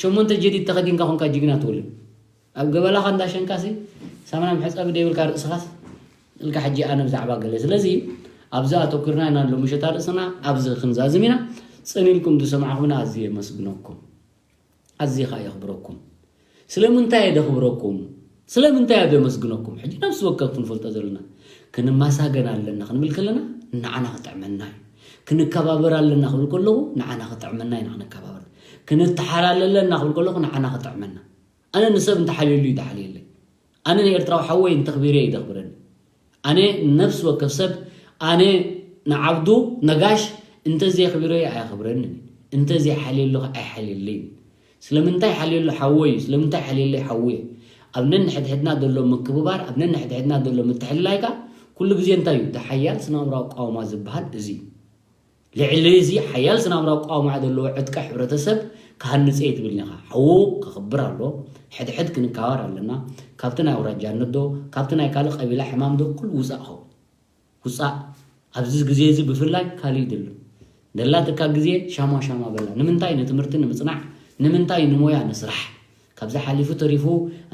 ሸሞንተ ጀዲድ ተኸዲንካ ኮንካ ጅግና ትውለድ ኣብ ገበላኻ እንዳሸንካሲ ሳምና መሕፀቢ ደይብልካ ርእስኻስ ኢልካ ሕጂ ኣነ ብዛዕባ ገለ ስለዚ ኣብዚ ኣተኩርና ኢና ኣሎ ምሸት ኣርእስና ኣብዚ ክንዛዝም ኢና ፀኒልኩም ዝሰማዕኹምና ኣዝየ የመስግነኩም ኣዝኻ የኽብረኩም ስለምንታይ እየ ደኽብረኩም ስለምንታይ እየ ደመስግነኩም ሕጂ ነብሲ ወከፍ ክንፈልጦ ዘለና ክንመሳገን ኣለና ክንብል ከለና ንዓና ክጥዕመና እዩ ክንከባበር ኣለና ክብል ከለኹ ንዓና ክጥዕመና ኢና ክንከባበር ክንተሓላለ ኣለና ክብል ከለኹ ንዓና ክጥዕመና ኣነ ንሰብ እንተሓልየሉ እዩ ዝሓልየለይ ኣነ ንኤርትራዊ ሓወይ እንተኽቢረ እዩ ዘኽብረኒ ኣነ ነብሲ ወከፍ ሰብ ኣነ ንዓብዱ ነጋሽ እንተዘየኽቢረዮ ኣየኽብረንን እንተዘይሓልየሉ ኣይሓልየለይን ስለምንታይ ሓልየሉ ሓወይ እዩ ስለምንታይ ሓልየለይ ሓወይ ኣብ ነንሕድሕድና ዘሎ ምክብባር ኣብ ነንሕድሕድና ዘሎ ምትሕልላይካ ኩሉ ግዜ እንታይ እዩ እቲ ሓያል ስነ ኣእምራዊ ኣቃውማ ዝበሃል እዚ እዩ ልዕሊ እዚ ሓያል ስነ ኣእምራዊ ኣቃውማ ዘለዎ ዕጥቂ ሕብረተሰብ ክሃንጽ እየ ትብልኒ ኢኻ። ሓዉ ክኽብር ኣሎ። ሕድሕድ ክንከባበር ኣለና። ካብቲ ናይ ኣውራጃነት ዶ፣ ካብቲ ናይ ካልእ ቀቢላ ሕማም ዶ፣ ኩሉ ውጻእ ኸው። ውጻእ። ኣብዚ ግዜ እዚ ብፍላይ ካልእ ይድሉ። ደላትካ ግዜ ሻማ ሻማ በላ። ንምንታይ ንትምህርቲ ንምጽናዕ፣ ንምንታይ ንሞያ ንስራሕ። ካብዚ ሓሊፉ ተሪፉ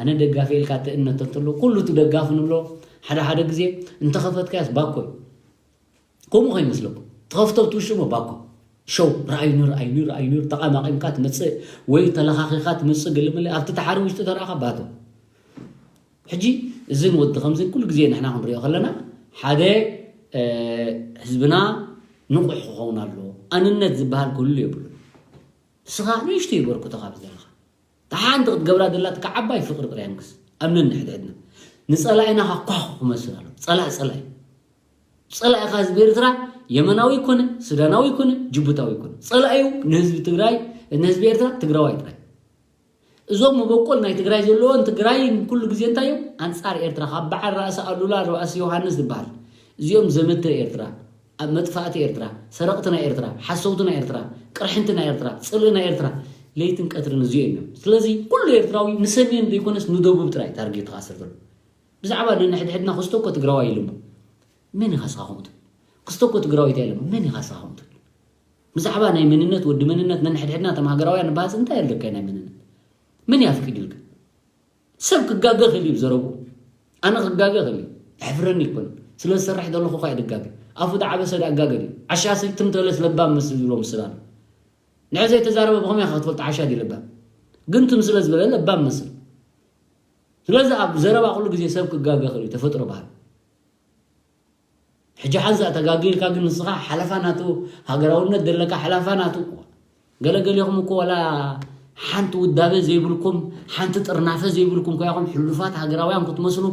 ኣነ ደጋፊ ኢልካ ትእነት እንተሎ፣ ኩሉ እቲ ደጋፊ ንብሎ ሓደ ሓደ ግዜ እንተኸፈትካያስ ባኮ እዩ። ከምኡ ከይመስለኩም። ትኸፍቶ ብትውሽሞ ባኮ። ሸው፣ ረኣዩኒ፣ ረኣዩኒ፣ ረኣዩኒ፣ ተቓማቒምካ ትመጽእ ወይ ተለኻኺኻ ትመጽእ ገለመለ ኣብቲ ተሓሪ ውሽጢ ተረኣኻ ባቶ። ሕጂ እዝን ወዲ ከምዝን ኩሉ ግዜ ንሕና ክንሪኦ ከለና ሓደ፣ እ፣ ህዝብና ንቑሕ ክኸውን ኣለዎ። ኣንነት ዝበሃል ክህሉ የብሉን። ንስኻ ንእሽቶ ይበርኩ ተኻብ ዘለኻ። እታ ሓንቲ ክትገብራ ደላ ትካ ዓባይ ፍቕሪ ጥራይ ኣንግስ። ኣብ ነንሕድሕድና። ንጸላኢና ኳ ክመስል ኣሎ። ጸላኢ ጸላኢ። ጸላኢኻ ህዝቢ ኤርትራ የመናዊ ይኮነ፣ ሱዳናዊ ይኮነ፣ ጅቡታዊ ይኮነ። ጸላኢው ንህዝቢ ትግራይ፣ ንህዝቢ ኤርትራ ትግራዋይ ጥራይ። እዞም መበቆል ናይ ትግራይ ዘለዎን ትግራይን ኩሉ ግዜ እንታይ እዮም? ኣንጻር ኤርትራ፣ ካብ በዓል ራእሲ ኣሉላ ራእሲ ዮሃንስ ዝበሃል። እዚኦም ዘመትር ኤርትራ፣ ኣብ መጥፋእቲ ኤርትራ፣ ሰረቕቲ ናይ ኤርትራ፣ ሓሰውቲ ናይ ኤርትራ፣ ቅርሕንቲ ናይ ኤርትራ፣ ጽልኢ ናይ ኤርትራ፣ ለይትን ቀትርን እዚኦም እዮም። ስለዚ ኩሉ ኤርትራዊ ንሰሜን ዘይኮነስ ንደቡብ ጥራይ ታርጌት ትኸስር ዘሎ። ብዛዕባ ነንሕድሕድና ክስቶ እኮ ትግራዋይ ኢሉ እሞ መን ኢኻ እስኻ ከምኡ ትብል? ክስቶ እኮ ትግራወይቲ ኢሉ እሞ መን ኢኻ እስኻ ከምኡ ትብል? ብዛዕባ ናይ መንነት፣ ወዲ መንነት፣ ነንሕድሕድና እቶም ሃገራውያን ንበሃልሲ እንታይ ኣለካ ናይ መንነት? መን እዩ ኣፍቂዱልካ? ሰብ ክጋገ ክእል እዩ ብዘረብኡ። ኣነ ክጋገ ክእል እዩ። ኣሕፍረኒ ይኮን። ስለ ዝሰርሕ ዘለኹ እኳ እዩ ድጋገ። ኣፉ ዝዓበሰ ዳኣ ጋገ ድዩ? ዓሻ ስይ ትም ተበለስ ለባም መስል ዝብሎ ምስል ኣሎ። ንዕ ዘይተዛረበ ብኸመይ ኢኻ ክትፈልጥ ዓሻ ድዩ ለባም? ግን ትም ስለ ዝበለ ለባም መስል። ስለዚ ኣብ ዘረባ ኩሉ ግዜ ሰብ ክጋገ ክእል እዩ፣ ተፈጥሮ ባህል። ሕጂ ሓንሳ ተጋጊልካ ግን ንስኻ ሓለፋ ናቱ፣ ሃገራውነት ዘለካ ሓለፋ ናቱ። ገለገሊኹም እኮ ዋላ ሓንቲ ውዳበ ዘይብልኩም፣ ሓንቲ ጥርናፈ ዘይብልኩም ኮይኹም ሕሉፋት ሃገራውያን ክትመስሉ፣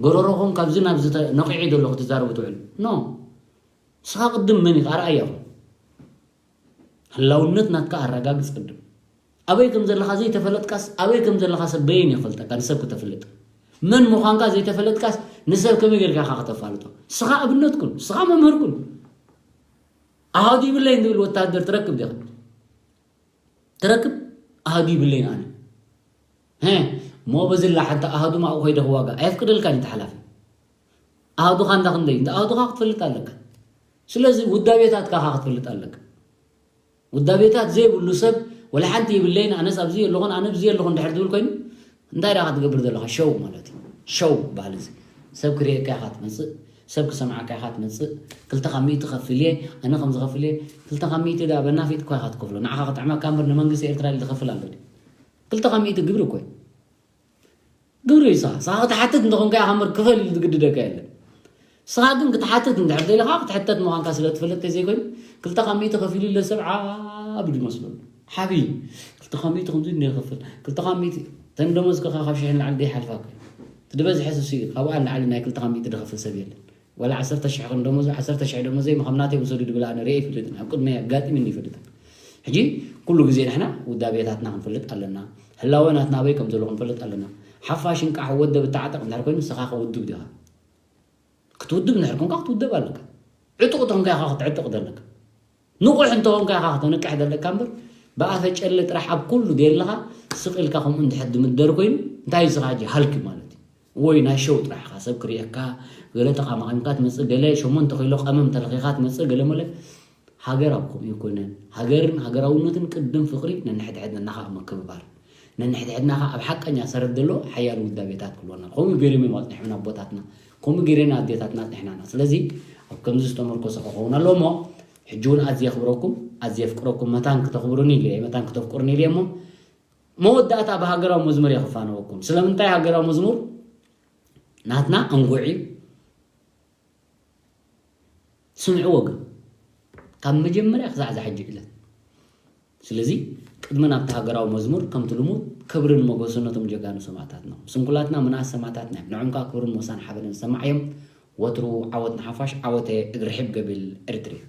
ጎረሮኹም ካብዚ ናብዚ ተ-፣ ነቒዑ ዘሎ ክትዛረቡ ትውዕሉ። ኖ። ንስኻ ቅድም መን ኢኻ? ኣርኣያ ኢኹም። ህላውነት ናትካ ኣረጋግጽ ቅድም። ኣበይ ከም ዘለኻ ዘይተፈለጥካስ፣ ኣበይ ከም ዘለኻ ሰብ በየን ይፈልጠካ? ንሰብ ክተፍልጥ። መን ምዃንካ ዘይተፈለጥካስ፣ ንሰብ ከመይ ጌርካ ኢኻ ከተፋልጦ? ንስኻ ኣብነት ኩን፣ ንስኻ መምህር ኩን። ኣሃዱ ይብለይን ዝብል ወታደር ትረክብ ዲኻ? ትረክብ? ኣሃዱ ይብለይን ኣነ። ሀ፣ እሞ በዝላ ሓንቲ ኣሃዱ ማእኡ ከይደ ክዋጋ ኣየፍቅደልካን እዩ እቲ ሓላፊ። ኣሃዱኻ እንዳ ክንደይ? እንዳ ኣሃዱኻ ክትፈልጥ ኣለካ። ስለዚ ውዳቤታትካ ኸዓ ክትፈልጥ ኣለካ። ውዳቤታት ዘይብሉ ሰብ፣ "ወላ ሓንቲ የብለይን፣ ኣነስ ኣብዚ የለኹን፣ ኣነ ብዚ የለኹን" እንድሕር ዝብል ኮይኑ፣ እንታይ ደኣ ክትገብር ዘለኻ? ሸው ማለት እዩ። ሸው በሃል እዚ። ሰብ ክርእየካ ኢኻ ትመጽእ፣ ሰብ ክሰምዓካ ኢኻ ትመጽእ። ክልተ ካብ ሚእቲ ከፍል እየ፣ ኣነ ከም ዝኸፍል እየ። ክልተ ካብ ሚእቲ ደኣ በናፊጥ እኳ ኢኻ ትከፍሎ። ንዓኻ ክጥዕመካ እምበር ንመንግስቲ ኤርትራ ኢሉ ዝኸፍል ኣሎ ድዩ? ክልተ ካብ ሚእቲ ግብሪ እኮ እዩ። ግብሪ እዩ። ንስኻ፣ ንስኻ ክትሓትት እንተኾንካ ኢኻ እምበር ክፈል ኢሉ ዝግድደካ የለን። ንስኻ ግን ክትሓትት እንድሕር ደሊኻ፣ ክትሕተት ምዃንካ ስለ ትፈልጥ ተዘይኮይኑ፣ ክልተ ካብ ሚእቲ ከፊሉ ለሰብ ዓቢ ድመስለሉ። ዓቢ። ክልተ ካብ ሚእቲ ከምዚ እንደ ይኸፍል። ክልተ ካብ ሚእቲ፣ እተን ደሞዝካ ካብ ሽሕ ንላዕሊ ደይሓልፋ እኮ። እቲ ዝበዝሐ ሰብ ስዩ፣ ካብኣ ንላዕሊ ናይ ክልተ ካብ ሚእቲ ዝኸፍል ሰብ የለን። ዋላ ዓሰርተ ሽሕ ክን ደሞዝ፣ ዓሰርተ ሽሕ ደሞዘይ ከም ናተይ ውሰዱ ድብል ኣነ ርእየ ይፈልጥን። ኣብ ቅድመይ ኣጋጢምኒ ይፈልጥን። ሕጂ ኩሉ ግዜ ንሕና ውዳቤታትና ክንፈልጥ ኣለና። ህላወ ናትና ኣበይ ከም ዘሎ ክንፈልጥ ኣለና። ሓፋሽ እንቃሕ ወደብ እተዓጠቕ እንድሕር ኮይኑ ንስኻ ከ ውድብ ዲኻ? ክትውድብ እንድሕር ኮንካ ክትውደብ ኣለካ። ዕጡቕ ተኾንካ ኢኻ ክትዕጠቕ ዘለካ። ንቑሕ እንተኾንካ ኢኻ ክተንቅሕ ዘለካ እምበር ብኣፈ ጨለ ጥራሕ ኣብ ኩሉ ደለኻ ስቕ ኢልካ ከምኡ እንድሕር ድምደር ኮይኑ እንታይ እዩ ንስኻ ሕጂ ሃልኪ ማለት እዩ? ወይ ናይ ሸው ጥራሕ ኢኻ ሰብ ክርእየካ ገለ ተቓማቒምካ ትመጽእ ገለ ሸሞንተ ኪሎ ቀመም ተለኺኻ ትመጽእ ገለ መለ ሃገር ኣብ ከምኡ ኣይኮነን። ሃገርን ሃገራውነትን ቅድም ፍቕሪ ነንሕድሕድና ኸኣ ምክብባር። ነንሕድሕድና ኸኣ ኣብ ሓቀኛ ሰረት ዘሎ ሓያል ውዳቤታት ክህልወና። ከምኡ ገይሮም እዮም ኣጽኒሖምና ኣቦታትና። ከምኡ ገይረን ኣዴታትና ኣጽኒሕናና። ስለዚ ኣብ ከምዚ ዝተመርኮሰ ክኸውን ኣለዎ እሞ ሕጂ እውን ኣዝየ የኽብረኩም፣ ኣዝየ የፍቅረኩም። መታን ክተኽብሩኒ ኢለ እየ፣ መታን ክተፍቅሩኒ ኢለ እየ እሞ መወዳእታ ብሃገራዊ መዝሙር እየ ክፋነወኩም። ስለምንታይ ሃገራዊ መዝሙር? ናትና እንጉዕ እዩ። ስምዕዎ ግን ካብ መጀመርያ ክሳዕ እዛ ሕጂ ዕለት። ስለዚ ቅድሚ ናብቲ ሃገራዊ መዝሙር ከምቲ ልሙድ ክብርን ሞገስን ነቶም ጀጋኑ ሰማእታትና። ስንኩላትና ምንኣስ ሰማእታትና እዮም። ንዖም ከኣ ክብርን ሞሳን ሓበንን ዝሰማዕ እዮም። ወትሩ ዓወት ንሓፋሽ፣ ዓወተ እግሪ ሕብ ገብል ኤርትርያ።